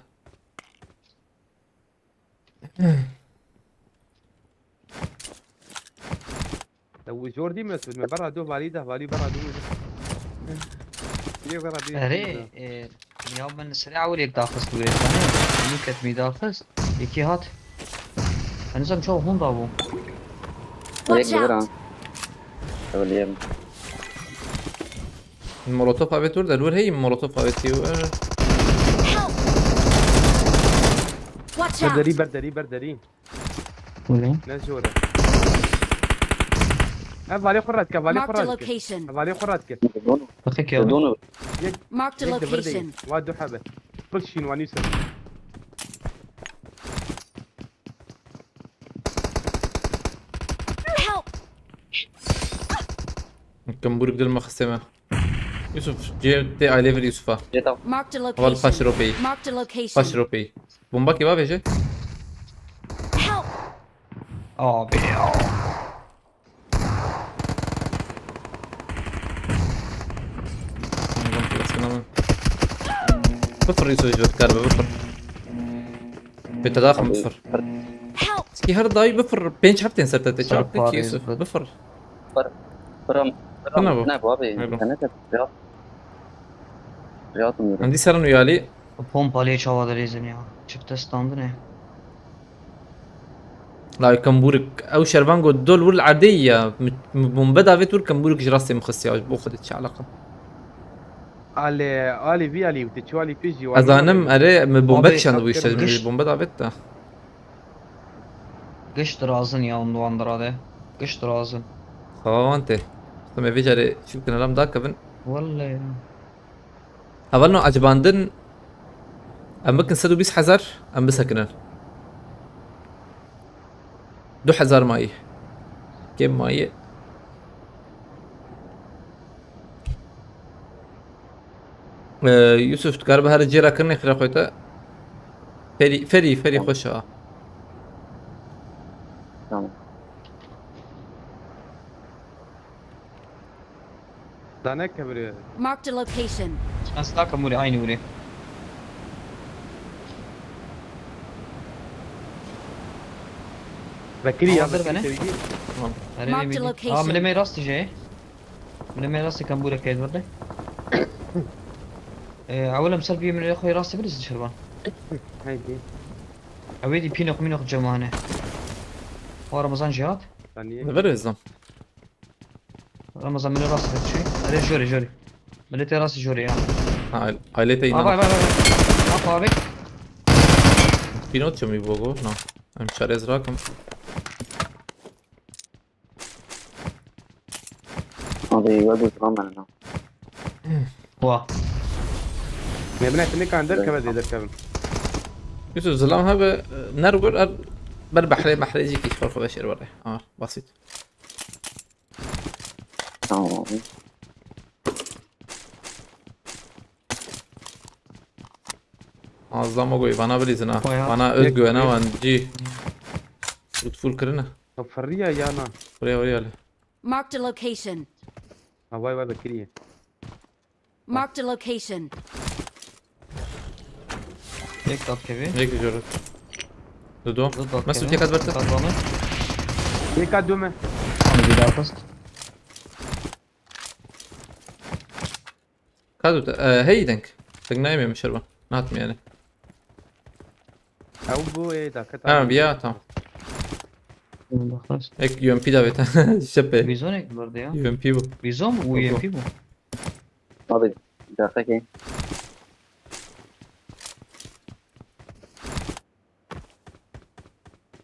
Te û zor dî Mesut, me berra du valî de, valî berra du. Yê berra du. Erê, e, ya min sirê ewil yek daxist wê, tanê? Min ket mî daxist, yekî hat. Ez nizam çawa hûn da bû. Watch out! Yek li vir a. Ewil yek. Molotof avêt wir de, li wir heye molotof avêtî wir. Help! Watch out! Ber derî, ber derî, ber derî. Wele. Ne zor e. Ev valê xwe red ke, valê xwe Marked a red ke. Location. Ev valê xwe red ke. Donu. Bakı ki abi. Donu. Yek, Marked a yek de bir de location. Yek. Va du hebe. Pil şîn wanî ser. Help! Kembûrik dil me xistê me. Yusuf, cê tê ailê vir Yusufa. Jeta. Marked a Hava li paş location. Ropeyî. Marked a location. Paş ropeyî. Bomba kê bavêje? Help! Abi ya. Bifir Yusuf, ji kar be, bifir. Bê te daxim bifir. Help! Ki her dayî bifir, pênc heftên ser te tê çar. Bifir. Fır, fırım, fırım. Ne bu? Ne bu abi? Ne bu? Ne bu? Ya. Riyatim yürü. Em dî serin û yalî. Pompalê çawa dilêzin ya. Çifte standine. La kembûrik. Ew şervan got dol wir li erdê ya. Mi, mi bombe davêt wir kembûrik ji rastê min xistiya. Ji bo xwe de çi eleqa? Alê, alî vî alî, te çi alî pêş jî. Ez zanim, erê, mi bombe kişand bû işte, mi bombe davêt de. Giş dirazin ya, hûn wan dirade. Giş dirazin. Xewa wan tê. Xwe me vê carê çi bikin, ram dakevin. Wallahî ya. Hevalno ecibandin, em bikin sed û bîst hezar, em bisekinin. Du hezar mayî. Kêm mayî. Ee, Yusuf, tu karibe here cêra kirinê xira xwe te. Ferî, ferî, ferî Tamam. Xweş e. Tamam. Dane kemrê. Marked a location. Ez taka mûrê, aynı mûrê. Vekirî ya, hazır vekirî bene. Sevgî. Tamam. Marked a location. Aa, milê me rastî jê. Milê me rastî kembûrek heye verde. Ee, ewil em ser bî milê xwe rastî bilîzin şervan. Haydi. Ewê dî pînox mînox cemane. O Ramazan jî hat. Saniye. Li vir hêzan. Ramazan, milê rastî çi? Erê, jorê, jorê. Milê te rastî jorê ya. Ha, ailê te Aa, inan. Vay, vay, vay, vay. Bak abi. Pînot çemî bogo, no. Em çarêz rakim. Abi, we bi zilam bene na. Wa. Nebine tinikan derkeve zê derkevin. Yusuf, zilam hebe, ner gur, er ber behrê, behrê jî kî xor xwe veşêr were. Ah, basit. Tamam abi. Azlama goy, bana bilîzin ha. Bayağı. Bana öz Yek- güvene wan cî. Lütful kirine. Fırriya ya na. Buraya, oraya le. Marked a location. Havay var bekiriye. Marked a location. Yek dat kevî. Ne güzel. Dudu. Du dat Mesut, kevî. yekat berte. Kat bana. Yeka döme. Ama bir daha pas. Kadu, e, hey denk. Tek neyim yemiş erba. Nahat mı yani? Ew bu e daket. Ha, bir ya, tamam. Bakmaz. Ek U M P davet. Şepe. Bizon ek vardı ya. U M P bu. Bizon mu? U M P bu. Abi, dakika ki.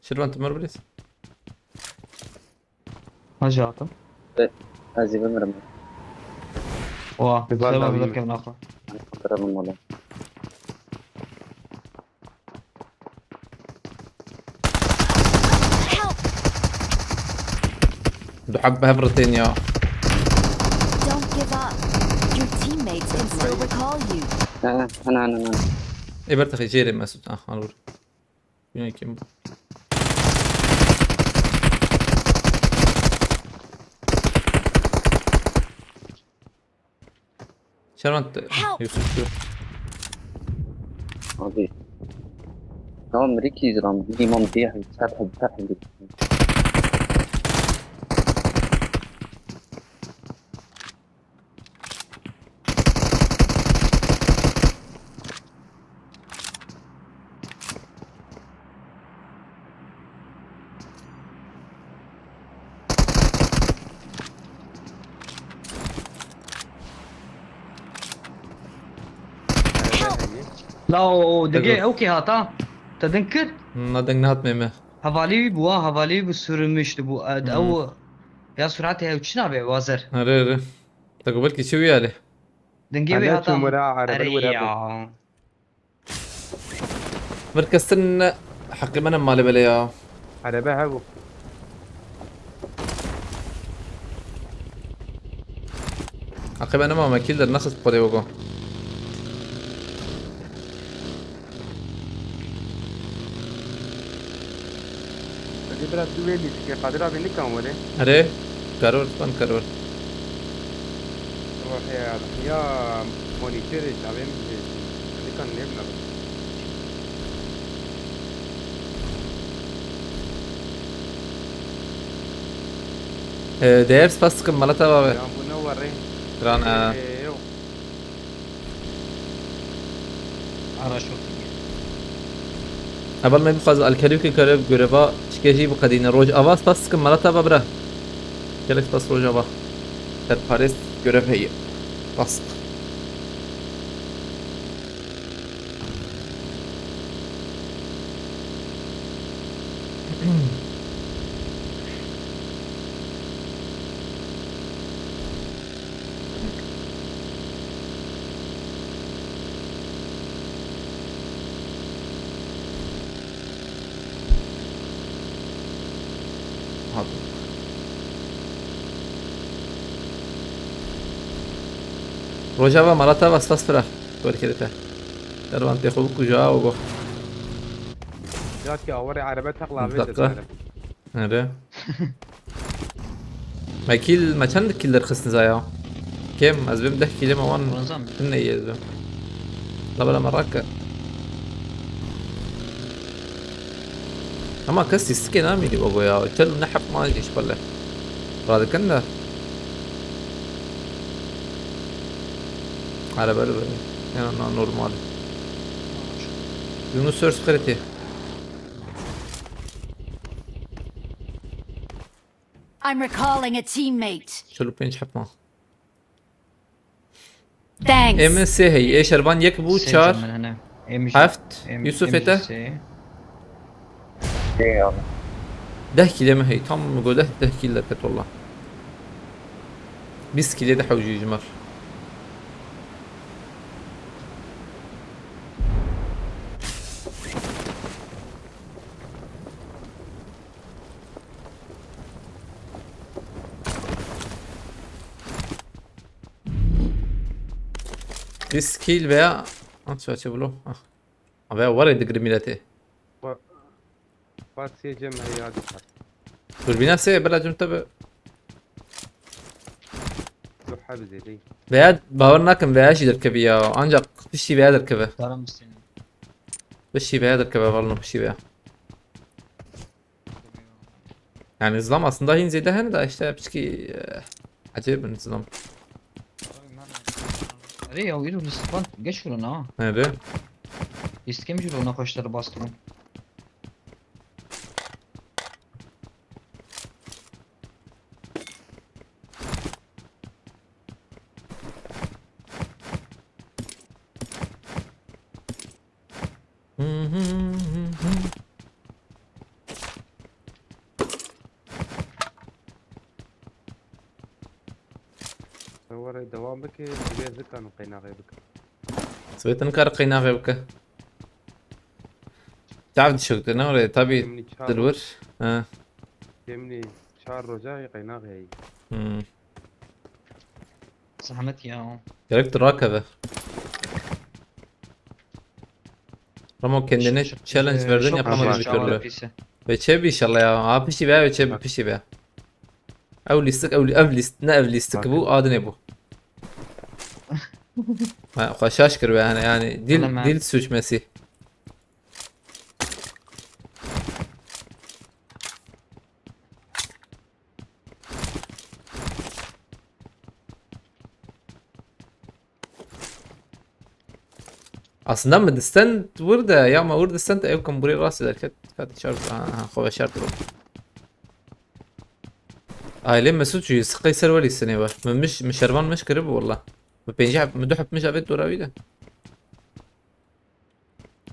Şirvan Timur bilis. Hacı attım. Ez ê bimirim. Oha. Bir bal Sen daha var bir bir kere nakla. Kırılım oldu. Help! Du hab hevritin ya. Don't give up. Your teammates can still recall you. Ha, ha, ha, ha, ha. Eber taxi jêrê Mesut. Ah, al vur. Yine kim? Şervan te- Help! Yusuf şu. Abi. Tamam, Ricky izram. Bilmem diye. Hep hep hep. Help! La o, o dege Ego. ew kê hata. Te din kir. Na deng nehat me me. Hevalî wî bû, ha, hevalî wî bû sürmüş bû. Ed Hmm. ew. Ya suratê ew çi nabê wazer. Here here. Te ku belkî çi wî alê? Dingê wê Hale hata. çûm wira, erebe li wira bû. Ya. Vir kestin heqê me ne malê belê ya. Erebe hebû. Heqê me nema me kîl der next xwedê wego. Hadi biraz duê lîstikê Kadir abi nikan were. Erê, karor, ben karor. Ruhê ya monîtorê çavê min nikan nêbina. Ee, değer spas dikim, mala te bavê. Yan bu ne were. Ran, e. Ee, yok. Ara çok iyi. Heval me bixwaz alkerî ki görev, göreva çike jî biqedîne. Rojava spas dikim, mala te ba bira. Gelek spas Rojava. Serparêz görev heye. Spas. Hat. Rojava mala te ba spas bira. Werkirite. Dervan tê xwe bikuja û go. Ya ki aware araba takla Bir abi dakika. de. Nere? Me kîl, me çend kîl derxistin zaya? Kêm, ez bêm deh kîlê me wan Muazzam. Hinne yê ez bêm. La bela me rake. Ama kes lîstikê namînî babo ya. Çel ne hep ma iş bale. Radikin de. Araba li bere. Yani na normal. Yunus Sör Security. I'm recalling a teammate. Çel û pênc hep ma. Thanks. M S hey. Ê şervan yek bû, çar. Seyircan ben hani. Emiş. Heft. Em- Yusuf emiş ete. Sey. Ê abi. Deh kîlê me heye, tam min got deh, deh kîl derket walla. Bîst kîlê de hewcî ji me re. Bîst kîl veya... Ha, çaçe bûlo. Ah. Veya warê digir miletê. Ba-, Bat sê cem heyadî hat. Durbîna sê bila cim te bi. Duha bi zêdeyî. Veya bawer nakim veya jî derkevî ya. Ancak piştî veya derkeve. Daram seni. Piştî veya derkeve, valno piştî veya. Yani zlam aslında hin zêde hene de işte piçkî, eh, acayip bin zlam. Erê ya, îro lîstik van geç vurun ha. Nerede? Lîstikê min jî ona xweştir bastım. Were devam bike, Swêt nikare qeynaxê bike. Swêt nikare qeynaxê bike. Çav dişewite, ne were, tabi. Demnî çar dilwir. Ha. Demnî çar roja qeynaxê. Hmm. Zahmet ya. Gerek tu rakeve. Ramo kendine challenge verdin, yapamadı bir türlü. Ve çebi inşallah ya. Ha, pişi be, ve çebi pişi be. Ew lîstik, ew, ev lîst, ne ev lîstik bu, adine bu. Ha, xwe şaş kir be yani, yani dil, dil sürçmesi. Aslında mi disten wir de, ya ma wir disten de ew komburê rastê derket. Kat çar, ha, ha, xwe veşart bû. Ailê Mesut jî siqey ser welî sinê we. Mi miş, mi şervan miş kiribû walla. Mi pêncî heb, mi du heb miş avêt dora wî de.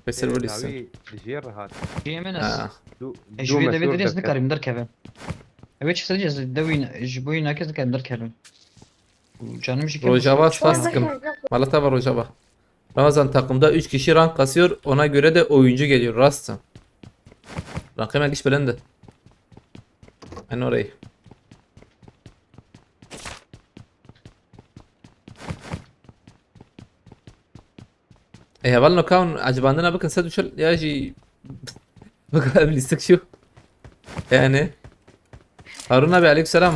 Pêser welî sin. Dawî dijê rehat. Jiyê min ez. Ha. Du, E, ji du wê devê mesûr dirê ez derket. Nikarim derkevim. Ew çi serê ez dewî ji bo wî nakez nikarim derkevim. Canım jî Rojava spas dikim. Mala te ve Rojava. Ramazan, takımda üç kişi rank kasıyor, ona göre de oyuncu geliyor. Rast. Rankê me giş belend e. En orayı. Ê, hevalno, ka hûn ecibandina bikin sed û çil ya jî bikin ev lîstik çû. Yani. Harun abi, aleyküm selam.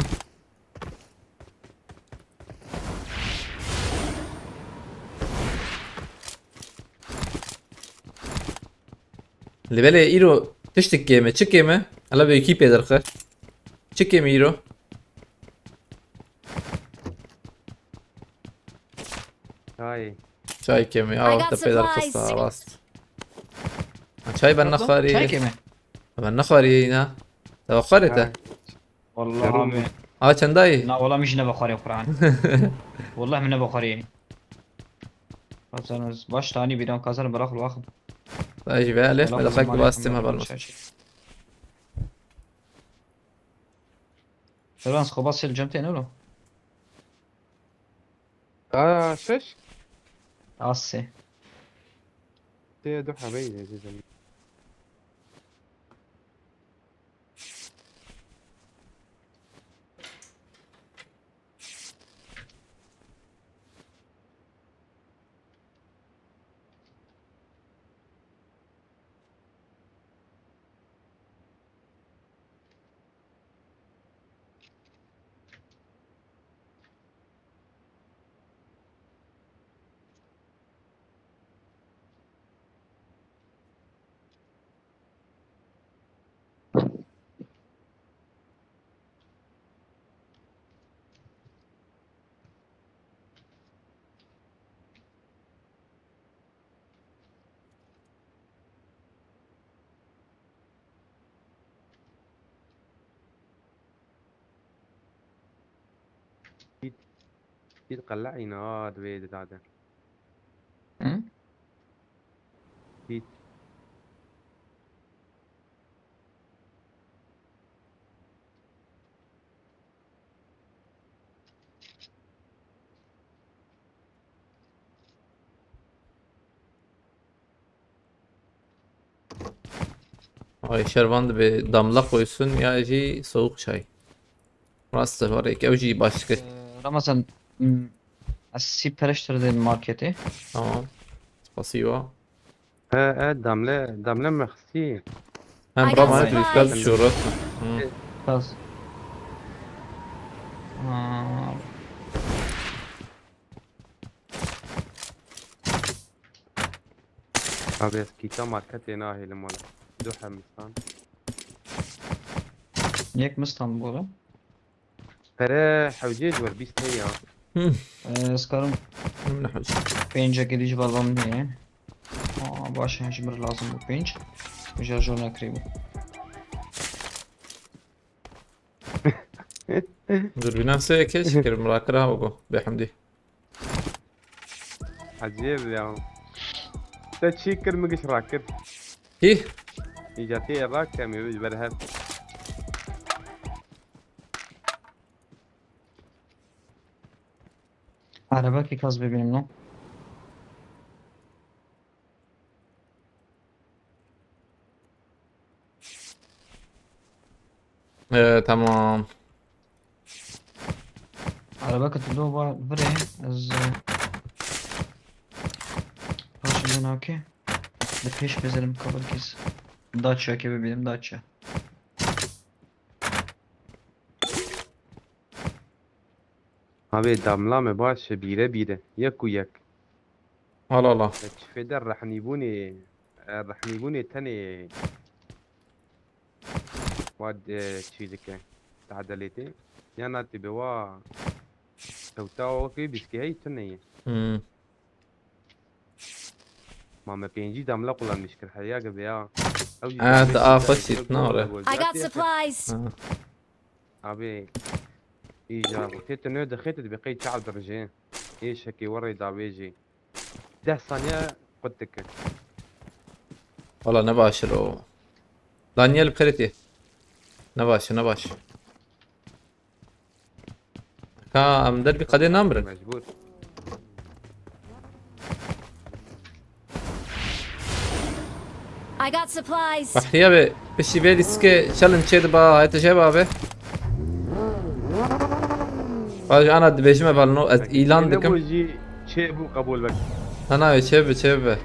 Li belê îro tiştik kêm e, çi kêm e? Ela bi ekîpê derxe. Çi kêm e îro? Çay. Çay kêm e, ya te pê derxista, rast. Çay ben nexwarî. Çay kêm e? Ben nexwarî yîna. Te xwarê te? Vallahi abi. A çendayî? Na, wala min jî nebexwarê Quran. Wallahi min nebexwarê. Baş tanî bîran kazan bırak lu axim. Dayı jî ve alê, me de xak bastım haber olsun. Servan, xwe bas sel cem tê ne lo? Aa, şeş? Asê. Tê du hebeyî ezîzim. Hît, hît qele'î ne, a, divê didade. Hı? Hît. Ay şervan dibe damla koysun ya jî soğuk çay. Rast e, var ek ew jî baş dike. Ee, Ramazan, hmm, ez sî pereştir de marketê. Tamam. Spasiba. E, e, damle, damle mexsî. Hem I got Ramazan supplies. Dikkat şu rast. Hı. Kaz. Aa. Abi ez kîta marketê nahêlim wala. Du hemistan. Yek mistan bû oğlum. Pere hewcê ji we bîst heye ya. Hı. Ee, ez karim Min hewc. Pêncekê dî ji ber van neyê. Aa, baş e, ji mir lazim bû pênc. Ji jor nekirî bû. Dur, bîna sê yekê çi kir, min rakir ha bû. Bê hemdî. Ecêb ya. Te çi kir, min giş rakir. Hî? Îca tê rak em ê ji ber hev. Araba ki kaz bibînim lan. Ee, tamam. Araba ki tu do va vire, ez, e, paşê de nake. Bi pêş bezerim kabul kes. Dacia ki bibînim, Dacia. Abi damla me baş e, bîre bîre. Yek û yek. Al, al, al. Çifê de rehnîbûnê, e, rehnîbûnê tenê wa, e, çî dike. Tedelêtê. Ya natî bi wa tewta wekî bîskê hey tune ye. Hmm. Ma me pêncî damla kullanmış kir, heya gibi ya. Ew jî Ah, damla da afa çî, çît, ne ora? I got supplies. Ha. Abi, îcar, tê tu nê dixê tu dibê qey çav dirjê. Ê şekê werê davê jî. Deh saniye qut dike. Valla ne baş e o. Daniel Pereti. Ne baş e, ne baş. Ka em der bir kadê namirin. Mecbur. I got supplies. Bahriye be, piştî vê lîstikê challenge çê diba, hayte jê be abi. Bak, ana dibêjime valno, ez îlan dikim. Nebû jî çê bû qebûl bek. Na, na, wê çê bi, çê bi.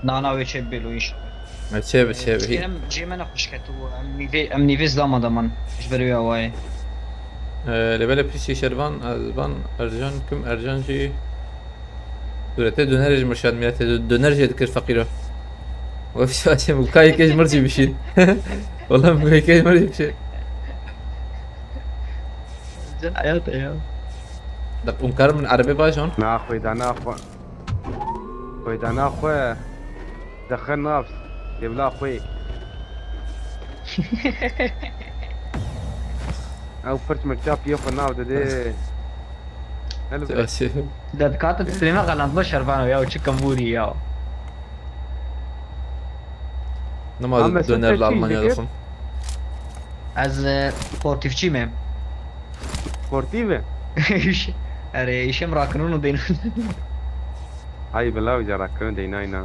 Na, na, wê çê bi lo inşallah. Wê çê bi, çê bi. Em cê me nexweş ket û em nîvê, em nîvê zilama de man. Ji ber wê awayê. Ee, lê belê piştî şervan, ez van Ercan kim, Ercan jî Sûretê dönerê ji mir şad, miletê dö-, döner jê dikir feqîro. Wef şaşê bû, kayekê ji mir jî bişîn. Wala kayekê ji mir jî bişîn. Can hayat ya. Da hûn karin min erebê bajon? Na xwe da na xwe. Xwe da na xwe. Dixin nav. Dê bila xwe. Ew pirç mirça piyê xwe nav didê. Hello. Çaşê. Dedikate tu dême xelandma şervano ya, çi kemûrî ya. Nima döner li Almanya dixwim. Ez, e, sportîfçî me. Sportîf e? Erê, îşem rakinûn û deynan. Ay bila wî cara kirin deynayna.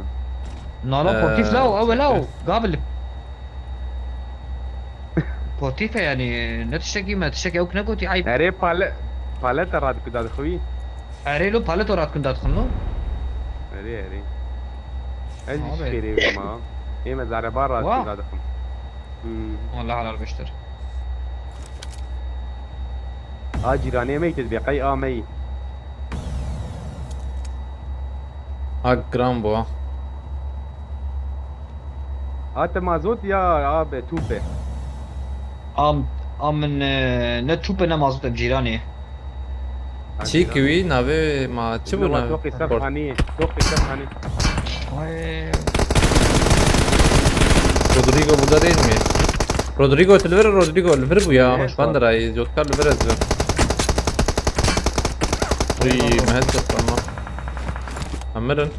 Nala, ee, portîf law, ew law. Gabil. Portîf e yani, ne tiştekî me, tiştekî ew ne gotî, ayb. Erê pale-, paleta radikû dadixwî. Erê lo paleto radikûn dadixwin lo. Erê, erê. Ez jî şêrê wê ma. Ê me zare bar radikû dadixwin. Hmm. Allah helal beştir. A cîranê me yî, tu dibê qey a me yî. A giran bû ha. A te mazot ya a be tûp e? Am, a min, e, ne tûp e ne mazot e, cîranê. Çî kiwî navê ma çi bû navê? Toqî sef hanî, toqî sef hanî. Ay. Rodrigo burada değil mi? Rodrigo, tu li vir, Rodrigo li vir bû ya. Van der Ay, Jotka li vir ez. Uy, me headshot tamam. Emirin.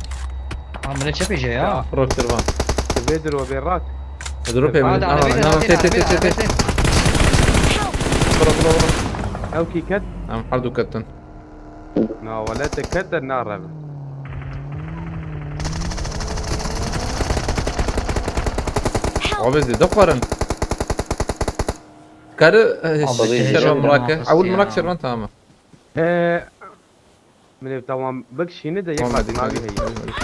Amire çepê jê ya. Rok tir van. Vê dir o bê rak. Dur pê. Aa, da arabê de, arabê de, arabê de. Bro, bro, bro. Ew kî ket? Em her du ketin. Na wele te ket de na reve. Abi zêde xwarin. Kari, e, Abi, şervan şervan mirake. mirake Ewil ya. mirak şervan tamam. Ee, Min ê tamam bikişîne de yek Tamam, qat dedim, navî dedim, heye. dedim, dedim.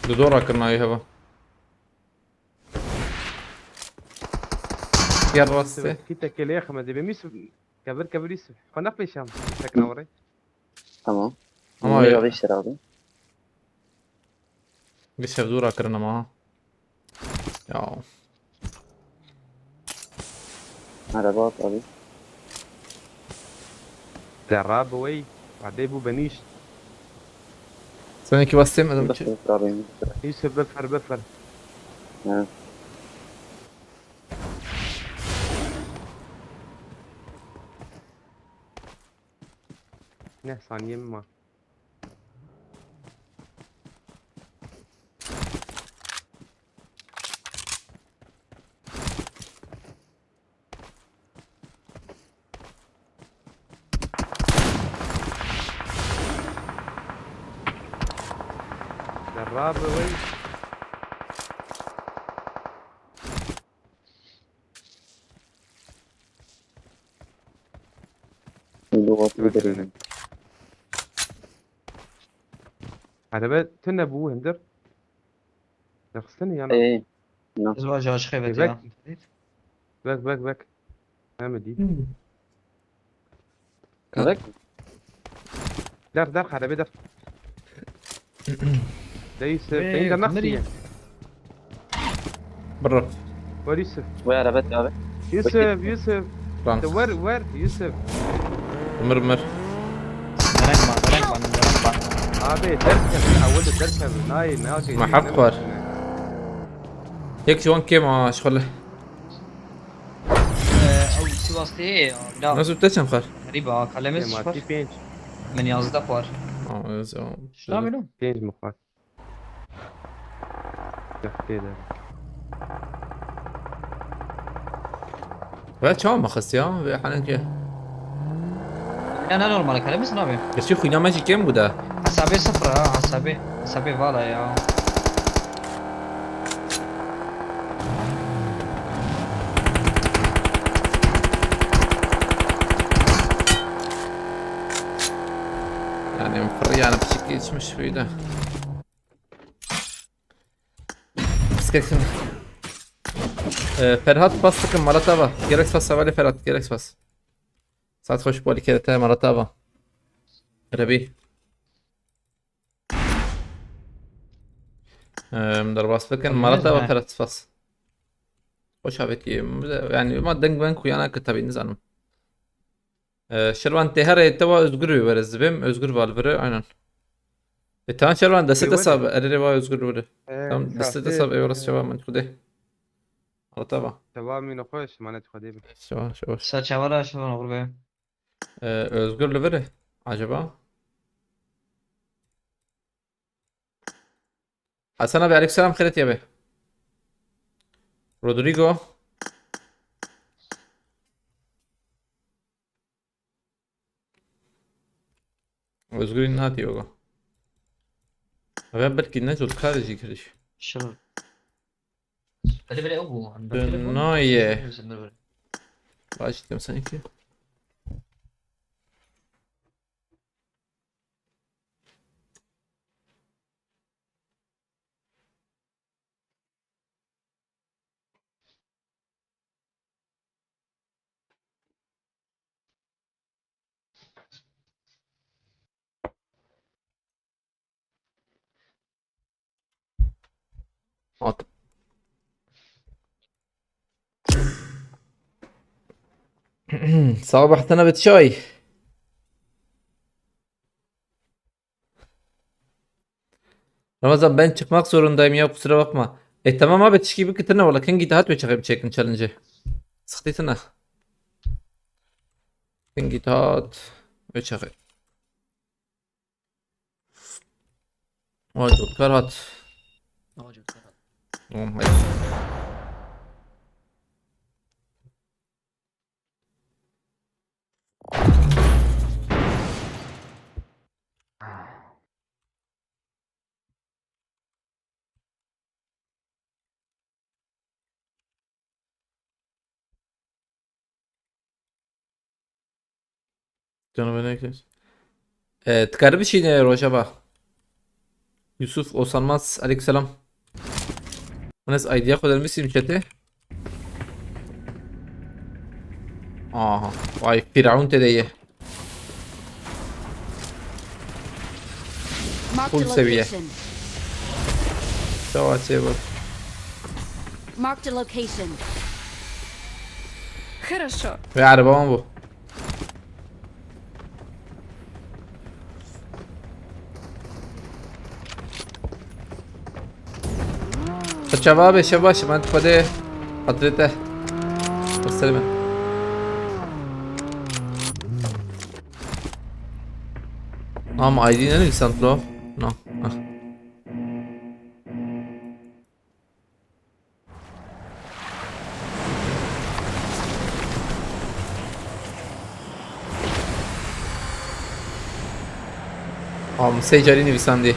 Di dora kirina wî heva. Ya rastê. Kî tekelê xime dibê Yusuf. Kevir kevir Yusuf. Xwe nexpêşam. Tekna were. Tamam. Ama Ama ya- ya beş lira abi. Bir sev dora kirina ma. Ya. Araba at abi. Zerra bi wey. Wadê bû benîş. Sen iki bastım adam Bak için. Yusuf abi. Yusuf bifir bifir. Ha. Ne saniye mi ma? Zerra bi wey. Lügatı Evet, verelim. evet. Araba tune bû hindir. Nexstin yana. Ee, nasıl? Ez va ji aşiqê ve Bek. ya. Bek bek bek. Hem dî. Bak. Der der araba der. De Yusuf, Ee, beni de nasıl Kındırı. ya? Brr. Var Yusuf. Vay araba abi. Yusuf, Yusuf. Lan. De ver ver Yusuf. Mir mir. Mereng ba, mereng ba, mereng ba. Abi ders kevin, awil de ders kevin. Nay, nay. Ma haq var. Yek ji wan kêm a şixule. Ee, ew Sivas tê, la. Nasıl te çend xwar? Xerîb a, kalemiz Kêm xwar. atî pênc. Min yazdeh xwar. Aa, ez ya. Şuna bîno. Pênc mi xwar? Yextê de. Ve çawa me xist ya? Ve halen ki. Ya ne normal, kalemiz ne abi? Gerçi xuyna me jî kêm bû de. Hesabê sıfır ha, hesabê, hesabê vala ya. Yani fır yani piçik geçmiş buydu. Bisikletin. Ee, Ferhat bas sıkın Maratava. Gerek spas havale Ferhat. Gerek spas. Saat hoş boli kerete Maratava. Rebi. Em, derbas bikin. Em, Maratava ne? Ferhat spas. Hoş avêtî. Yani ma deng ben kuyana kitabî nizanim. Ee, Şirvan tê herê te wa Özgür wê were zibêm. Özgür val vire aynen. E tamam Şirvan deste Wê desta were. Erê wa Özgür vire. Ee, Tamam deste saetê, desta ev ee, rast şeva min xudê. Maratava. Teva min xweş, manet xwedê bi. Şeva şeva. Serçava ra şevan oxir be. Ee, Özgür li vir e acaba? Hasan abi aleykümselam xêret ya be. Rodrigo. Özgür'ün ne diyor o? Ve belki ne zor karıcı kiriş. Şunu. Hadi bile o bu. Naye. Başladım sanki. At. Sabah sana bir çay. Ramazan, ben çıkmak zorundayım ya, kusura bakma. E tamam abi, tişkî bikitine wala. Kengî dahat wê çaxê biçêkin challenge'ê. Sıxtî tine. Kengî dahat wê çaxê. Vay, cotkar hat. Tamam, hayır. Canım ne kes? Ee, tıkarı bir şey ne Rojava? Yusuf Osanmaz, aleykümselam. Enes, I D'ya xwe denivîsîm chatê. Aha. Vay, Firavun tê de ye. Marked a Full seviye. Location. Çawa çê bu? Marked a location. Хорошо. Ve araba mı bu? Çava be, şebaş, ben Xwedê xatirê te. Xatirê min. Ama I D ne nivîsand lo? No. Hah. Am sê carî nivîsandî.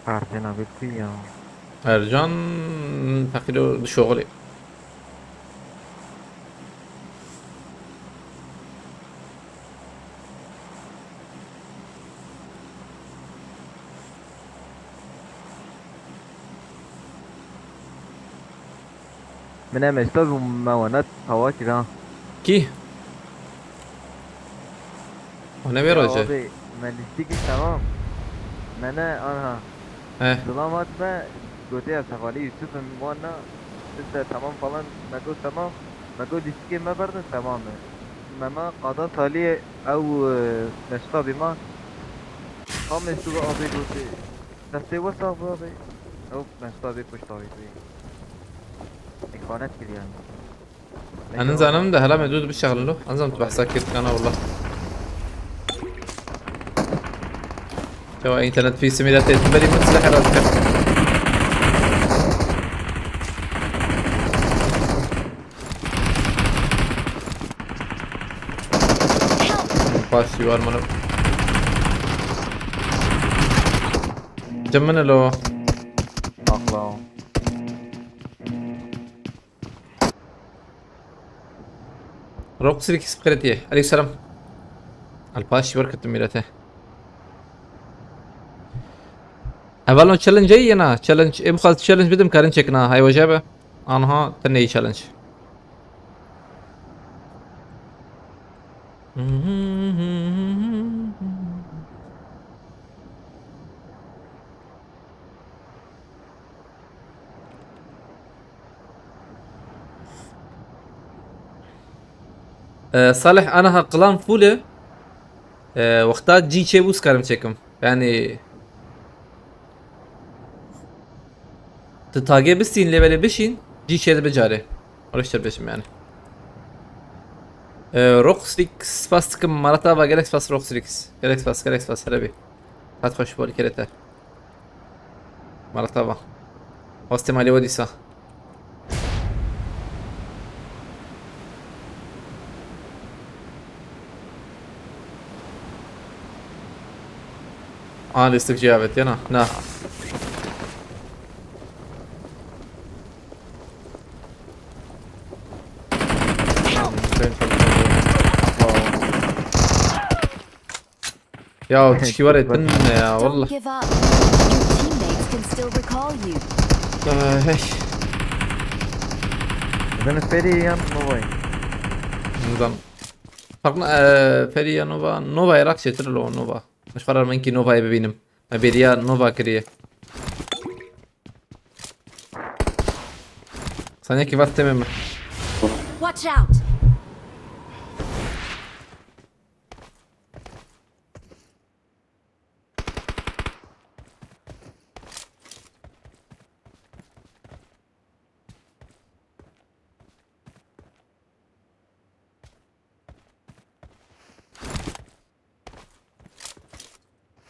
Ercan abi tu ya. Ercan feqîr û dişoxilê. Min em êsta bû me we net tawa kir ha. Kî? O ne vê Ya roje? Abi, me lîstikî temam. Me ne, anha. He. Zilam hat me, gotê ez hevalî Yusuf im, wan na, işte tamam falan, me got tamam. Me got lîstikê me berdin, temam e. Me ma qada saliyê ew, e, meştabî ma. Tam êstu abi gotê. Destê we sax be abi. Ew meştabî piştavî bî. Îxanet kiriye. Enin zanım da hela me dû bişexlin lo. Enzam tu behsa kir kana wallah. Çawa internet fî simîle têtin berî min silahê rast kir. Pass you are mano. Cem min lo. Akla. Rock Sirkis qiretiye. Aleykümselam. Alpaş, wer ketim mirete. Evalon challenge ye na. Challenge, em xwaz challenge bidim karin çekna. Hay wajabe. Anha tenê challenge. Ee, Salih, anaha klan full e. Ee, wexta cî çêbû, karim çekim. Yani tu tagê bistîn lê belê bişîn, cî çê dibe carê. Öyle işte beşim yani. Ee, Rockstrix spas dikim, Maratava gelek spas Rockstrix. Gelek spas, gelek spas, hele bir. Hat hoş bol kerete. Maratava. Hostê malê we dîsa. Aa, lêstik jî avêtiye na. Na. Ya çikiwarê din ne ya, wallah. Don't give up. Your teammates can still recall you. Ay, hey. Zaten Ferî yan Nova'yı. Buradan. Farklı, e, Ferî ya Nova. Nova yarak çetir lo Nova. Baş karar ben ki Nova'yı bibînim. Me bêriya Nova kiriye. Sen ya ki vas temem mi? Watch out!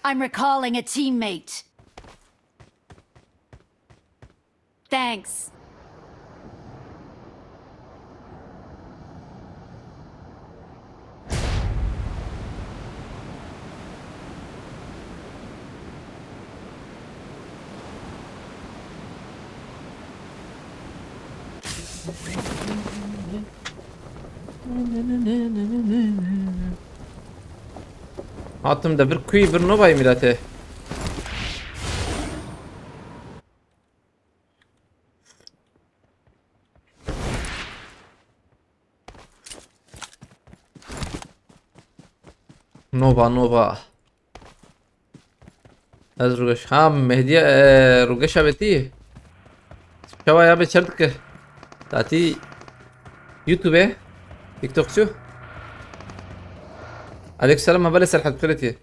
I'm recalling a teammate. Thanks. Hatim de bir kuy bir novayı milete. Nova, Nova. Ez Rugeş. Ha, Mehdiye, e, Rugeş abetî. Çawa ya be çer dike. Tatî YouTube, TikTokçu. Aleykümselam, hevalê Serhat, xêretî.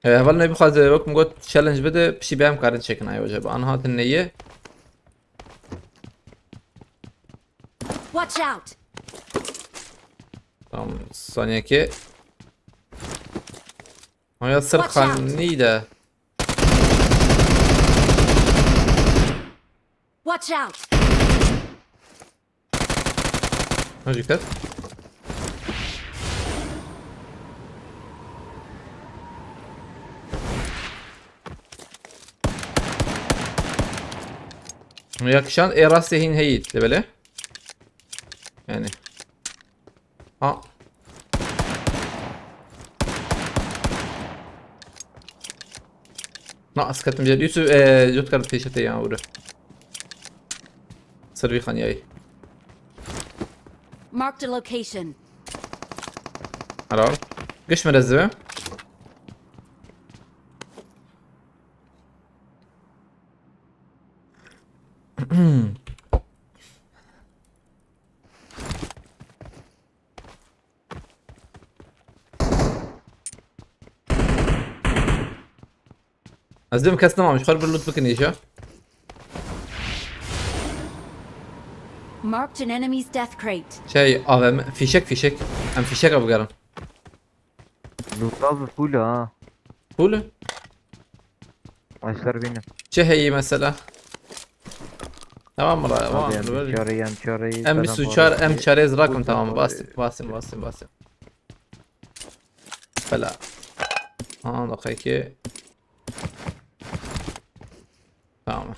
E, heval ne bixwaze, wek min got, challenge bide, piştî bê em karin çêkin, ay hoca. Bi an hatin neye. Watch out! Tamam, saniyeki. Aya sırf Watch out! Kanî de. Watch out! Hadi dikkat. Yakışan e rastê hîn heyî, de böyle. Yani. Ha. Na, ez ketim jêr. Yusuf, e, cot kar pêşe te ya, ure. Ser vî xaniyayê. Marked a location. Helal. Giş mi rezve? Ez dibim kes nemamiş, xwe bir loot bikin îşe. Marked an enemy's death crate. Şey, A V M, fişek, fişek. Em fişek bigerin. Loot abi full ha. Full? Başlar benim. Çi heyî mesela? Tamam mı? Tamam. Abi, em çare, em çare, em bir su çar, em çare zirakim, tamam. Bastık, bastık, bastık, bastık. Fela. Aha, dakika iki. Tamam.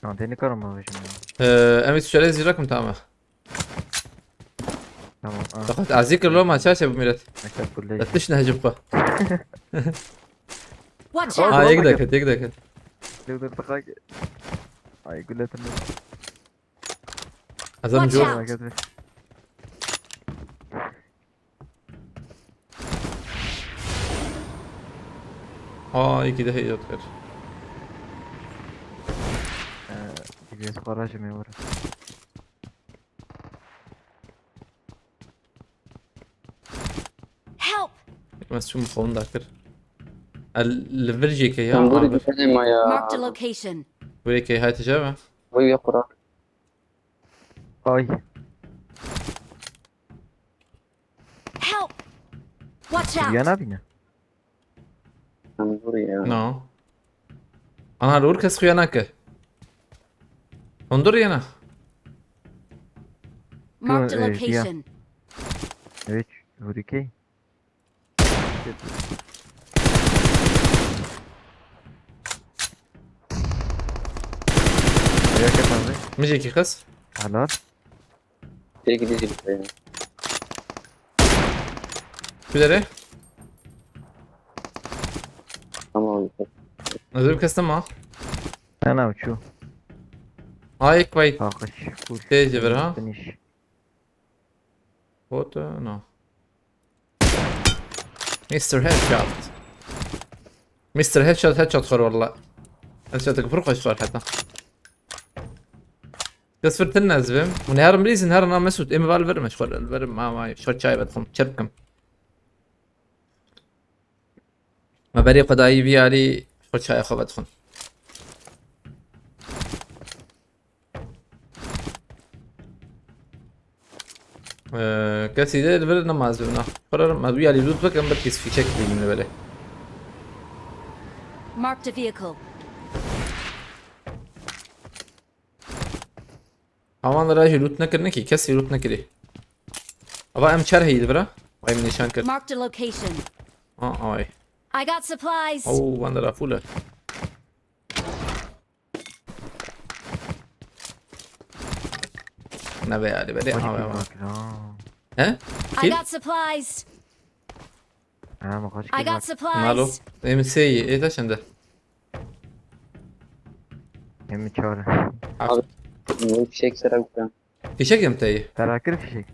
Tamam, beni karma şimdi. Ee, em bir su çare zirakim, tamam. Tamam. Aa. Fakat azî kir lo ma çaşe bu millet. Mesela kulle. Yatış ne hacı bu? Watch out! Aa, yek dakika, yek dakika. Dur, dur, dur. Ay, gülletin. Azam Watch out! Aa, iki de headshot kir. Ee, D B S barajı mı var? Help! Ez çûm xwe winda kir. El, li vir jê ke ya. Sen abi. Sen bir tane ma ya. Marked a location. Vir ke hay tecava. Vay ya kura. Ay. Help! Watch out! Yana bine. Sen vur ya. No. Ana, li wir kes xuya nake. Hundir yena. Marked a location. Evet, hurikey. Ayak et abi. Mijekî kes. Helal. Tek gideceğim buraya. Bilerek. Tamam. Hazır bir kestim ha. Sen avuçu. Ay, quite. Kalkış. Full. Teyze ver ha. Finish. Foto, no. Mister Headshot. Mister Headshot, headshot xor valla. Headshot pir xweş xor heta. Kes vir tin ez bim. Hûn herin bilîzin, herin a Mesûd. Ê min val verim, ez xwe verim. Ma, ma, xwe çay vedixwim. Çi bikim? Me berê xwe dayî vî alî, xwe çaya xwe vedixwin. Ee, kesî de li vir nema ez bim, na. Xwe re me wî alî loot bikim, belkî fîçek bînim li belê. Marked a vehicle. Aman ra jî loot nekirine ki, kesî loot nekirî. Ava M çar heyî li vira. Vay min nîşan kir. Marked a location. Aa, ay. I got supplies. Oh, van der full. Ne be yani, böyle abi ama. He? I Kill? Got supplies. Ha, ma kaç I kill got var? Supplies. Nalo. Em seyi, e da şimdi. Em çağır. Abi, bu fişek sıra bıkan. Fişek em teyi. Karakır fişek.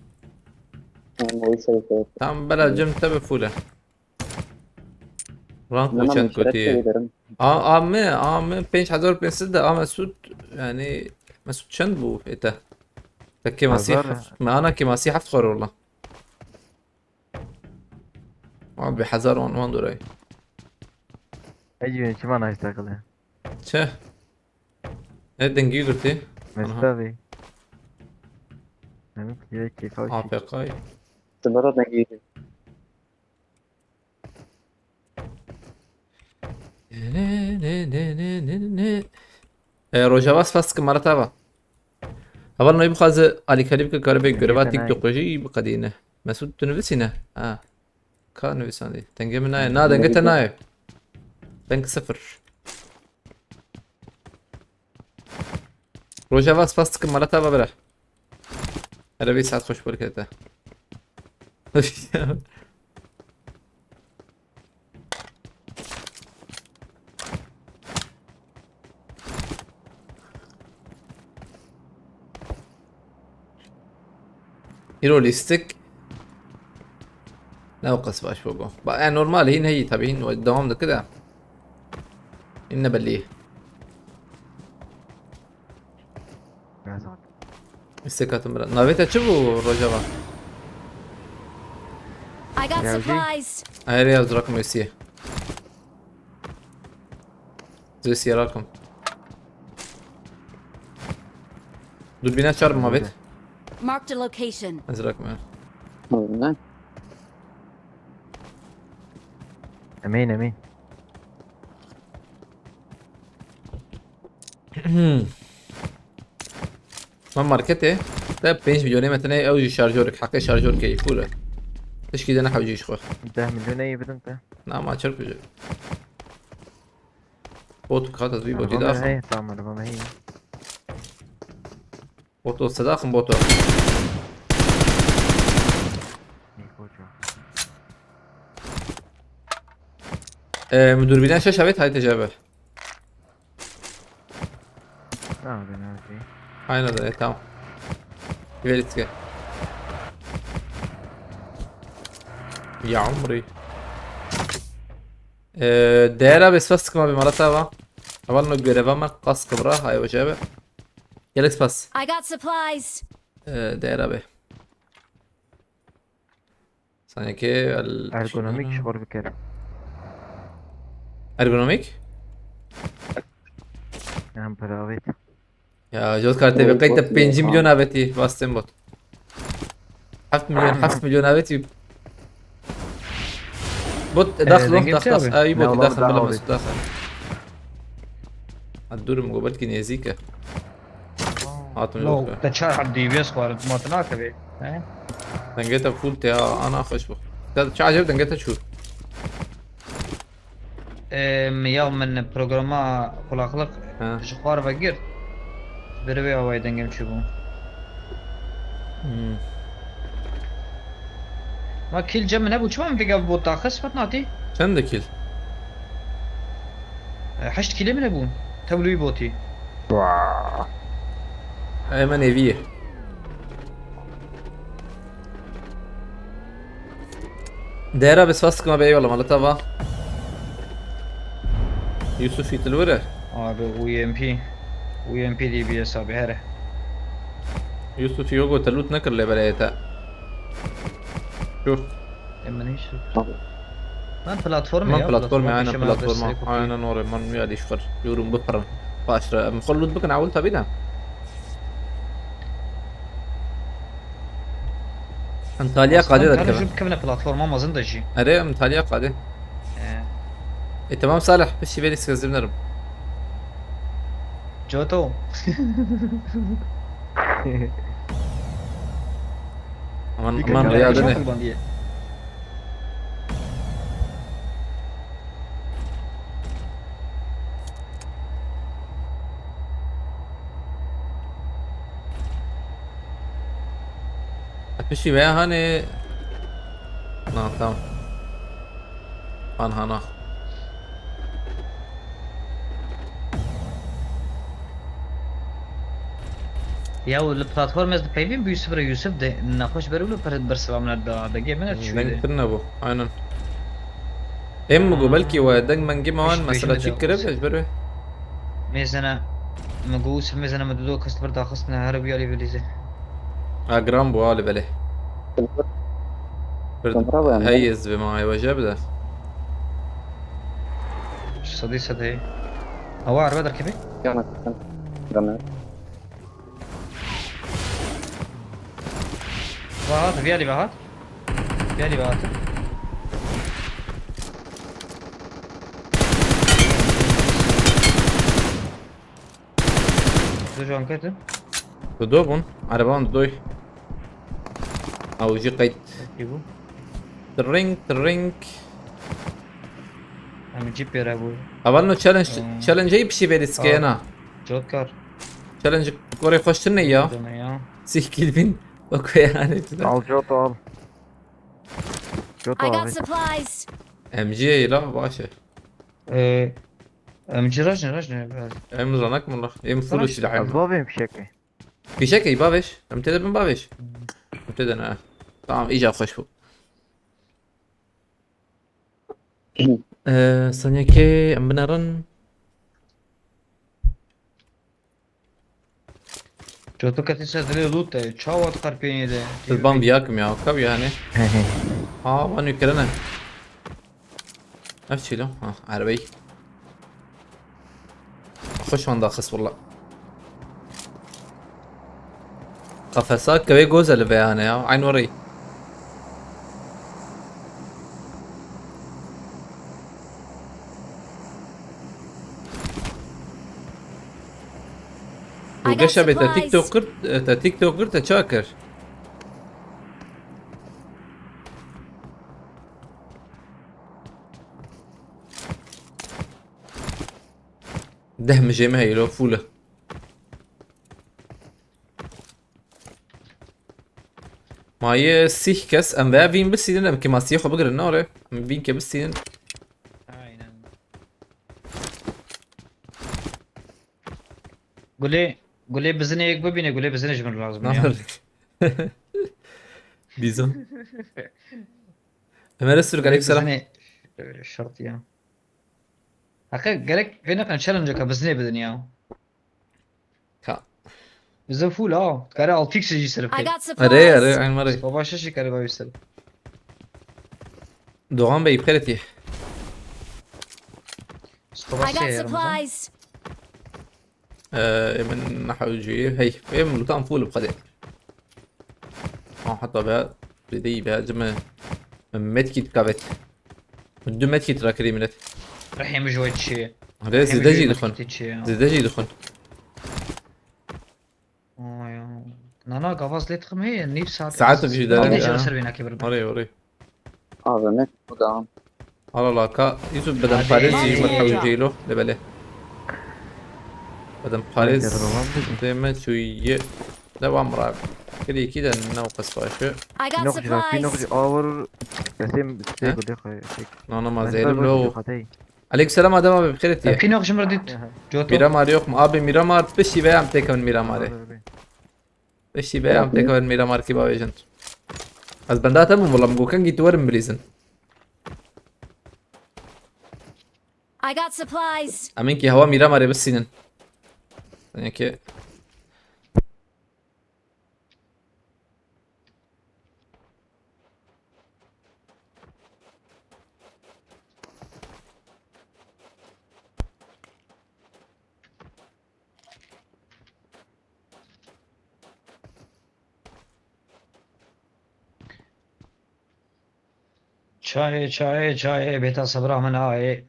Tamam, o işe bıkan. Tamam, bela cem tabi full. Rank bu çend kotî? A, a me, a me pênc hezar pênc sed de, a Mesut, yani, Mesut çend bu ete? Te kêmasî heft, me ana kêmasî heft xwar ola. Abi hezar wan, wan doray. Ey, çima nice takılı? Çe? Ne dengî girtî? Mesut abi. Demek ki keyfa A F K. Sınıra dengî girtî. Ne, ne, ne, ne, ne, ne. E, Rojava spas dikim, mara te ava. Heval nayê bixwaze alîkarî bike, karibe göreva TikTok'u jî biqedîne. Mesut, tu nivîsîne? Ha. Ka nivîsandî. Dengê min nayê. Na, dengê te nayê. Deng sifir. Rojava spas dikim, mala te ava bira. Here vê saet xweş bor kete. Îro lîstik ne o qas baş bû. Ba, e, normal, hîn heyî tabii, hîn devam dike de. Hîn ne belli. Istek atın bira. Navê te çi bû, Rojava? I got supplies. Ayrı yaz, rakım ösiye. Zê siyara kim? Dur, bine çarpma, evet. Marked a location. Ez rakma. Emin, emin. Ma marketê te pênc milyonê me tenê ew jî şarjorek, heqê şarjorkê yî pûl e. Tişkî de nehewcî ji xwe. Deh milyonê yî bidin te. Na, ma çirpêjê. Bot kat ez vî botî daxim. Hey, tamam, araba me heye. Boto, sedaxim boto. Ee, mi durbîna şeş avêt, hayte cebe. Tamam, ben okey. Aynen de, tamam. Let's go. Ya umri. Ee, değer abi, spas tıkma bir marata var. Aval no göreva mı? Kaskı bırak, hay hoca abi. Gelek spas. I got supplies. Ee, değer abi. Sanki el... Ergonomik şor bikir. Ergonomik? Em piravet. Ya, Jod kartê be, qeyte pêncî milyon avêtî, Bastên bot. Heft milyon, heft milyon avêtî. Bot, daxil, daxil, daxil. Ay, bot, daxil, bela Mesut, daxil. Ha, durum go, belkî nêzîk e. Hatim yok. Te çar D B S xwarin, tu ma tu nakevê. He? Dengê te full te ya, ana xweş bû. Te çi acayip dengê te çû. Em, ya min programa kulaklık ji xwar ve girt. Ji ber wê awayê dengê min çûbû. Hmm. Ma kil cem min nebû, çima min vêga bot daxist, Fatma tî? Çend de kil? E, heşt kîlê min hebûn. Tewlûyî botî. Ey me nêvî ye. Dera bi spas dikima be, eyvallah, maleta va. Yusuf Yitilwire. Abi U M P. U M P D B S abi here. Yusuf Yogo te loot nekir lê bereyê te. Şu. E, min hiç. Abi. Man platform Man ya, platform, platform, aynen platforma. Aynen oraya. Man ya dişfir. Yorum bu pırın. Başla. Em xwe loot bikin, awil tabi de. Antalya qadê de kevin. Platforma mezin de jî. Erê, Antalya qadê. E. E, tamam Salih, bir şey verirsin, hazırlanırım. Joto. Aman, aman, rüya dönüyor. Çok bandiye. Piştî veya hanê. Na, tamam. Han hana. Ya li platform ez dipeyvîm bi Yusuf re, Yusuf de nexweş ber û li bersiva min de degê min çûye. Deng tirine bû. Aynen. Em mi got belkî we deng mengî me wan mesela çî kirib ez ber wê. Mêzene, min got Yusuf mêzene min dudo kes li vir daxistine, here bûya lê bilîzê. Ha, giran bû, ha, li belê. Hey, ez dibêm, ha, ê we jê bide. Sedî sed heye. Ewa, erbe derkevê? Yana, yana. Vahat, viya lî vahat. Viya lî vahat. Du jan ketin. Dudo bûn. Ereban dudoy. Ew jî qeyt. Peki bu. Tring, tring. Em jî pêre bû. Hevalno challenge, hmm, challenge-ê pişî vê dîskeyena. Jotkar. Challenge gorê xweştir ne ya. Deme ya. Sih kilvin. Bak yani. Al Jot al. Jot I got abi. Supplies. M G la baş e. Ee, M G rajne, rajne. Em ranak mı la? Em full silahım. Ez bavêm fişekê. Fişek ey bavêj. Em tê de bin bavêj. Em tê de ne. Tamam, îca xweş bû. Ee, saniyekê em binerin. Coto ketî ser dilê lût e. Çawa dixerpênî de? Siz ban viya kim ya? Kav yani. Ha, van yükürene. Ev çî lo? Ha, erebeyî. Xweş wan daxist willa. Qefesa kevê goze li vê hane ya. Eyn werî. I got supplies. Geşa bê te TikTok kir, te TikTok kir, te ça kir? Deh mijê me heyî lo, full e. Maye sih kes, em veya vîn bisînin, em kêmasiyê xwe bigirin, ne ore? Em vîn ke bisînin. Aynen. Gulê, gulê bizinê yek bibîne, gulê bizinê ji min lazim ya. Bîzon. Ömer Öztürk, aleykümselam. Bizinê, e, şart ya. Heqe gerek vê neqen challenge-eka bizinê bidin ya. Ka. Bizin full ha. Kare altı x jî sirf. I got supplies. Erê, erê, eyn merê. Baba şeşî kare babi sirf. Doğan Bey, iptal et ye. I got supplies. Ee, min nehewcî. Hey, em lutan full bi xwedê. Ha, heta be, zêde yî be, cime. Medkit kavet. Du medkit rakirî millet. Rehim ji we çi? Hadi zêde jî dixwin. Zêde jî dixwin. Oy, nana gavaz lê dixim heye, nîv saet. Saet jî derin. Hadi jî ser vênakê birim. Orê, orê. Abi ne bu da. Ala la ka, Yusuf bedem parêz jî me hewcî lo, lebelê. Bedem parêz dê me çûye. Devam ra. Kili iki de ne o qas başı. I got supplies. Nokci awur. Kesim. He? Nana ma zerim lo. Aleykümselam Adem abi, bi xêr hatiye. Pînox ji min re dît. Coto. Miramar yok mu? Abi Miramar piştî veya em têkevin Miramarê. Piştî veya em têkevin Miramar kî bavêjin. Ez benda te bûm wela, min got kengî tu werin bilîzin. I got supplies. Em inkî hewa Miramarê bisînin. Sanki Çayê, çayê, çayê, bêta sebra min ayê.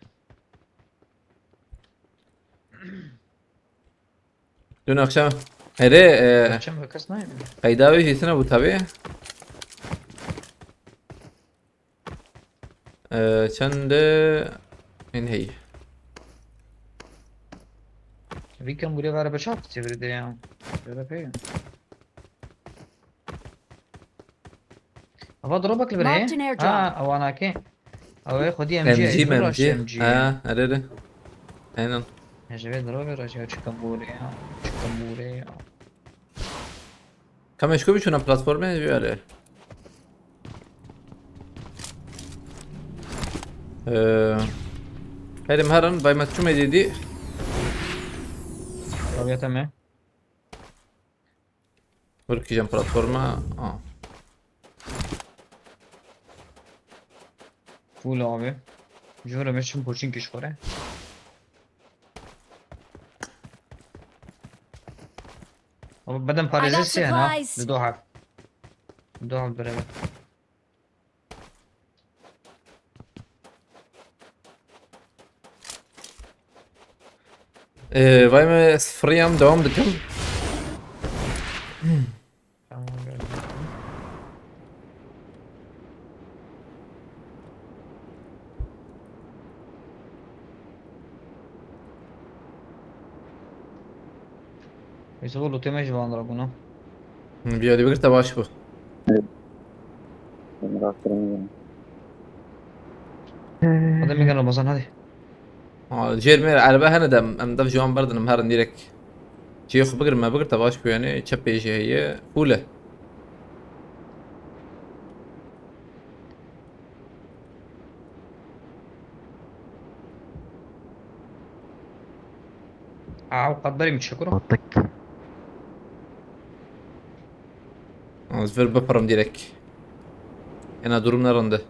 Dün akşam. Erê, e, akşam kes nayê. Qeyda wê jî tune bû tabii. E, çend in hey. Vî kem gurê vere beşart çevirî de ya. Böyle pey. Va dropek li vir Marked an heye. Airdrop. Ha, ewanakê. Ew ê xwedî M G M G, ê, M G. Dur M G. Ha, erê, erê. Aynen. Ya ji vê dropê re ya çi kembûrê ya. Çi kembûrê ya. Ka me ji ku biçûna platformê, ji wê re. Ee, herê me herin, bay me çûme dîdî. Rawiyete me. Wekî jî platforma. Ah. Full abi. Ji vir re me çim poçinkî ji xwe re. Abi, bedem parêzê sê hene ha. I got supplies. Di do heb. Di do heb beraber. Ee, vay me, ez firiyam, devam dikim. Tamam, geldim. Wisa bu lûtê me ji van re bûna. Hı, bir hadi bir de baş bu. Evet. Hadi Megan Ramazan, hadi. Ha, jêr mêr erbe hene de em dev ji wan berdin, em herin direkt. Cihê xwe bigirin, me bigir, te baş ku yani çepê jî heye, full e. Aa, qet berê min çi kuro? Attık. Ez vir bipirim direkt. Ena durum ne rinde.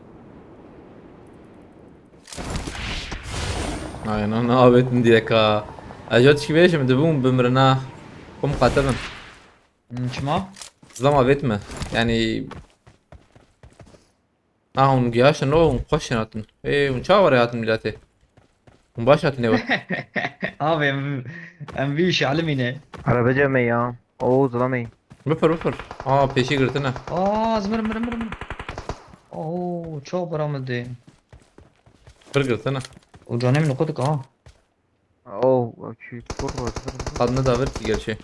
Aynen, avêtin direkt ha. Ez ya tişkî bêjim, dibûm bimirin ha. Kum qate bin. Hmm, çima? Zilama avêt me. Yani. Ha, hûn giyaşin lo, hûn xweş hatin. Ê, hûn çawa re hatin miletê? Hûn baş hatin êwe. Abi, em, em vî işe alimîne. Arabece me ya. Oo, zilamê. Bipir, bipir. Aa, pêşî girtine. Aa, zimir, mir, mir, mir. Oo, çok paramı de. Pir girtine. O canem nukutuk ha. Oo, çi kurva, zimir, mir. Kadını da ver ki gerçi.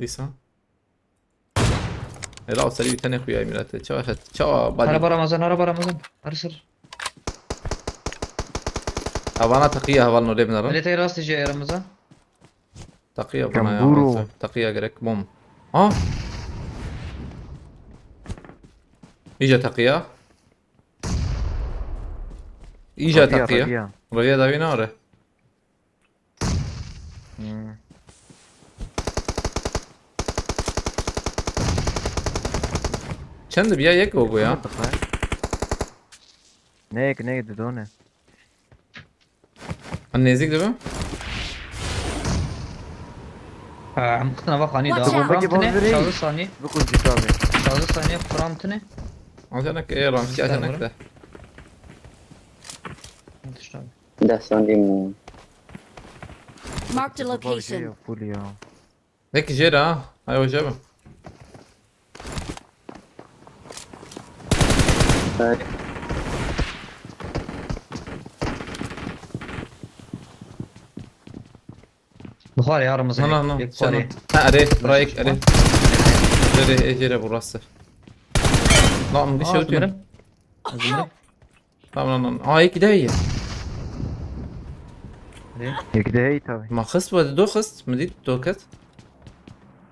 Dîsa. Ela o serî tenê xuya miletê. Çawa xet, çawa badî. Araba Ramazan, araba Ramazan. Arı sır. Havana taqiya heval no lê binarin. Miletê rastî jê Ramazan. Taqiya bana ya. Kamburu. Taqiya gerek bom. Ha? Îca taqiya. Îca taqiya. Taqiya, taqiya. Rêya dawî nare. Hmm. Çend dibiya yek o ya? Çend dibiya? Ne yek, ne yek, didone. An nêzik dibe? Ha, em kutna va xanî da. Watch out! Pram tine, çazdeh saniye. Bikun cika be. Çazdeh saniye, pram tine. Ajanek e ram, ki ajanek de. Deh saniye mi? Marked a location. Full ya. Nek jêr ha. Hay hoca be. Hay. Buxar ya, Ramazan. Na, na, na. Yek buxar. Ha, erê, bura yek, erê. Jêr e, jêr e burası. Lan, bir şey ötüyor. Help! Tamam, tamam. Aa, yek daha iyi. Yek daha iyi tabii. Ma xist, wede do xist, mi dît do ket.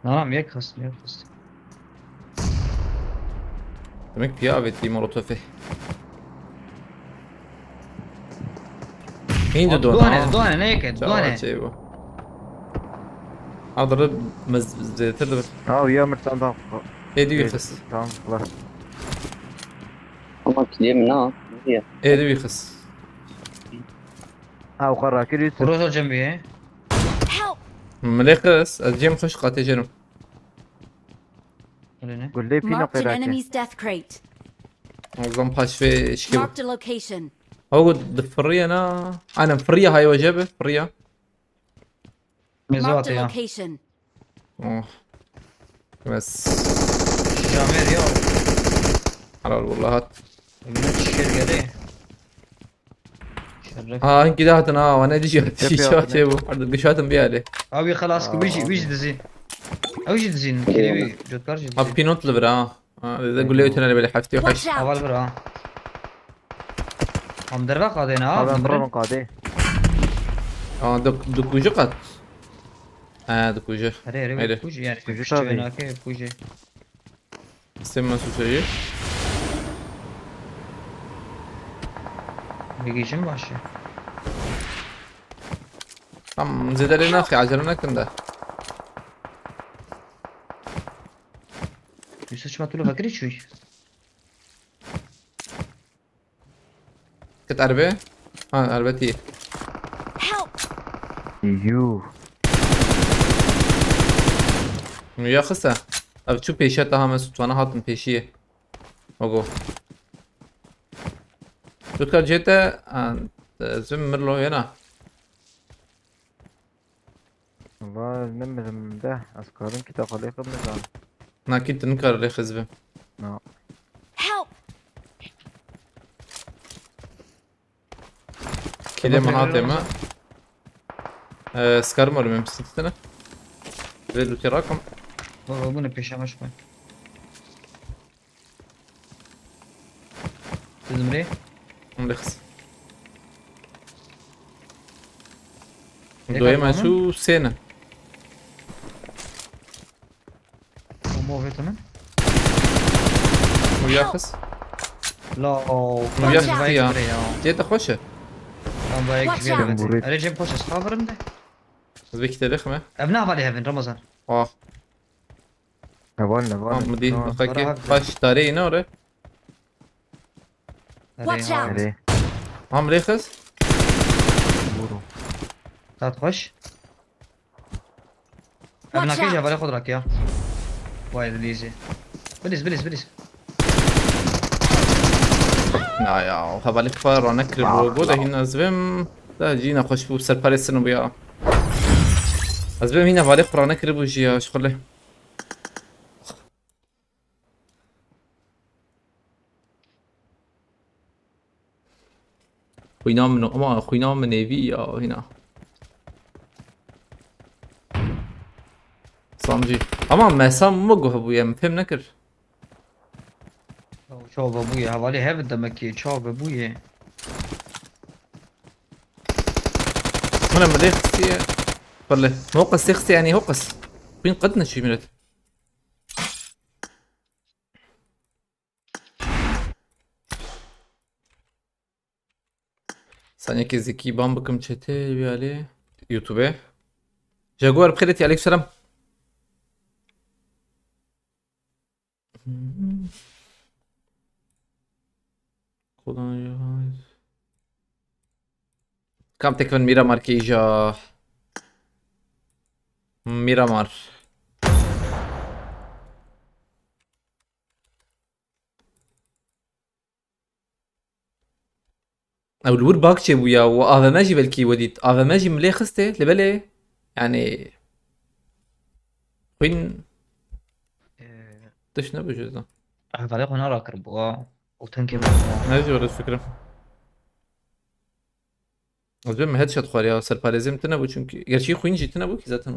Tamam, yek xist, yek xist. Demek piya avêtî molotofê. Hîn di dona. Done, done, ne yek, done. Çawa çê bu. Adırı mez-, zêtir de. Ha, ya mirtan da. Ê dî wî xist. Tamam, xlas. Ama kilê min na, niye? Ê dî wî xist. Ha, o kadar kiriyorsun. Burası hocam bir. Help! Milê xist, ez cem xweş qatê jerim. Öyle ne? Gullê pîna. Marked an qêrake. Enemy's death crate. Azam paşvê şikê bu. Marked a location. Hago di fırıya na. Aynen fırıya hay hoca be, fırıya. Mezat ya. Marked a location. Oh. Mes. Şamir ya. Helal vallahi hat. Emine çişir geldi. Şeref. Ha, hinki de hatin ha, wane dişi. Şişe bu. Pardon, gişatin bir hali. Abi xelas ku wî jî, wî jî dizî. Ew jî dizîn, kilê wî, cotkar jî Ha dizîn. Pinot li vir ha. Ha, de gulê tune li belê heftê û heşt. Watch out! Heval vir ha. Am derve qadê ne ha, Abi em em birin. Birin qadê. Ha, du, du kuji qat. Ha, du kuji. Erê, erê, Erê. Kuji yani. Kuji Kuji tabii. Nake, kuji. Sen nasıl şeyi? Bilgijim başı. Tam zedere naxi, acele nakin de. Yusuf çima tu li vekirî çûyî? Kit erbe? Ha, erbe tî. Help! Yuh. Nu ya xiste. Ev çu pêşe taha me sutwana hatin pêşiye. Ogo. Tutka cete, an, zim mirlo yena. Vay, ne mirim de, ez karim ki takalê xwe mizan. Na ki tu nikar lê xizbi. Na. Help! Kîlê min hatê me. Ee, skarim oğlum, em sitine. Ve duti rakam. Baba, bu ne peşe maç koy. Kızım re. Hadi kız. Tek Doyum atma mı? Şu seni. Bomba ve tamam. Uya kız. La o. Uya kız ya. Cete hoşe. Lan bayağı güzel. Tamam, geldi. Recep hoşe, sabırım de. Özbek kitleri mi? Evne havale hevin Ramazan. Ah. Ne var, ne var? Tamam, değil. Tamam. Bakayım. Kaç tane yine oraya? Watch out! Nereye? Nereye? Hamle kız. Vurun. Tat hoş. Abi nakej havale xwe dirak ya. Vay dizî. Biliz, biliz, biliz. Na ya, o havale xwe rane kir bu. Bu da hin azvim. Da cîna xweş bu serparesin bu ya. Azvim yine havale xwe rane kir bu jî ya, şuxule. Xwîna min o, ama xwîna min êvî ya hîna. Samcî. Ama mesa min guh bûye, min fêm nekir. Çawa bûye, hevalê hev demekê, çawa bûye. Min em lê xistiye. Belê. Hoqis tê xistiye, yani hoqis. Xwîn qet neçî milet. Saniyekê zikî ban bikim çetê wî alî. YouTube. Jaguar bi xêrê tî, aleykum selam. Kam tekvin Miramar kêja. Miramar. Ew li wir bak çêbû ya, û A V M jî belkî we dît. A V M jî min lê xistê, lê belê, yani, xwîn Ee, tişt nebû ji zan. Hevalê xwe nara kiribû, û tenkê min. Ne jî were fikirim. Ez bim headshot xwar ya, serparêzê min tine bû çünkü. Gerçi xwîn jî tine bû ki zaten.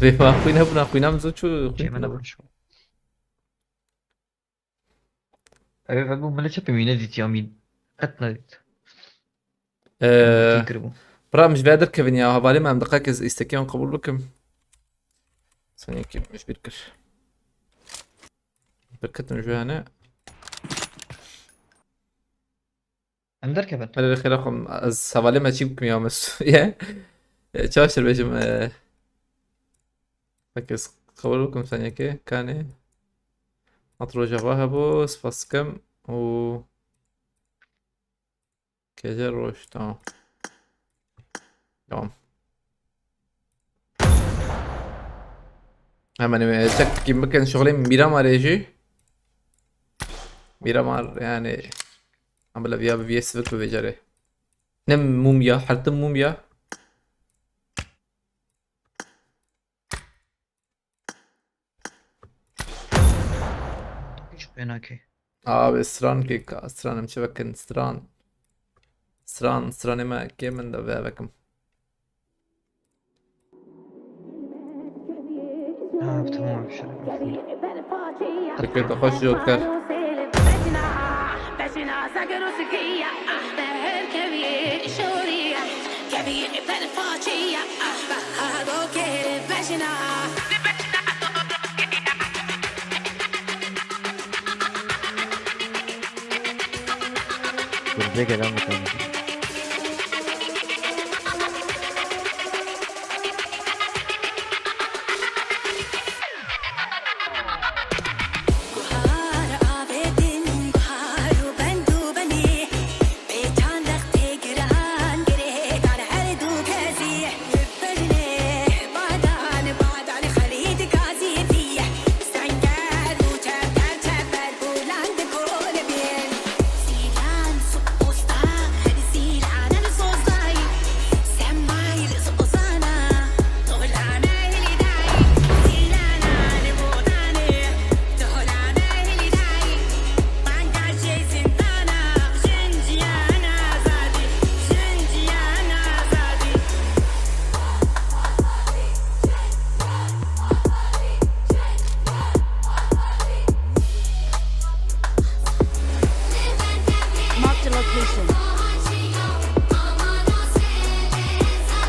Vê xwîn hebûna, xwîna min zû çû, xwîn Çê me tine bû. Nebû. Ev, ev bû, min li çepê wî nedîtiya mîn. Qet nedît. Ee, Kî kiribû? Bira, min ji vê derkevin ya, hevalê me, em diqek ez îstekê wan qebûl bikim. Senî ki min ji bîr kir. Derketim ji hene. Em derkevin. Hele xêra xwe, ez hevalê me çî bikim ya, me ye. E, çaş dibêjim, e, peki, ez qebûl bikim senekê, kanê. Hat rojava hebû, spas dikim û kêje roj, tamam. Tamam. Hemen, hemen, çek kim bikin şuxulê Miramarê jî. Miramar yani. Ama la viya bir sivik bi vêcarê. Ne mumya, hertim mumya. Hiç fena ki. Abi stran ki ka, stran em çi vekin, stran. Stran, stranê me kê min de ve vekim. Ha, Tamam, bir şey. Dikkat, hoş yol kar. Kurze gelen bakalım. Marked a location.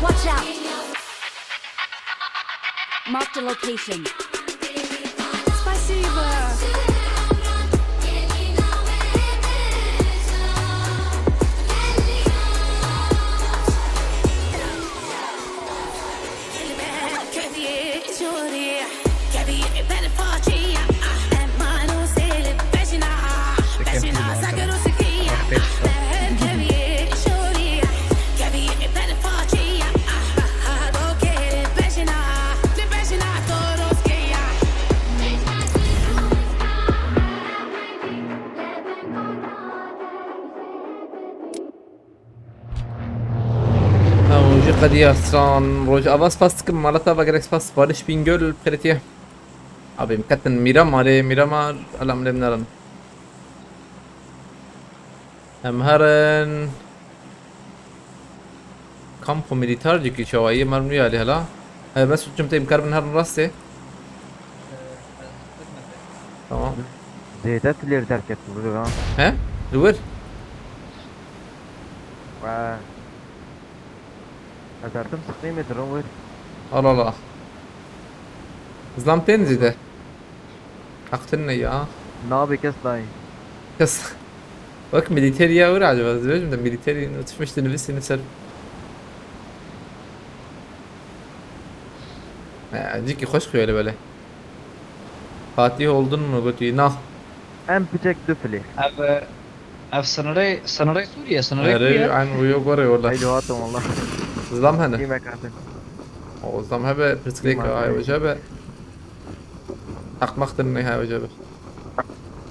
Watch out! Marked a location. Спасибо. Ew jî qediya stran. Rojava spas dikim, mala te ve gelek spas. Barış Bingöl, Kretiye. Abim ketin Mîramarê, Mîramar, elam lê nerin. Em herin. Kampo militar jî çawa ye, mermi ya lê hela. He, bes çim têm karbin herin rastê. Tamam. Zêde tu lêr derket tu ha. He? Li wir? Wa. Ez derdim sıkmayayım, dur wir. Allah Allah. Zlam tên zêde. Heq tune ya. Nabê kes dayê. Kes. Wek milîterî ya wir acaba? Dibêjim de milîterî nûtişmiş dinivîsîne ser. He, cîkî xweş xuya li belê. Fatih oldun mu? Gotî na. Em piçek du filê. Ev, ev sınırı, sınırı Suriye, sınırı Erê, Suriye. An uyo gore wala. Haydi hatim valla. Zlam hene. Kime katin? O zlam hebe, pirsgirêk ay wece be. Heq meq tune hay wece be.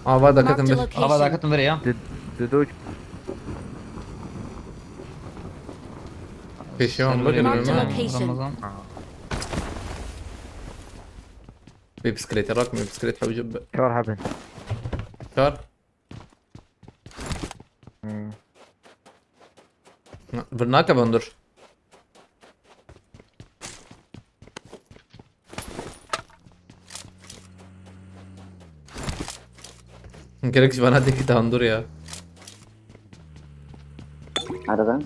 Ava da ketin bir. Ava da ketin bir ya. Did, did o Pêşiya wan bigrin. Marked a location. Ramazan. Bê bisikletê rak me, bisiklet hewce be. Çar hebin. Çar. Hmm. Vir nake van dur. Gerek ji vana dikî tandur ya. Nereden?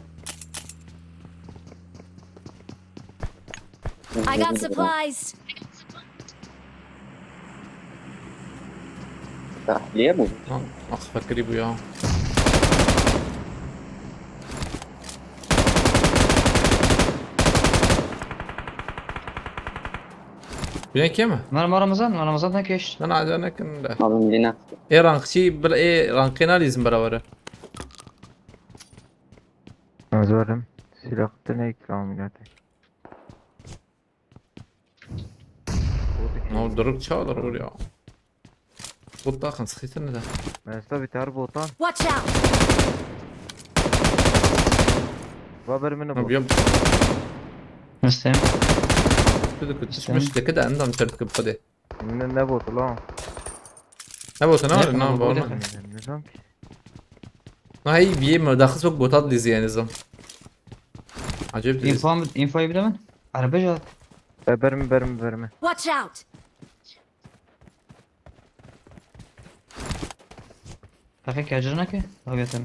I got supplies. Tahliye bu. Ha, ah, fakiri bu ya. Yine kim? Mara Ramazan, Mara Ramazan ne keş? Lan acele nekin de. Abim yine. Ê rankçî bil ê rankê nalîzim berawere. Ez verim. Silah ne ikram geldi. No, duruk çağlar oluyor. Bot takın sıkıntı ne de. Mesela bir tane botan. Watch out! Va bir mini bot. Yap. Nasıl? Kutu kutu düşmüş. Deke de endam çarpık bu kadar. Ne, ne botu lan? Ne botu ne var? Ne var? Nizam ki. Na hey, bir yeme daxız yok botat dizi yani nizam. Acayip dizi. Info, infoyu bilemem. Araba jat. E, bermi, bermi, bermi. Watch out! Teqe kecir neke. Abi yeter.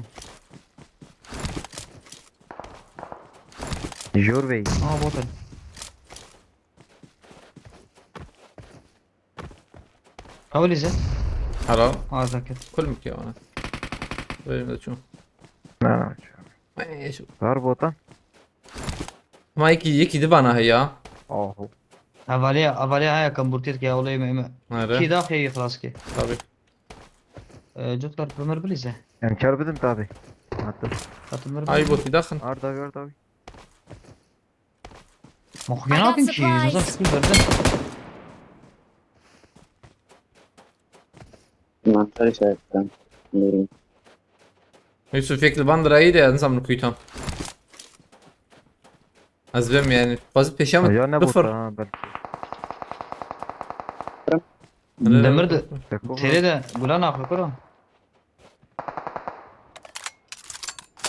Jor Bey. Aa, botel. Hawlîze. Helal. Azakir. Kul mı ki ona? Benim de çum. Ha, Ay şu. Var bota. Ma yekî, yekî di bana heya. Aho. Avaliya, avaliya haya kamburtiyet ki awlê me me. Nere? Ki daxê ixlas ki. Tabii. Ee, Cutlar pemir bilize. Em kar bidin tabi. Hatta. Katımır Ay botî daxin. Arda gör tabi. Muhkena bin ki. Nasıl şükür verdi. Mantar işaretten. Bilmiyorum. Yusuf yek li van dirayî de nizam li kuy tam. Ez bim yani. Bazı peşe mi? Ya ne Bifir. bota ha belki. Demir de. Teko. Tere de. Gulan aklı kuro.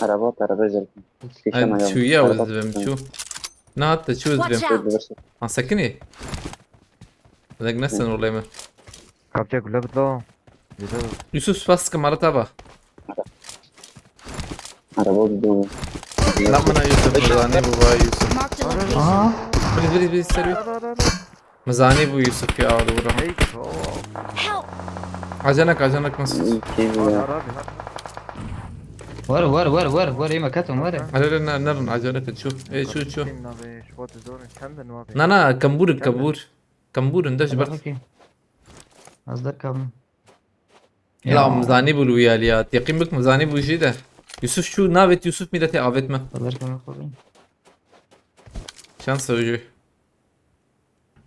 Araba, araba özel. Ay, çu ya ez bim çu. Ne hatta çu ez bim. Ha sekinî. Zek ne sen olayım. Kapça gule bitlo. Güzel. Yusuf spas ki mara tava. Araba bir dolu. Namına Yusuf, mizani bu vay Yusuf. Marked a location. Aha. Bili bili bili seri. Ara ara ara. Mizani bu Yusuf ya, doğru. Hey. Oh. Help! Acanak, acanak nasıl? İyi ki ya. Ara abi. Var var var var var, yeme katım var. Alele ne ne acanak şu. E şu şu. Kim abi? Şu bot zor. Sen de ne abi? Na na, kambur kambur. Kambur inde Bak jibat. bakayım. Az da kalın. La mizani bu ya ya. Teqîm bik mizani bu jî de. Yusuf şu navet Yusuf millete avetme. Hazır kalın koyayım. Şans sonucu.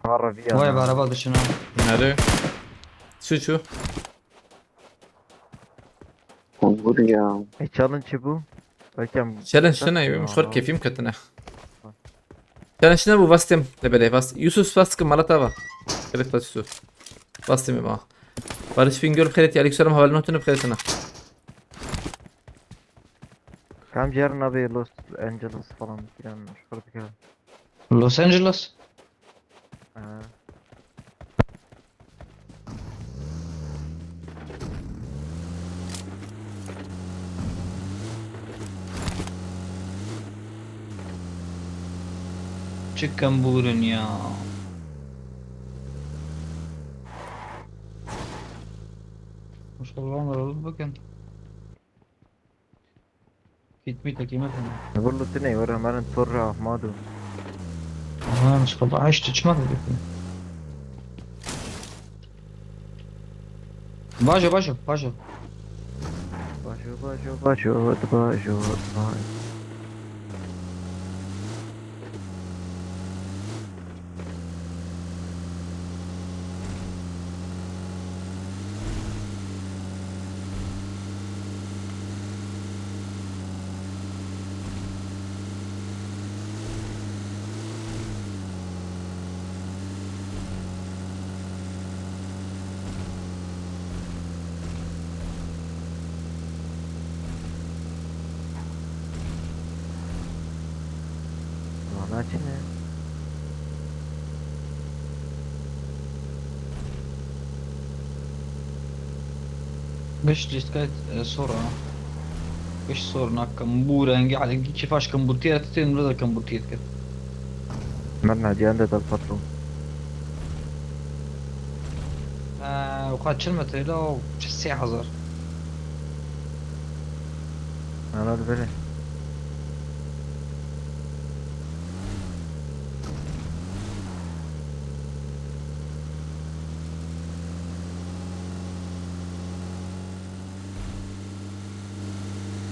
Arabi ya. Vay be, araba dışına. Nerede? Şu şu. Kambur ya. E challenge bu. Belki am- Challenge ne? Mişxor kefim ketine. Challenge ne bu, vastim. Lebele vast. Yusuf vast ki mala tava. Evet, Yusuf. Vastim ma. Barış Fingöl bixêret, aleykümselam, hevalên notunu bixêret sana. Kam ciğer abi Los Angeles falan filan. Şurada bir kere. Los Angeles. Ha. Çıkın buyurun ya. Maşallah, var olup bakın. Gitmeyi tekime sana. Vurlu tine vurra maren torra ahmadu. Aman, maşallah, hiç çıkmadı. Bajo, bajo, bajo. Bajo bajo bajo bajo bajo. Valla çi ne? Giş lîstikayê, e, sor a. Giş sor na kambûr engî alengî kîfaş kambûrtî ye, tê nûre de kambûrtî ye dike. Merna diyan de dal patron. E, o kadar çil metre la o sê hezar. Ana de bere.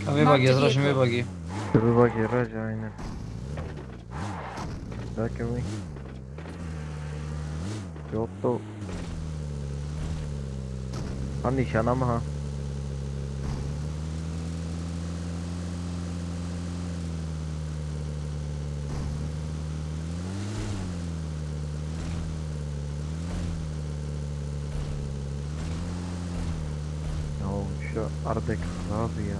Em ê bagî, ez rajim ê bagî. Dur bir bak ya raja aynen. Belki mi? Yok da. Ha nişana mı ha? Ya şu Ardek abi ya.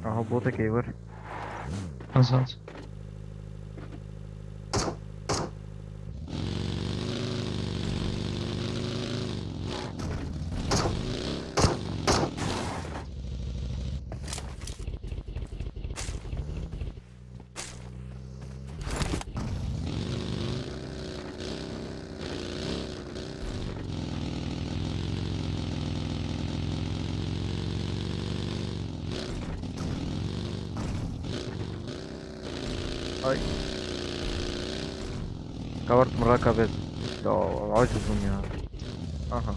Aha, botekê wir. Azad. Ay. Kabartım raka bez. Ya, acizim ya. Aha.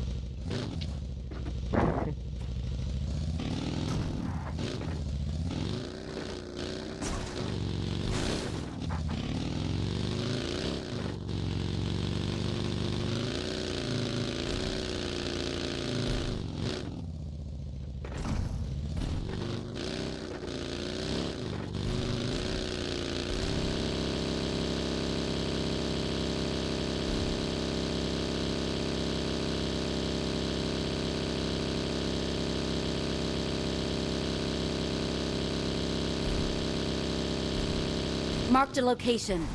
Marked a location.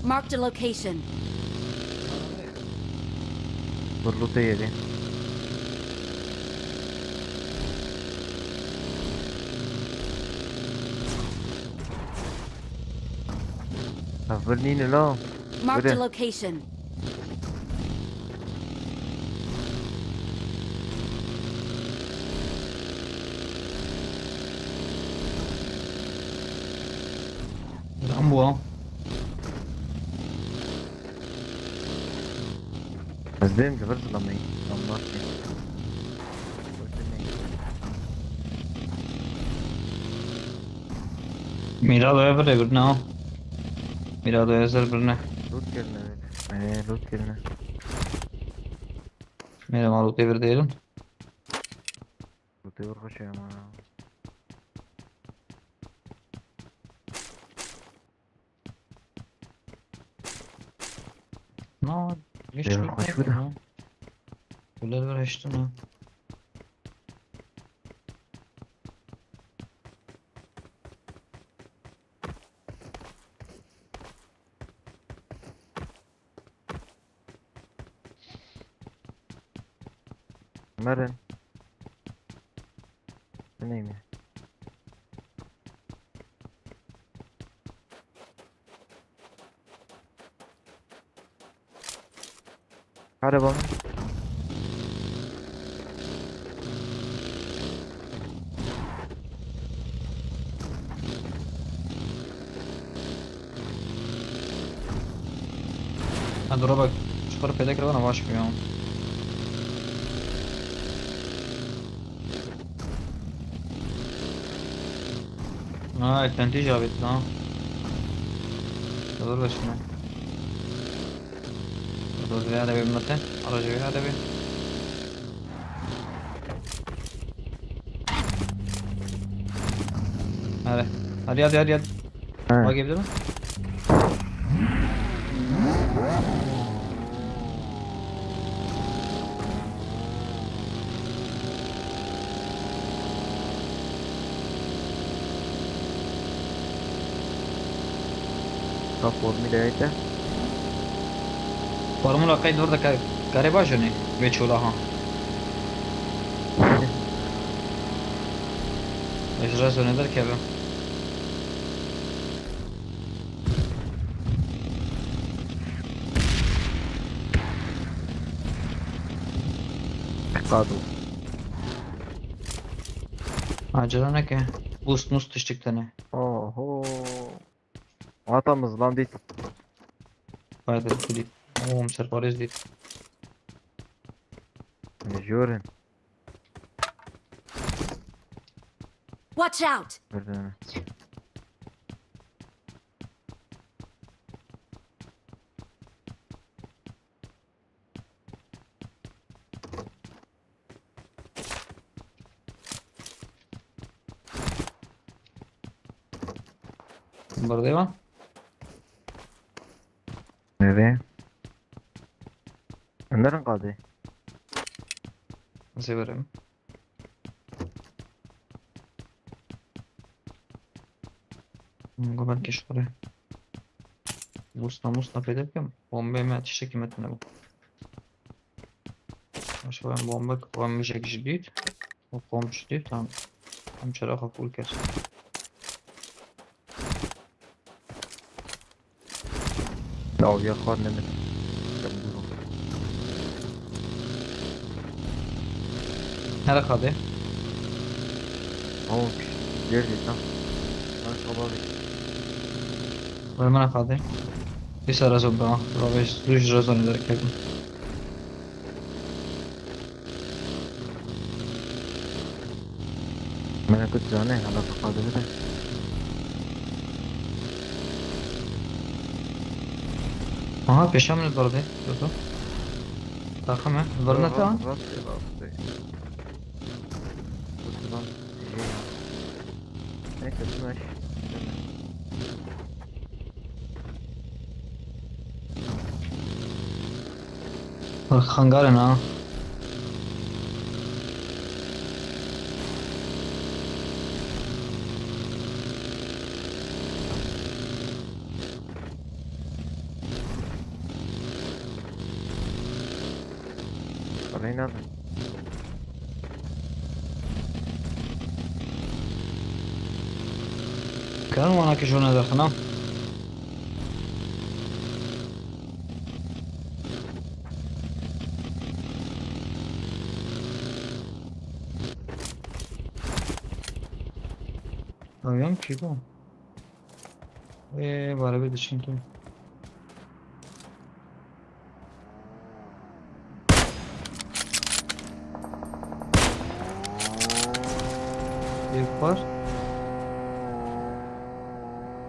Marked a location. Vur loot'u yedi. Ha, vur nîne la. Marked a Hadi. Location. Lan bu ha. Ez dêm ji vir zilamê. Tam nasî. Mîradoya vir e birine ha. Mîradoya zer birine. Loot kirine. Ee, loot kirine. Mira ma lootê vir diyelim. Lootê vir xweş e ama. Na, hiç Ya, loot hoş yok bu da. Ya. Böyle bir açtım ya. Merin. Bu neymiş? Araba mı? Ha, drop'a çıkarıp pede kırana baş bir ya. Ha, eklenteyi cevap etti lan. Dur da şimdi. Dur bir hadi bir mate. Aracı bir hadi bir. Hadi. Hadi hadi hadi hadi. Ha. Bak evde mi? Ka formî de te. Formula qey dor de kare baş ne? Ve çola ha. Ejra zone derkeve. Qado. Acele neke. Boost must tiştik tane. Oho. Hata mızlan dit. Haydi kuli. Oğlum serparez dit. Mejorin. Watch out! Bir tane. Bardeva. Nereye? Ömer'in kaldı. Severim. Belkî ji xwe re. Musna musna pêde bikim. Bombeyê me tiştekî me tune bû. Başka ben bombe koymuşek ji dît. O komşu dît tam. Tam çiraxa full kes. Dawiya xwar nemir. Her xadê. Ama gerçekten. Ben sabah. Wê min xadê. Dîsa rezo bira. Ravêj duj rezo nêder kevin. Min kut zane, hala xadê bide. Aha, pêşa min dordê. Doto. Taxa me. Verna te an? Rastê, rastê. Kurtulan. Neyse, tu meş. Bak, hangarê ne ha? Reyna. Kan wana ki jona derxina. Avion çiko. Eee, bari bir düşün ki. Yek var.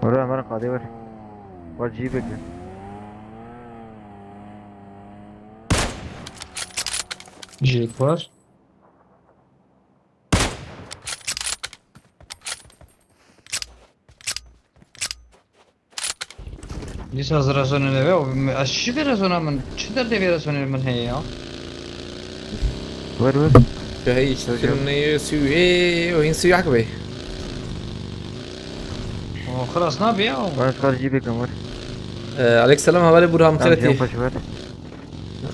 Were, Ömer, qadê were. Var, cî bekle. Jack var. Dîsa ez rezonê nebe, o, ez çi vê rezona min, çi derdê vê rezonê min heye ya? Were, were. Ya hiç, Yok, yok. Fikrim ne yiyor, siu, ee, o hin siu akbe. O, xelas nabe ya o. Were, ez kar cî bekle, were. Ee, aleyküm selam, haberê Burhan, tamam, xeyreti. Cem, xweş, were.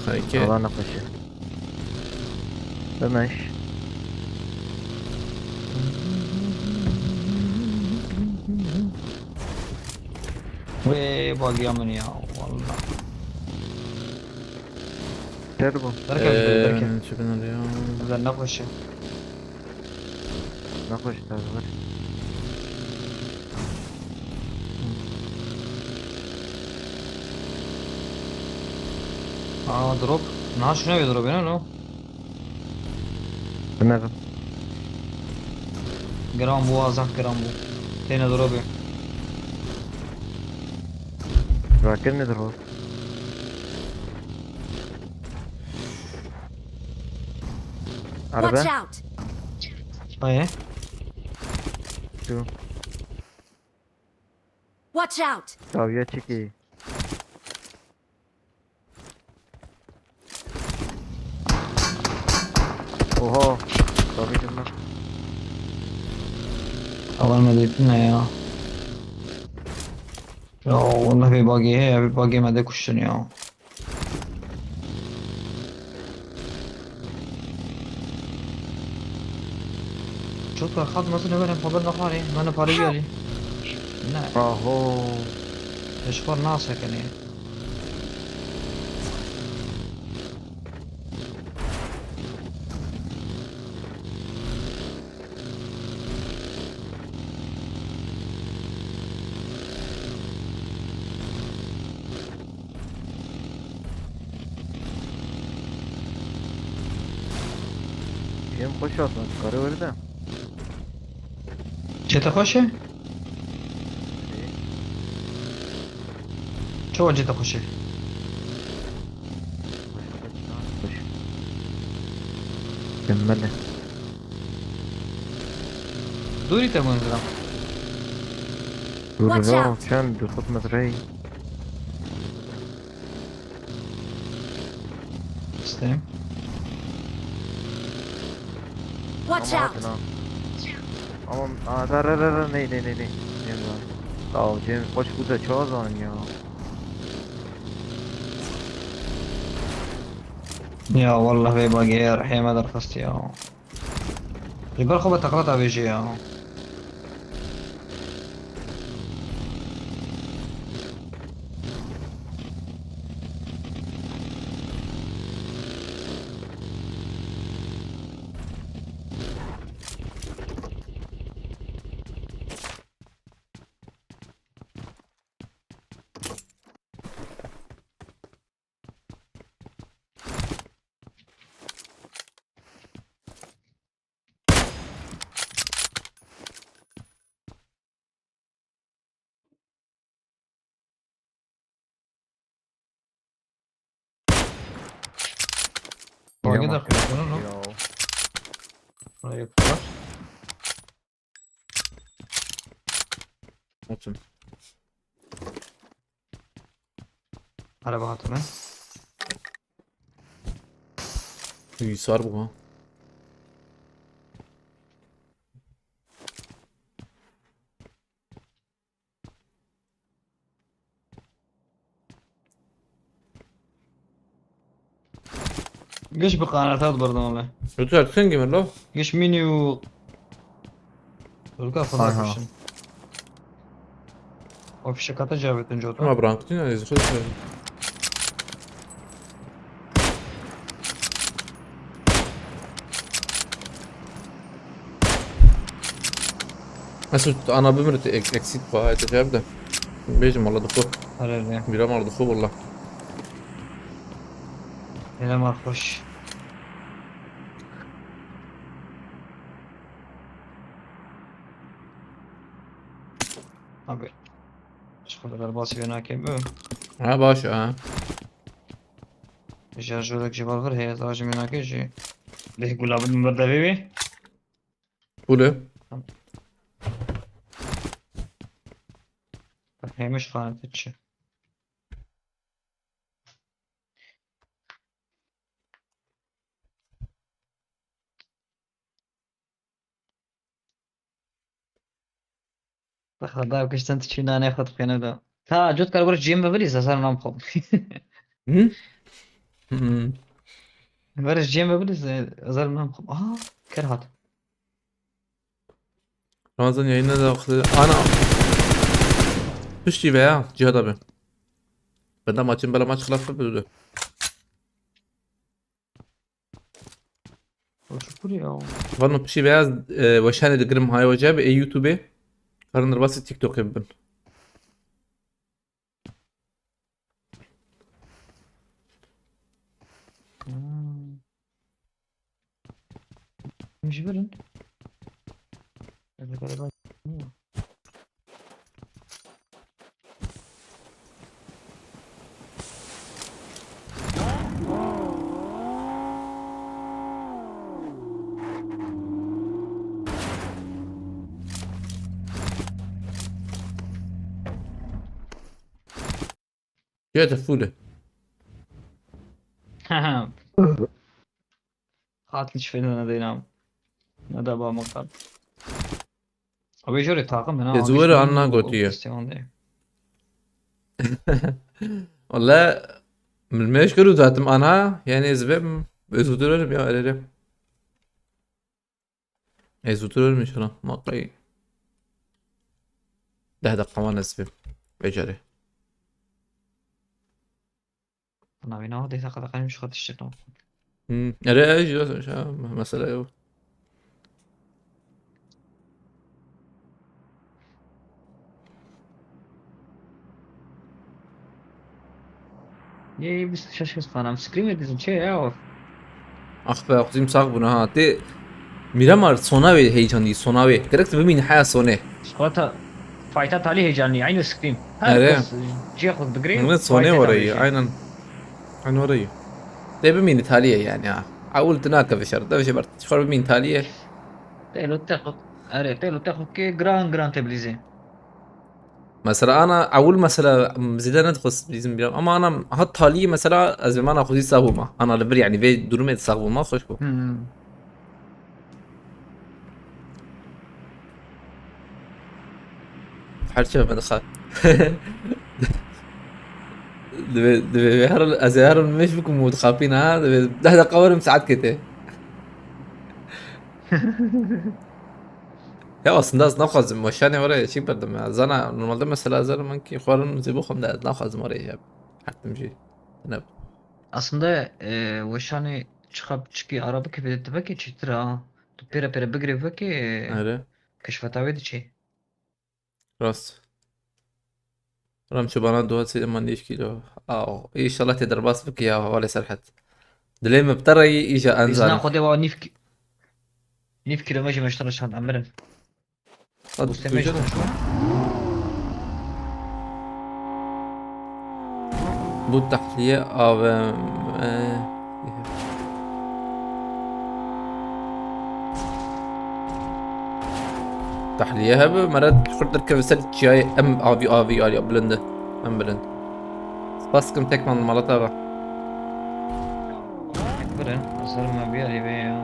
Xeyreti. Allah nexweşe. Bimeş. Wê bagiya min ya, wallah. Ter bû. Derkeve ji ber, derkeve. Ee, çi bin araya? Bi ber nexweş e. Nexweş e, te ver. Aa, drop. Niha şuna bir drop, ne o? Binerim. Giran bû, azak giran bû. Têne dropê. Rakir nedir o? Araba. Watch out! Hayır. Şu. Watch out! Taviye çeki. Oha. Tabii ki lan. Alan medetine ya. Ya, o ne bir buggy he, bir buggy me de kuştun ya. Çok da kalkmasın, hemen hem haber nakari. Ben de para geldi. Ne? Aho. Eşkor nasıl kene? Em xweş hatin, karê were de. Çete xweş e? Çawa cete xweş e? Kemmel e. Dûrî te bûn zira. Dûrî. Watch out! Çend? Du sed metreyî. Stay. Watch out! Ama, ama, aa, da, ra, ra, ra, ney, ney, ney, ney. Ney lan? Tavcê xweş bû te çawa zanî ya. Ya wallah vê bagê ya rihê me derxist ya. Ji ber xwe be teqleta vê jê ya. Bagi de Yaman kırık bunu, ya. Buraya yapıyorlar. Atın. Araba hatırı. Bilgisayar bu ha. Geç bir kanata berdin öyle. Lütfen sen gibi lo. Geç mini u. Dur kafa Aha. bakmışım. O fişek ata cevap önce otur. Ama bıraktın ya, yazık olsun. Mesut, ana bimir te ek, eksik bu ayet cevap da. Bejim Allah duku. Herhalde. Biram Allah duku valla. Hele marhoş. Abi. Şu kadar basıyor nakemi. Ha baş ha. Şarjörek ji bar vir heye, daha ji min nake jî. Deh gula bin min berdevê wî. Pulü. Hemiş xanete çi. Bexda kiştin tu çî nanê xwe dixwîne de. Ta cot kar gure cêm ve bilîz, ez her nam xwe. Hı? Hı. Ver cêm ve bilîz, ez her nam xwe. Aha, ker hat. Ramazan yayını da wextê. Ana. Piştî veya Cihat abi. Benda maçın bela maç xilaf yapıyordu. Şükür ya. Vano piştî veya e, weşanê digirim hay hoca be e YouTube. Karin derbasî TikTok'ê bibin. Hmm. Ji birin. Ez galiba. Cihat full. Hat hiç fena değil ama. Ne de bağ makal. Abi şöyle takım ben Ya, zor anla gotiye. Valla min meşgul zaten ana, yani ez bim, ez oturuyorum ya, öyle. Ez oturuyorum inşallah. Makayı. Deh dakika var nasip. Beceri. Ana bina o deh dakika da kalmış kat işte, tamam. Hmm. Ere, ere, şey, şey, mesele yok. Yê bîst û şeş kes fanam. Screamer dizim çê ya o. Ah be, axuzîm sax bûne ha. Tê Miramar sona wê heyecanlî, sona wê. Gerek tu bimînî heya sonê. Squata fayta talî heyecanlî. Aynı Scream. Her Ere. kes cihê xwe digirî. Min sonê orayı, aynen. Aynen orayı. Tê bimînî taliyê yani ha. Ewil tu nakeve şer. Devşe ber. Çixar bimînî taliyê. Têlo te xwe. Ere, têlo te xwe kê giran giran te bilîzê. Mesela ana ewil mesela, m, zêde nedixwest bizim biram. Ama ana hat taliyê mesela ez vê mana xwezî sax bûma. Ana li vir yani vê durumê sax bûma xweş bû. Hmm. Her çi me dixap. Divê, divê her, ez ê her mêş bikim û dixapîn ha. Divê deh deqa werim saet kete. Ya aslında ez naxwazim weşanê were çî berdim ya. Zana normalde mesela ez herim ki xwarin zî bixwim de ez naxwazim were ya. Her tim jî. Ne. Aslında, e, weşanê çiqa çikî ara bike vê divekê çêtir ha. Tu pêre pêre bigirê vekê, e, Ere. Keşfeta wê diçê. Rast. Ram çobana dua sê man nîv kîlo. Aw, înşallah tê derbas bike ya, hevalê Serhet. Dilê min bi te re yî, îja Bizna enzanim. Xwedê wa nîv ki-, nîv kîlo me jî me ji te re şand emirin. Hadi, Bûstê me jî buyurun. Te şand. Bu tahliye A V M. Tahliye hebe, meret xurt derkeve ser çiyayê em avî avî alî bilind e. Em bilind. Spas dikim tek man malata ve. Birin, ez herim me biyarî vê ya.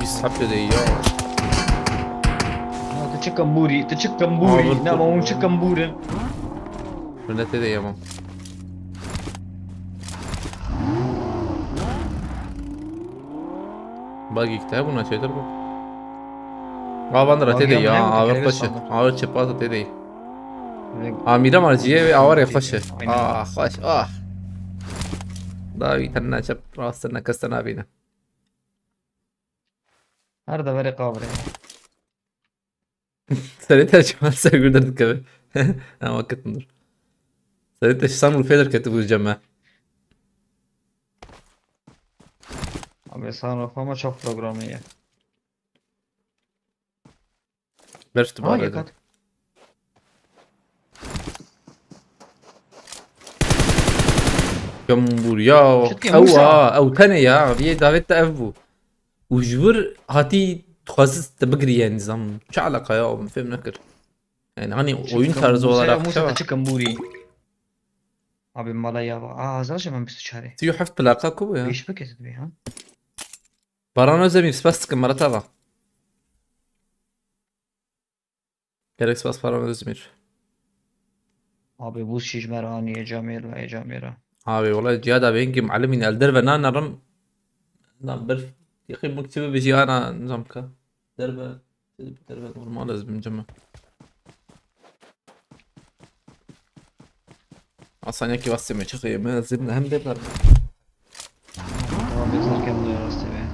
Bîst heptê de ya. Ya, tu çi kembûrî, tu çi kembûrî, Abi, ne, tu ma hûn çi kembûr in? Rûnetê de yemam. Bagî te hebûna çêtir bû. Avan ra tê de ya, aver xweş e. Aver çepa tê de. Amîra marciye ve avarê xweş e. Aynen. Ah, xweş, ah. Dawî tenne çep, rast tenne kes te nabîne. Her deverê qavrê. Serê te çima ser gul derdikeve? Ha, wekit dur. Serê te şan û fê derketibû ceme. Abi, sen ama çok programı ya. Berf tu Aa, barede. Yakat. Kembûr ya. Kemûr ew sa. Ha, ew tenê ya. Viyê davet de ev bû. Û ji wir hatî dixwaziz te bigirî yani zam. Çi alaka ya? Min fêm nekir. Yani hani oyun tarzı olarak Musa çava. Çi kembûrî? Abi mala ya. Aa, azar şey ben bir sıçarı. Sî û heft plaka ku bu ya? Beş paket bir ha. Baran Özdemir, spas dikim, Marat Ava. Gerek spas Baran Özdemir. Abi buz şişmer aniye camêr ve camêra. Abi wala ciya da bengî muallimîn el derve nanerim. Na ber yexî min çi bibêjî ana nizam ka. Derve, derve normal ez bim ceme. Asaniyaki vastê me çixê me zim hem de ber. Tamam, yeter kendine rastı be.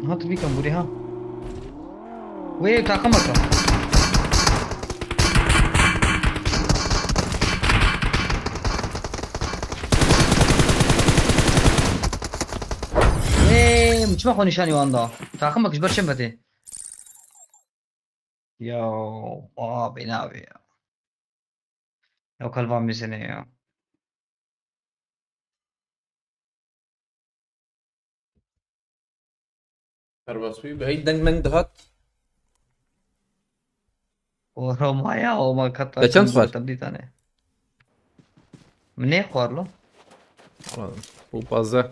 Ha, tu bîkan burê ha. Wê takım aka. Wê, çima xwe nîşanî wan da? Takım bak, ji ber çem vedê. Ya, abi ne abi ya. Ew kalba mizin e ya. Derbas bûyî, hey deng meng dihat. O Romaya, o ma kata Te çend xwar? Tam dîtane. Min nê xwar lo. Anladım. Bu fazla.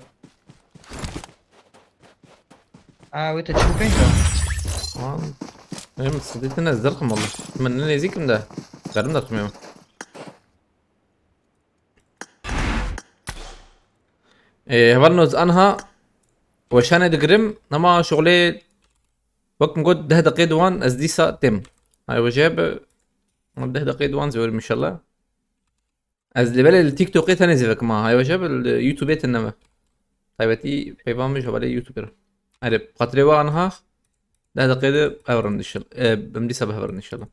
Aa, wê te çi pênc e? An, em sıkıntı ne zırhım olur. Min ne nêzîkim de. Garim da tutmuyor. Ê, hevalno ez anha weşanê digirim, nema şuxulê wek min got deh deqê diwan ez dîsa têm. Hay weje bi deh deqê diwan zêwerim inşallah. Ez li belê li TikTokê tenê zêvekim ha. Hay weje bi li YouTubeê tine me. Taybetî peyvan min ji hevalê YouTubeê re. Erê, xatirê we anha deh deqê de ev rin inşallah. E, em dîsa bi hev rin inşallah.